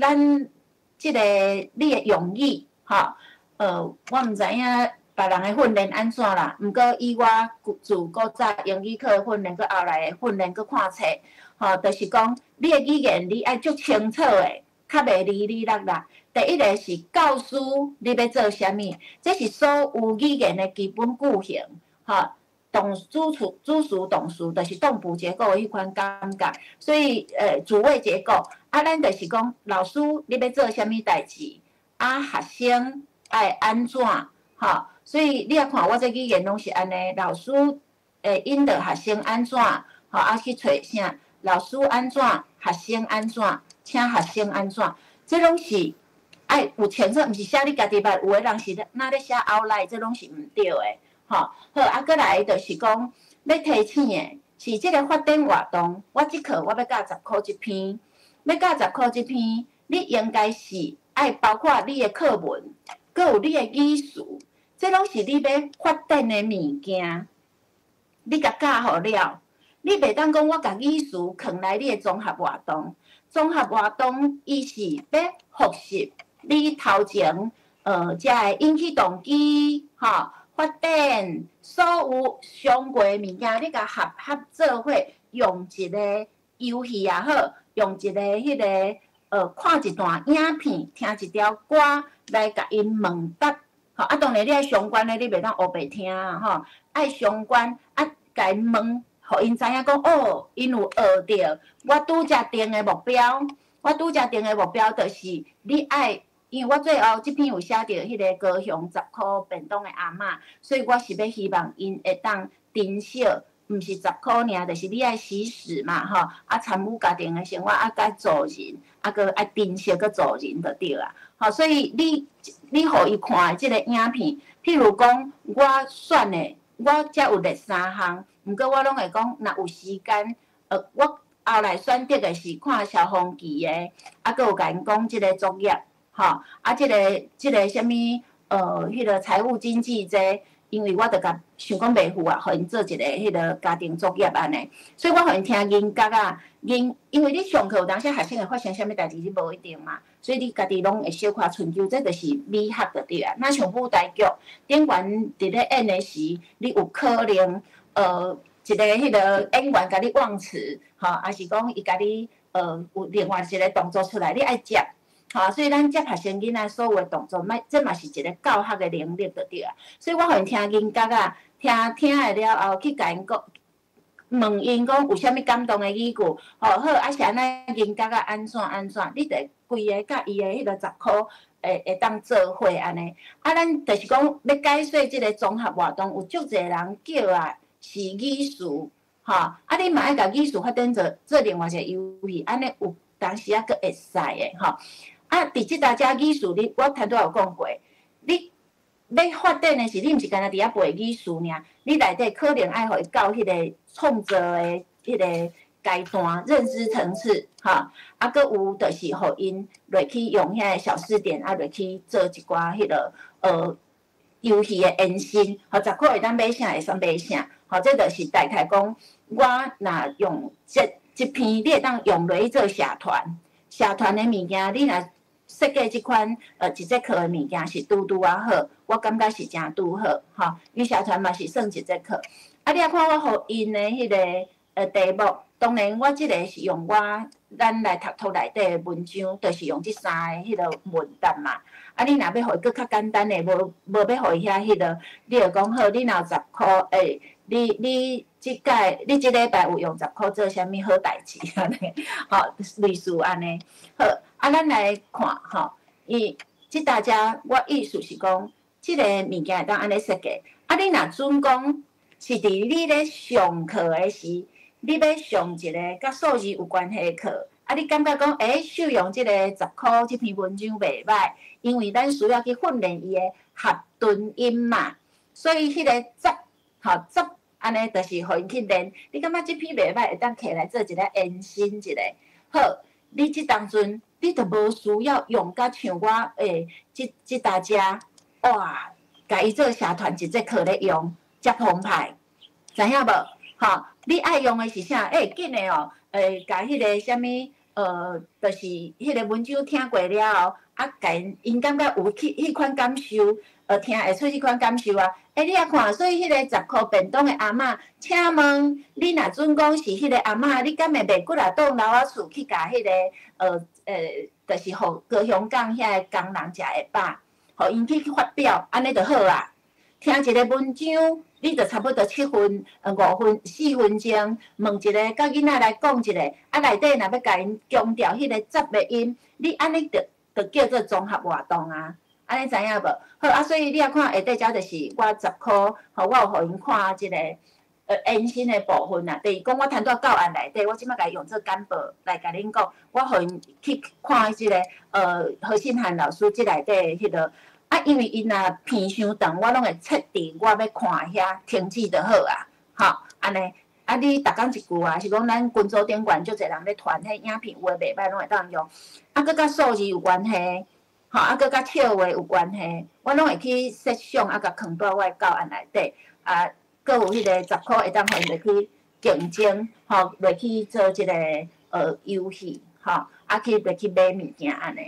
咱這个你的用語，吼，我毋知影別人的訓練按怎啦，毋過以我自古早英語課的訓練，閣後來的訓練，閣看冊，吼，就是講你的語言你愛足清楚的，較袂離離落落。第一个是教師你欲做啥物，這是所有語言的基本句型，吼。動主詞、主詞、動詞，就是動補結構的彼款感覺。所以，主謂結構，啊，咱就是講老師你欲做啥物代誌，啊，學生愛按怎，吼。所以你若看我這語言攏是按呢，老師會引導學生按怎，吼，啊去揣啥，老師按怎，學生按怎，請學生按怎，這攏是愛有清楚，毋是寫你家己捌，有的人是若咧寫 outline，這攏是毋對的。吼，好，啊，閣來就是講，欲提醒的是這个發展活動，我這課我欲教十箍一篇，欲教十箍一篇，你應該是愛包括你的課文，閣有你的語詞，這攏是你欲發展的物件，你共教予了，你袂當講我共語詞囥來你的綜合活動，綜合活動伊是欲複習你頭前，遮个引起動機，吼。發展所有相關的物件，你共合合做伙，用一个遊戲也好，用一个彼个看一段影片，聽一條歌來共𪜶問答，吼啊，當然你愛相關的，你袂當烏白聽啊，吼，愛相關啊，共𪜶問，予𪜶知影講哦，𪜶有學著我拄才定的目標，我拄才定的目標就是你愛。因為我最後這篇有寫著彼个高雄十箍便當的阿嬤，所以我是欲希望𪜶會當珍惜，毋是十箍爾，就是你愛惜食嘛，吼，啊參與家庭的生活，啊佮助人，啊閣愛珍惜閣助人就對啊，吼，所以你予伊看的這个影片，譬如講我選的，我遮有列三項，毋過我攏會講，若有時間，我後來選擇的是看蕭芳琪的，啊閣有共𪜶講這个作業。吼，啊，這个啥物，彼个財務經濟這个，因為我著共想講袂赴啊，予𪜶做一个彼个家庭作業按呢，所以我予𪜶聽音樂啊，音，因為你上課有當時學生會發生啥物代誌，你無一定嘛，所以你家己攏會小可春秋，這就是美學就對啊。若像舞台劇，演員佇咧演的時，你有可能，一个彼个演員共你忘詞，吼，抑是講伊共你，有另外一个動作出來，你愛接。吼，所以咱接學生囡仔所有的動作，莫這嘛是一个教學的能力就對啊。所以我予𪜶聽音樂啊，聽聽會了後去共𪜶講，問𪜶講有啥物感動的語句，吼好，啊是按怎音樂啊按怎按怎，你著規个佮伊的彼个十箍會當做伙按呢。啊，咱就是講欲解說這个綜合活動，有足濟人叫啊是語詞，吼，啊你嘛愛共語詞發展做做另外一個遊戲，按呢有當時啊閣會使的吼。啊，佇這搭遮語詞，你我頭拄仔有講過，你欲發展的是，你毋是干焦佇遐背語詞爾，你內底可能愛予伊到彼个創造的彼个階段、認知層次，吼，啊，閣有就是予𪜶落去用遐个小試點，啊，落去做一寡彼个遊戲的延伸，吼，十箍會當買啥會使買啥，吼，這就是大概講，我若用這這篇，你會當用落去做社團，社團的物件，你若設計這款一節課的物件是拄拄仔好，我感覺是誠拄好，吼。因為社團嘛是算一節課。啊，你若看我予𪜶的彼个題目，當然我這个是用我咱來讀冊內底的文章，就是用這三个彼个問答嘛。啊，你若欲予伊閣較簡單的，無無欲予伊遐彼个，你就講好，你若有十箍，欸，你這擺你這禮拜有用十箍做啥物好代誌按呢？吼，類似按呢。好，啊，咱來看吼，伊這大家我意思是講，這个物件會當按呢設計。啊，你若準講是佇你咧上課的時，你欲上一个佮數字有關係的課，啊，你感覺講，欸，秀用這個十箍這篇文章袂䆀，因為咱需要去訓練伊的合頓音嘛，所以彼個十，吼十，按呢就是予𪜶去練。你感覺這篇袂䆀，會當摕來做一个延伸一下。好，你這當陣你就無需要用甲像我欸，這這大家哇，共伊做社團一節課咧用，遮澎湃，知影無？吼，你愛用的是啥？欸，緊的哦，欸，共彼个啥物，就是彼个文章聽過了後，啊，共𪜶𪜶感覺有去彼款感受，聽會出彼款感受啊。欸，你也看，所以彼个十箍便當的阿嬤，請問你若準講是彼個阿嬤，你敢會賣幾若棟樓仔厝去共彼个，就是予高雄港遐个工人食會飽，予𪜶去發表，按呢就好啊。聽一个文章，你就差不多7分、5分、4分鐘，問一个，佮囡仔來講一个，啊，內底若欲共𪜶強調彼個十的音，你按呢就就叫做綜合活動啊，按呢知影無？好啊，所以你若看下底遮就是我十箍，吼，我有予𪜶看這个延伸的部分啦。就是講我拄仔教案內底，我這擺共伊用做簡報來共恁講，我予𪜶去看這个何信涵老師這內底彼个。啊，因為𪜶若片傷長，我攏會設定我欲看遐停止就好啊，吼，按呢，啊，你逐工一句啊，是講咱群組頂懸足濟人咧傳彼影片，有的袂䆀攏會當用。啊，閣佮數字有關係，吼，啊，閣佮笑話有關係，我攏會去設想，啊，共囥佇我的教案內底，啊，閣有彼个十箍會當予𪜶入去競爭，吼，入去做這个遊戲，吼，啊，去入去買物件按呢。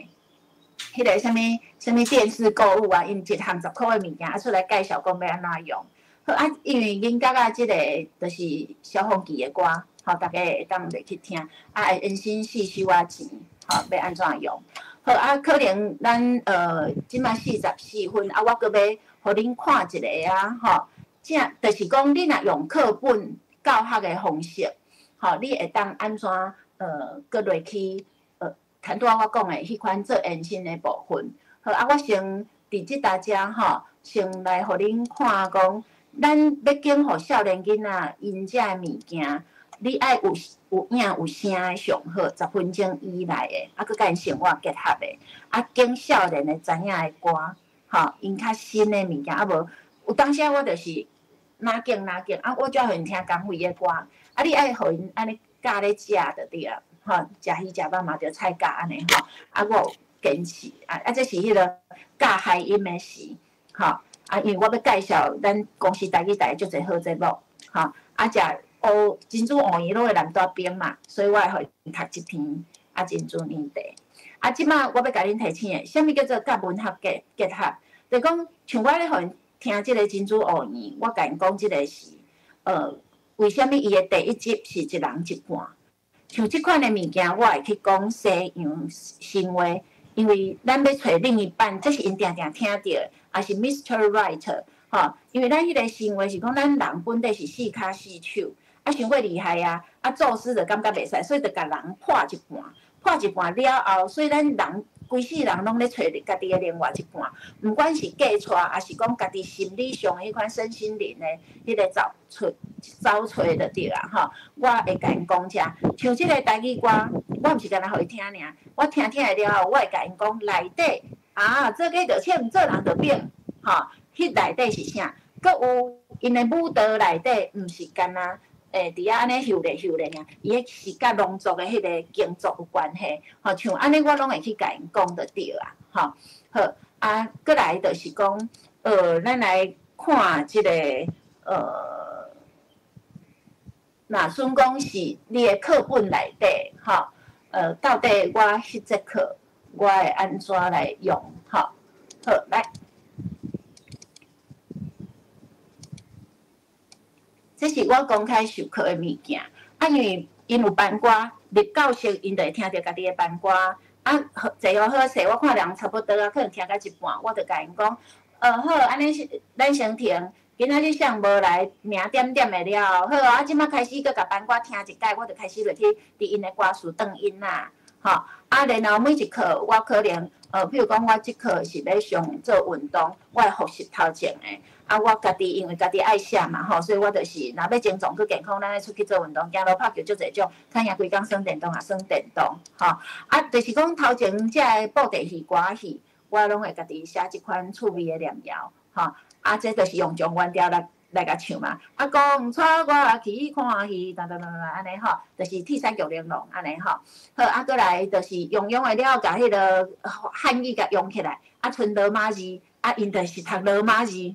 彼个啥物啥物電視購物啊，𪜶一項十箍的物件，啊出來介紹講欲按怎用。好啊，因為恁感覺這个就是蕭鳳記的歌，吼，大家會當入去聽，啊，會延伸四收仔錢，吼，欲按怎用？好啊，可能咱這擺44分，啊，我閣欲予恁看一个啊，吼，這就是講你若用課本教學的方式，吼，你會當按怎閣落去？拄仔我講的彼款做延伸的部分，好啊！我先佇這搭遮吼，先來予恁看講，咱欲教予少年囡仔𪜶遮的物件，你愛有有影有聲的上好，10分鐘以內的，啊，閣佮𪜶生活結合的，啊，揀少年會知影的歌，吼，𪜶較新的物件，啊無有當時我就是哪揀哪揀，啊，我才予𪜶聽江蕙的歌，啊，你愛予𪜶按呢教咧食就對啊。吼，食魚食肉嘛著菜教按呢吼，啊，我有堅持啊，啊，這是彼个教嗨音的時，吼，啊，因為我欲介紹咱公視台語台足濟好節目，吼，啊，食烏珍珠芋圓攏會南大邊嘛，所以我會予𪜶讀一篇啊珍珠奶茶。啊，這擺我欲共恁提醒的，啥物叫做佮文學結結合？就講像我咧予𪜶聽這个珍珠芋圓，我共𪜶講這个是，為啥物伊的第一集是一人一半？像這款的物件，我會去講西洋神話，因為咱欲揣另一半，這是𪜶定定聽著的，抑是 Mr. Right，吼，因為咱彼个神話是講咱人本底是四跤四手，啊，傷過厲害啊，啊，宙斯就感覺袂使，所以就共人破一半，破一半了後，所以咱人規世人攏咧揣家己的另外一半，毋管是嫁娶，抑是講家己心理上彼款身心靈的彼个找揣找揣就對啊，吼，我會共𪜶講遮，像這个台語歌，我毋是干焦予伊聽爾，我聽聽了後，我會共𪜶講內底啊，做雞就穿，做人就變，吼，彼內底是啥？閣有𪜶的舞蹈內底，毋是干焦佇遐按呢翕咧翕咧爾，伊彼是佮農作的彼个耕作有關係，吼，像按呢我攏會去共𪜶講就對啊，吼，好，啊，閣來就是講，咱來看這个，若準講是你的課本內底，吼，到底我彼節課我會按怎來用，吼，好，來。這是我公開授課的物件，啊，因為𪜶有班歌，入教室，𪜶就會聽著家己的班歌。啊，坐予好勢，我看人差不多啊，可能聽到一半，我就共𪜶講，好，按呢是咱先停。今仔日啥無來名點點的了，好啊，這馬開始閣共班歌聽一擺，我就開始落去佇𪜶的歌詞轉音啦，吼，啊，然後每一課我可能，譬如講我這課是欲上做運動，我會複習頭前的，啊，我家己因為家己愛寫嘛，吼，所以我就是若欲精壯閣健康，咱愛出去做運動，行路拍球足濟種，較贏規工耍電動也耍電動，吼，啊，就是講頭前這个布袋戲歌戲，我攏會家己寫這款趣味的念謠，吼。啊，這就是用狀元調來共唱嘛。啊，公帶我去看戲，噔噔噔噔按呢吼，就是鐵山玉玲瓏按呢吼。好，啊，閣來就是用用的了，共彼个漢語共用起來。啊，賰羅馬字，啊，𪜶就是讀羅馬字。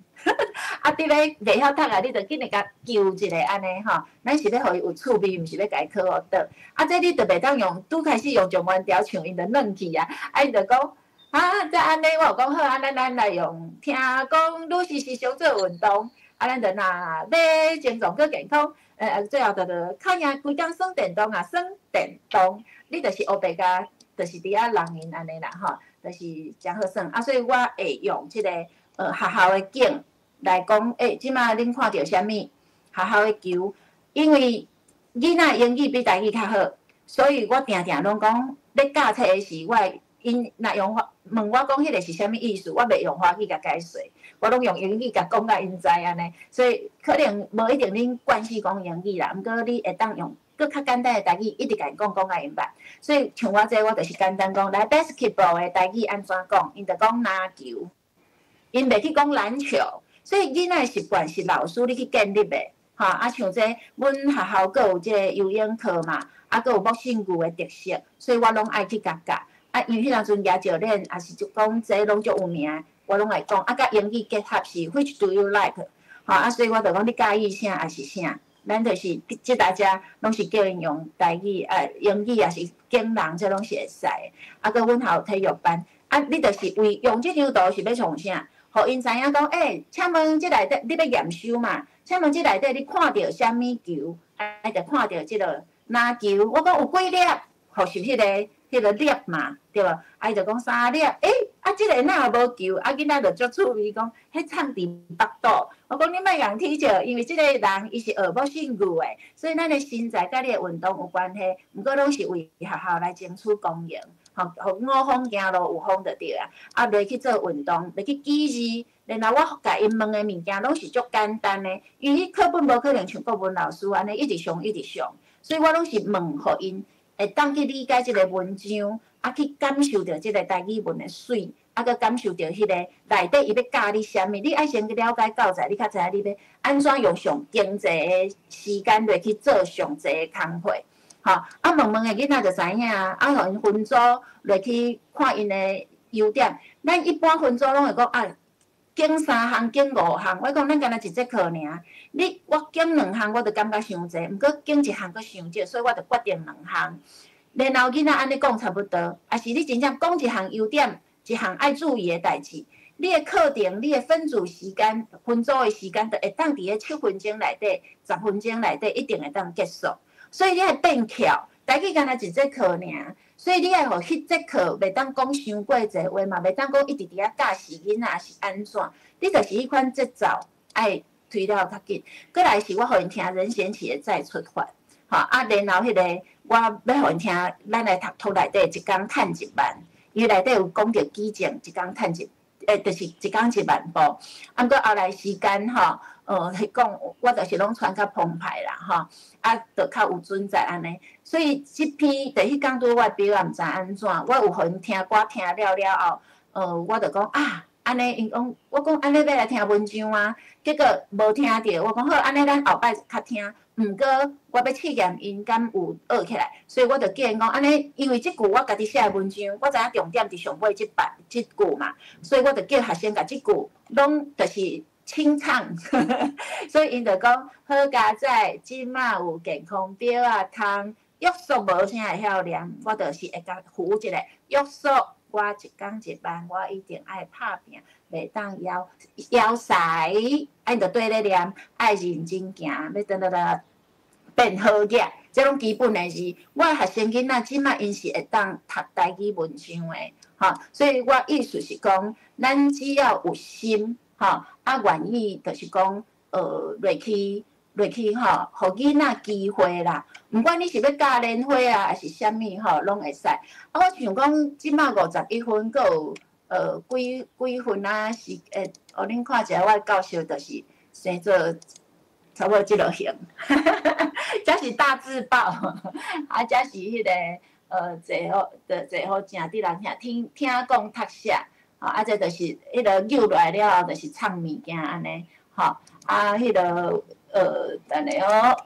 啊，佇咧袂曉讀啊，你就緊來共求一下按呢吼。咱是欲予伊有趣味，毋是欲共伊考予倒。啊，這你就袂當用，拄開始用狀元調唱，𪜶就軟去啊。啊，𪜶就講。啊，這按呢，我有講好，啊，咱來用聽講，女士是想做運動，啊，咱就若欲精壯閣健康，最後就較贏規工耍電動啊，耍電動，你就是烏白共，就是佇遐弄𪜶按呢啦吼，就是誠好耍。啊，所以我會用這个學校的景來講，欸，這馬恁看著啥物？學校的球，因為囡仔英語比台語較好，所以我定定攏講，咧教冊的時，我會𪜶若用問我講彼个是啥物意思，我袂用華語共解說，我攏用英語共講共𪜶知按呢。所以可能無一定恁慣勢講英語啦，毋過你會當用閣較簡單的台語，一直共𪜶講講共𪜶捌。所以像我這，我就是簡單講，來 basketball 的台語按怎講？𪜶就講籃球，𪜶袂去講籃球。所以囡仔的習慣是老師你去建立的，吼啊像這，阮學校閣有這个游泳課嘛，啊閣有木性牛的特色，所以我攏愛去共教。啊，因為彼當陣舉石練，也是就講這攏足有名，我攏會講。啊，佮英語結合是 Which do you like？吼啊，所以我就講你佮意啥抑是啥，咱就是這大家攏是叫𪜶用台語啊，英語抑是景人，這攏是會使的。啊，閣阮還有體育班，啊，你就是為用這張圖是欲創啥？予𪜶知影講，欸，請問這內底你欲驗收嘛？請問這內底你看著啥物球？啊，就看著這个籃球。我講有幾粒？予是彼个粒嘛，對無？啊，伊就講三粒，欸，啊，這个哪有無球？啊，囡仔就足趣味講，彼藏佇腹肚。我講你莫共取笑，因為這個人伊是學木性牛的，所以咱的身材佮你的運動有關係，毋過攏是為學校來爭取光榮，吼，予五風行路有風就對啊。啊，落去做運動，落去記字，然後我共𪜶問的物件攏是足簡單的，因為彼課本無可能像國文老師按呢一直上一直上，所以我攏是問予𪜶會當去理解這个文章，啊，去感受著這个台語文的媠，啊，閣感受著彼个內底伊欲教你啥物。你愛先去了解教材，你較知影你欲按怎用上經濟的時間落去做上濟的工課。吼，啊，問問的囡仔就知影啊，啊，予𪜶分組落去看𪜶的優點。咱一般分組攏會講啊，揀三項、揀五項。我講咱敢若一節課爾，你我揀兩項我就感覺傷濟，毋過揀一項閣傷少，所以我就決定兩項。然後囡仔按呢講差不多，抑是你真正講一項優點，一項愛注意的代誌，你的課程、你的分組時間、分組的時間，就會當佇咧7分鐘內底、10分鐘內底，一定會當結束。所以你愛變巧，台語敢若一節課爾，所以你愛予彼節課袂當講傷過濟話嘛，袂當講一直佇遐教示囡仔是按怎，你就是彼款節奏愛推了較緊。閣來是我予𪜶聽任賢齊的再出發，吼啊，然後彼個我欲予𪜶聽，咱來讀圖內底一工趁一萬，伊內底有講著基建一工趁一，就是一工1萬步。啊，毋過後來時間吼，彼講我就是攏傳較澎湃啦，吼，啊，就較有準則按呢。所以這篇就彼工拄我的表也毋知按怎，我有予𪜶聽歌聽了了後，我就講啊，按呢𪜶講，我講按呢欲來聽文章啊，結果無聽著，我講好，按呢咱後擺較聽。毋過我欲試驗𪜶敢有學起來，所以我就叫𪜶講按呢，因為這句我家己寫的文章，我知影重點佇上尾這擺這句嘛，所以我就叫學生共這句攏就是清唱，所以𪜶就講好佳哉，這馬有健康錶仔通，約束無啥會曉念，我就是會共扶一下約束。我一工一萬，我一定愛拍拚，袂當枵枵屎，啊𪜶就綴咧念，愛認真行，欲等等等變好額。這攏基本的字。我的學生囡仔這馬𪜶是會當讀台語文章的，吼，所以我意思是講，咱只要有心，吼，啊願意，就是講，落去落去吼，予囡仔機會啦。毋管你是欲教蓮花啊，抑是啥物吼，攏會使。啊，我想講，這馬51分，閣有幾幾分啊？是會，予恁看一下，我的教室就是生做差不多這落型，這是大字報，啊，這是彼个坐好，坐好正佇人遐聽聽講讀寫，吼，啊，這就是彼个扭落來了後，就是藏物件按呢，吼，啊，彼个等下哦。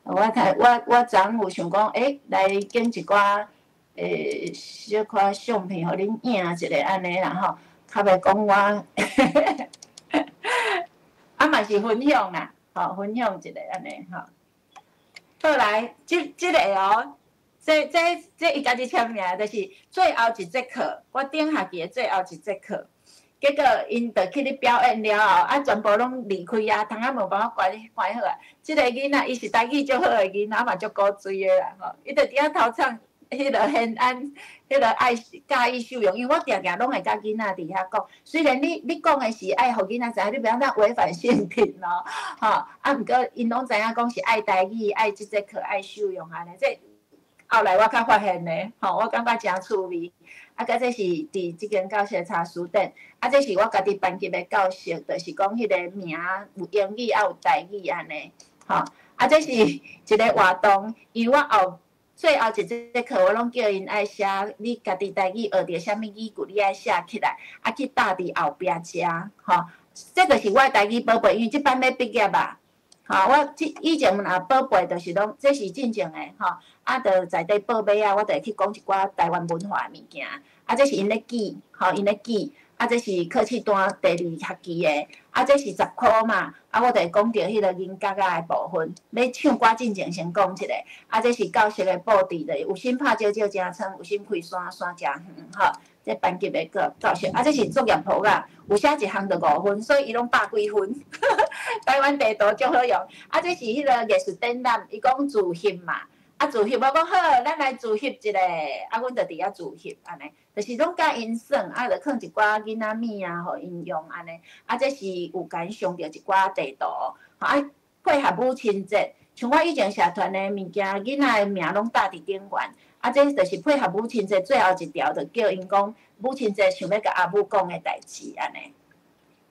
我睇我我昨昏有想講，欸，來揀一寡小可相片，予恁影一下按呢啦吼，較袂講我，啊嘛是分享啦，吼，分享一下按呢吼。好來，這個哦，這伊家己簽名，就是最後一節課，我頂學期的最後一節課。結果𪜶就去咧表演了後，啊，全部攏離開啊，窗仔門幫我關關好啊。這个囡仔伊是台語足好的囡仔，嘛足古錐的啦吼。伊就佇遐頭唱彼个延安，彼个愛教育受用，因為我定定攏會佮囡仔佇遐講。雖然你講的是愛予囡仔知影，你袂當違反性平咯，吼。啊，毋過𪜶攏知影講是愛台語，愛這節課愛受用按呢。這後來我較發現的，吼，我感覺誠趣味。啊，佮這是佇這間教室查辭典，啊，這是我家己班級的教室，就是講彼个名有英語，也有台語按呢，吼。啊，這是一个活動，因為我後最後一節課，我攏叫𪜶愛寫你家己台語學著啥物語句，你愛寫起來，啊，去貼佇後壁遮，吼。這就是我的台語寶貝，因為這班欲畢業啊。吼，我這以前若寶貝就是攏，這是進前的吼，啊，就在地報尾啊，我就會去講一寡台灣文化的物件。啊，這是𪜶咧記，吼，𪜶咧記。啊，這是考試單第二學期的，啊，這是10箍嘛，啊，我就會講著彼个銀角仔的部分。欲唱歌進前先講一下，啊，這是教室的布置的，有心拍少少誠窗，有心開山山誠遠，吼。這班級的教教室，啊，這是作業簿仔，有寫一項就5分，所以伊攏百幾分。台灣地圖足好用，啊，這是彼个藝術展覽，伊講自翕嘛，啊，自翕，我講好，咱來自翕一下，啊，阮就佇遐自翕按呢，就是攏佮𪜶耍，啊，就囥一寡囡仔物啊，予𪜶用按呢，啊，這是有感想著一寡地圖，吼，啊，配合母親節，像我以前社團的物件，囡仔的名攏貼佇頂懸。啊，這就是配合母親節最後一條，就叫𪜶講母親節想欲共阿母講的代誌按呢。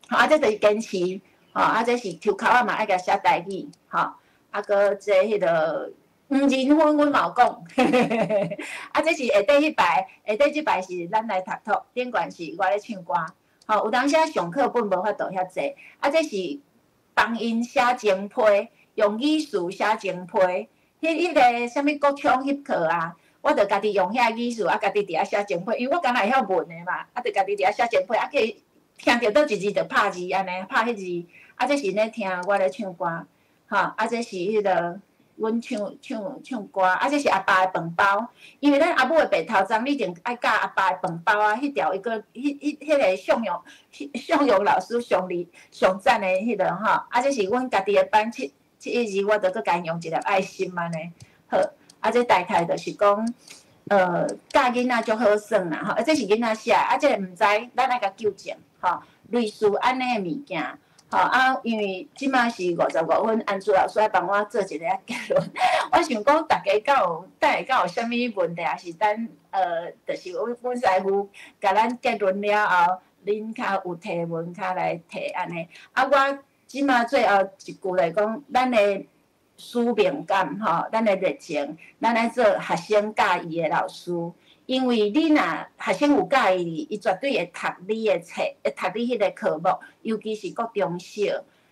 吼，啊，這就是堅持，吼，啊，這是抽鬮仔嘛愛共寫台語，吼，啊，閣這彼个黃仁勳阮嘛有講，啊，這是下底彼排，下底這排是咱來讀冊，頂懸是我咧唱歌，吼，有當時上課本無法度遐濟，啊，這是幫𪜶寫情批，用語詞寫情批，彼个啥物國昌翕課啊。我就家己用遐語詞，啊，家己佇遐寫情批，因為我敢若會曉問的嘛，啊，就家己佇遐寫情批，啊，去聽著佗一字就拍字按呢，拍彼字，啊，這是咧聽我咧唱歌，吼，啊，這是彼个阮唱唱唱歌，啊，這是阿爸的飯包，因為咱阿母的白頭鬃，你一定愛教阿爸的飯包啊，彼條伊閣彼彼彼个宋勇宋勇老師上厲上讚的彼个吼，啊，這是阮家己的班七七一二，我著閣共𪜶用一粒愛心按呢，好。啊，這大概就是講，教囡仔足好耍啦，吼，啊，這是囡仔寫的，啊，這个毋知，咱愛共糾正，吼，類似按呢的物件，吼，啊，因為這馬是55分，安珠老師愛幫我做一个結論。我想講，大家敢有，等下敢有啥物問題，抑是等，就是阮阮師傅共咱結論了後，恁較有提問較來提按呢。啊，我這馬最後一句來講，咱的使命感吼，咱的熱情，咱愛做學生佮意的老師，因為你若學生有佮意你，伊絕對會讀你的冊，會讀你彼個科目，尤其是國中小，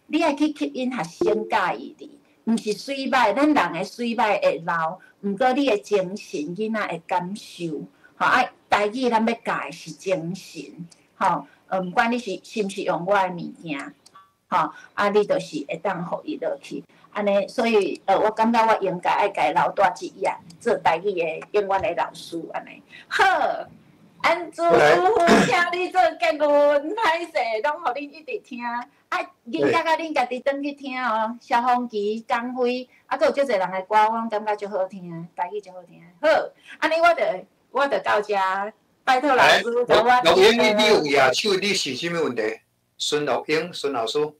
你愛去吸引學生佮意你，毋是媠歹，咱人的媠歹會老，毋過你的精神，囡仔會感受，吼啊，台語咱欲教的是精神，吼，毋管你是是毋是用我的物件，吼，啊，你就是會當予伊落去。按呢，所以我感覺我應該愛共伊留蹛這頁，做台語的永遠的老師按呢。好，安珠師傅，請你做結論，歹勢，攏予恁一直聽。啊，囡仔佮恁家己轉去聽哦，蕭芳琪、江輝，啊，閣有足濟人的歌，我攏感覺足好聽，台語足好聽。好，按呢我就到遮，拜託老師，予我。樂英，你有舉手，你是啥物問題？孫樂英，孫老師，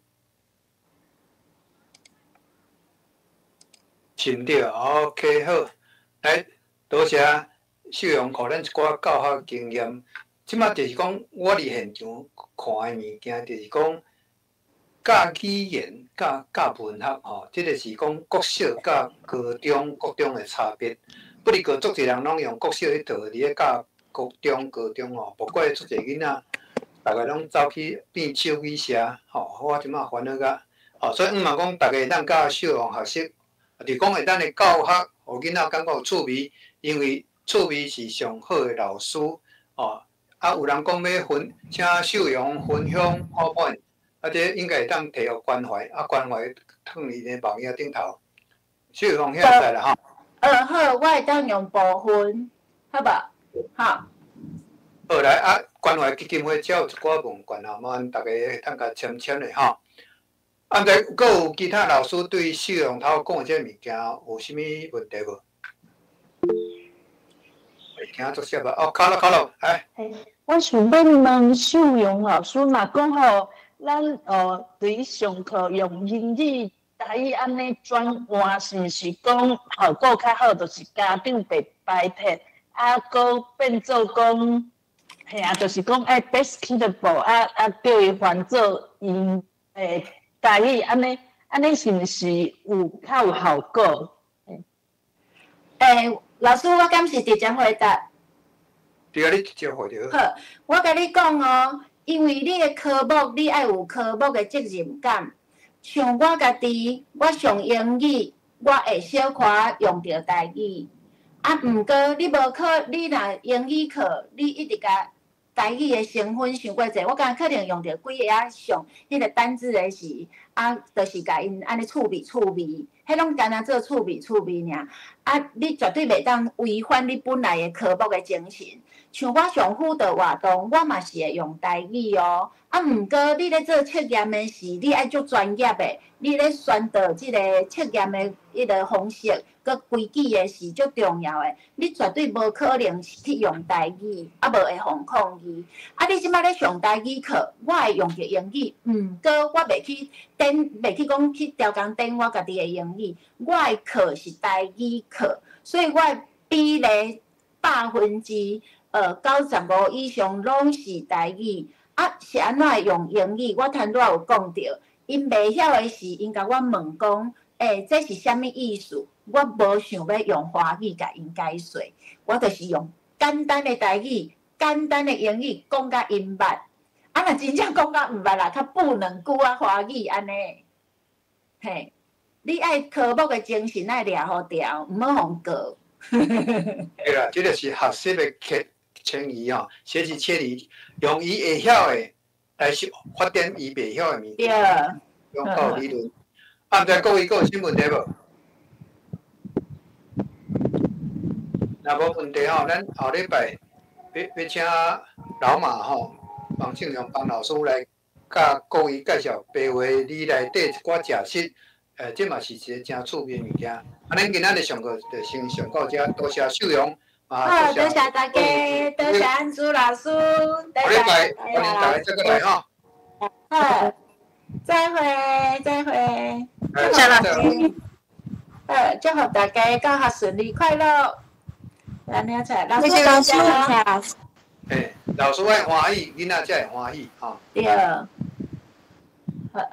是毋對，OK，好，來，多謝秀榮，予咱一寡教學經驗。這馬就是講，我佇現場看的物件，就是講教語言、教教文學吼，這個是講國小佮高中、國中的差別。不過足濟人攏用國小彼套佇咧教國中、高中吼，無怪足濟囡仔，逐个攏走去變手語社吼。我這馬煩惱甲，吼，所以毋嘛講，逐家會當佮秀榮學習，就是講會當咧教學，予囡仔感覺有趣味，因為趣味是上好的老師，吼。啊，有人講欲分，請秀榮分享 PowerPoint，啊，這應該會當提予關懷，啊，關懷囥佇咧網頁頂頭。秀榮遐在啦吼。好，我會當用部分，好無？好。好來啊，關懷基金會遮有一寡問卷吼，麻煩逐家會當共簽簽咧吼。啊，毋知閣有其他老師對秀榮頭講的這个物件有啥物問題無？聽足熟啊！哦，卡了卡了，來。我想欲問秀榮老師，若講吼，咱對於上課用英語、台語按呢轉換，是毋是講效果較好？就是家長袂排斥，啊，閣變做講，嘿啊，就是講愛 basketball，啊啊，叫伊換做用台語，按呢按呢是毋是有較有效果？欸，老師，我敢是直接回答？對啊，你直接回答。好，我共你講哦，因為你的科目，你愛有科目的責任感。像我家己，我上英語，我會小可用著台語。啊，毋過你無可，你若英語課，你一直共台語的成分傷過濟，我感覺可能用著幾个仔上彼個單字的時，啊，就是共𪜶按呢趣味趣味，彼攏干焦做趣味趣味爾。啊，你絕對袂當違反你本來的科目的精神。像我上輔導活動，我嘛是會用台語哦。啊，毋過你咧做測驗的時，你愛足專業的，你咧宣導這個測驗的彼個方式，閣規矩的是足重要的。你絕對無可能去用台語，啊無會予抗議。啊，你這擺咧上台語課，我會用著英語，毋過我袂去顛，袂去講去調工顛我家己的英語。我的課是台語課，所以我的比例95%以上攏是台語。啊，是按怎用英語？我頭拄仔有講著，𪜶袂曉的時，𪜶共我問講，欸，這是啥物意思？我無想欲用華語共𪜶解說，我就是用簡單的台語、簡單的英語講共𪜶捌。啊，若真正講甲毋捌啦，較補兩句仔華語按呢。嘿，你愛科目的精神愛掠予牢，毋好予過。對啦，這個是學習的遷遷移吼，學習遷移，用伊會曉的來發展伊袂曉的物件，用靠理論。啊，毋知各位閣有啥問題無？若無問題吼，咱後禮拜欲請老馬吼，王慶良幫老師來佮各位介紹白話字內底一寡假釋，這嘛是一个誠趣味的物件。啊，咱今仔日上課就先上到遮，多謝秀榮。好，多謝大家，多謝安珠老師。後禮拜歡迎大家再閣來吼。好，再會，再會。謝謝老師。好，祝福大家教學順利快樂。咱遐出來，老師多謝老師。欸，老師愛歡喜，囡仔才會歡喜，吼。對。好。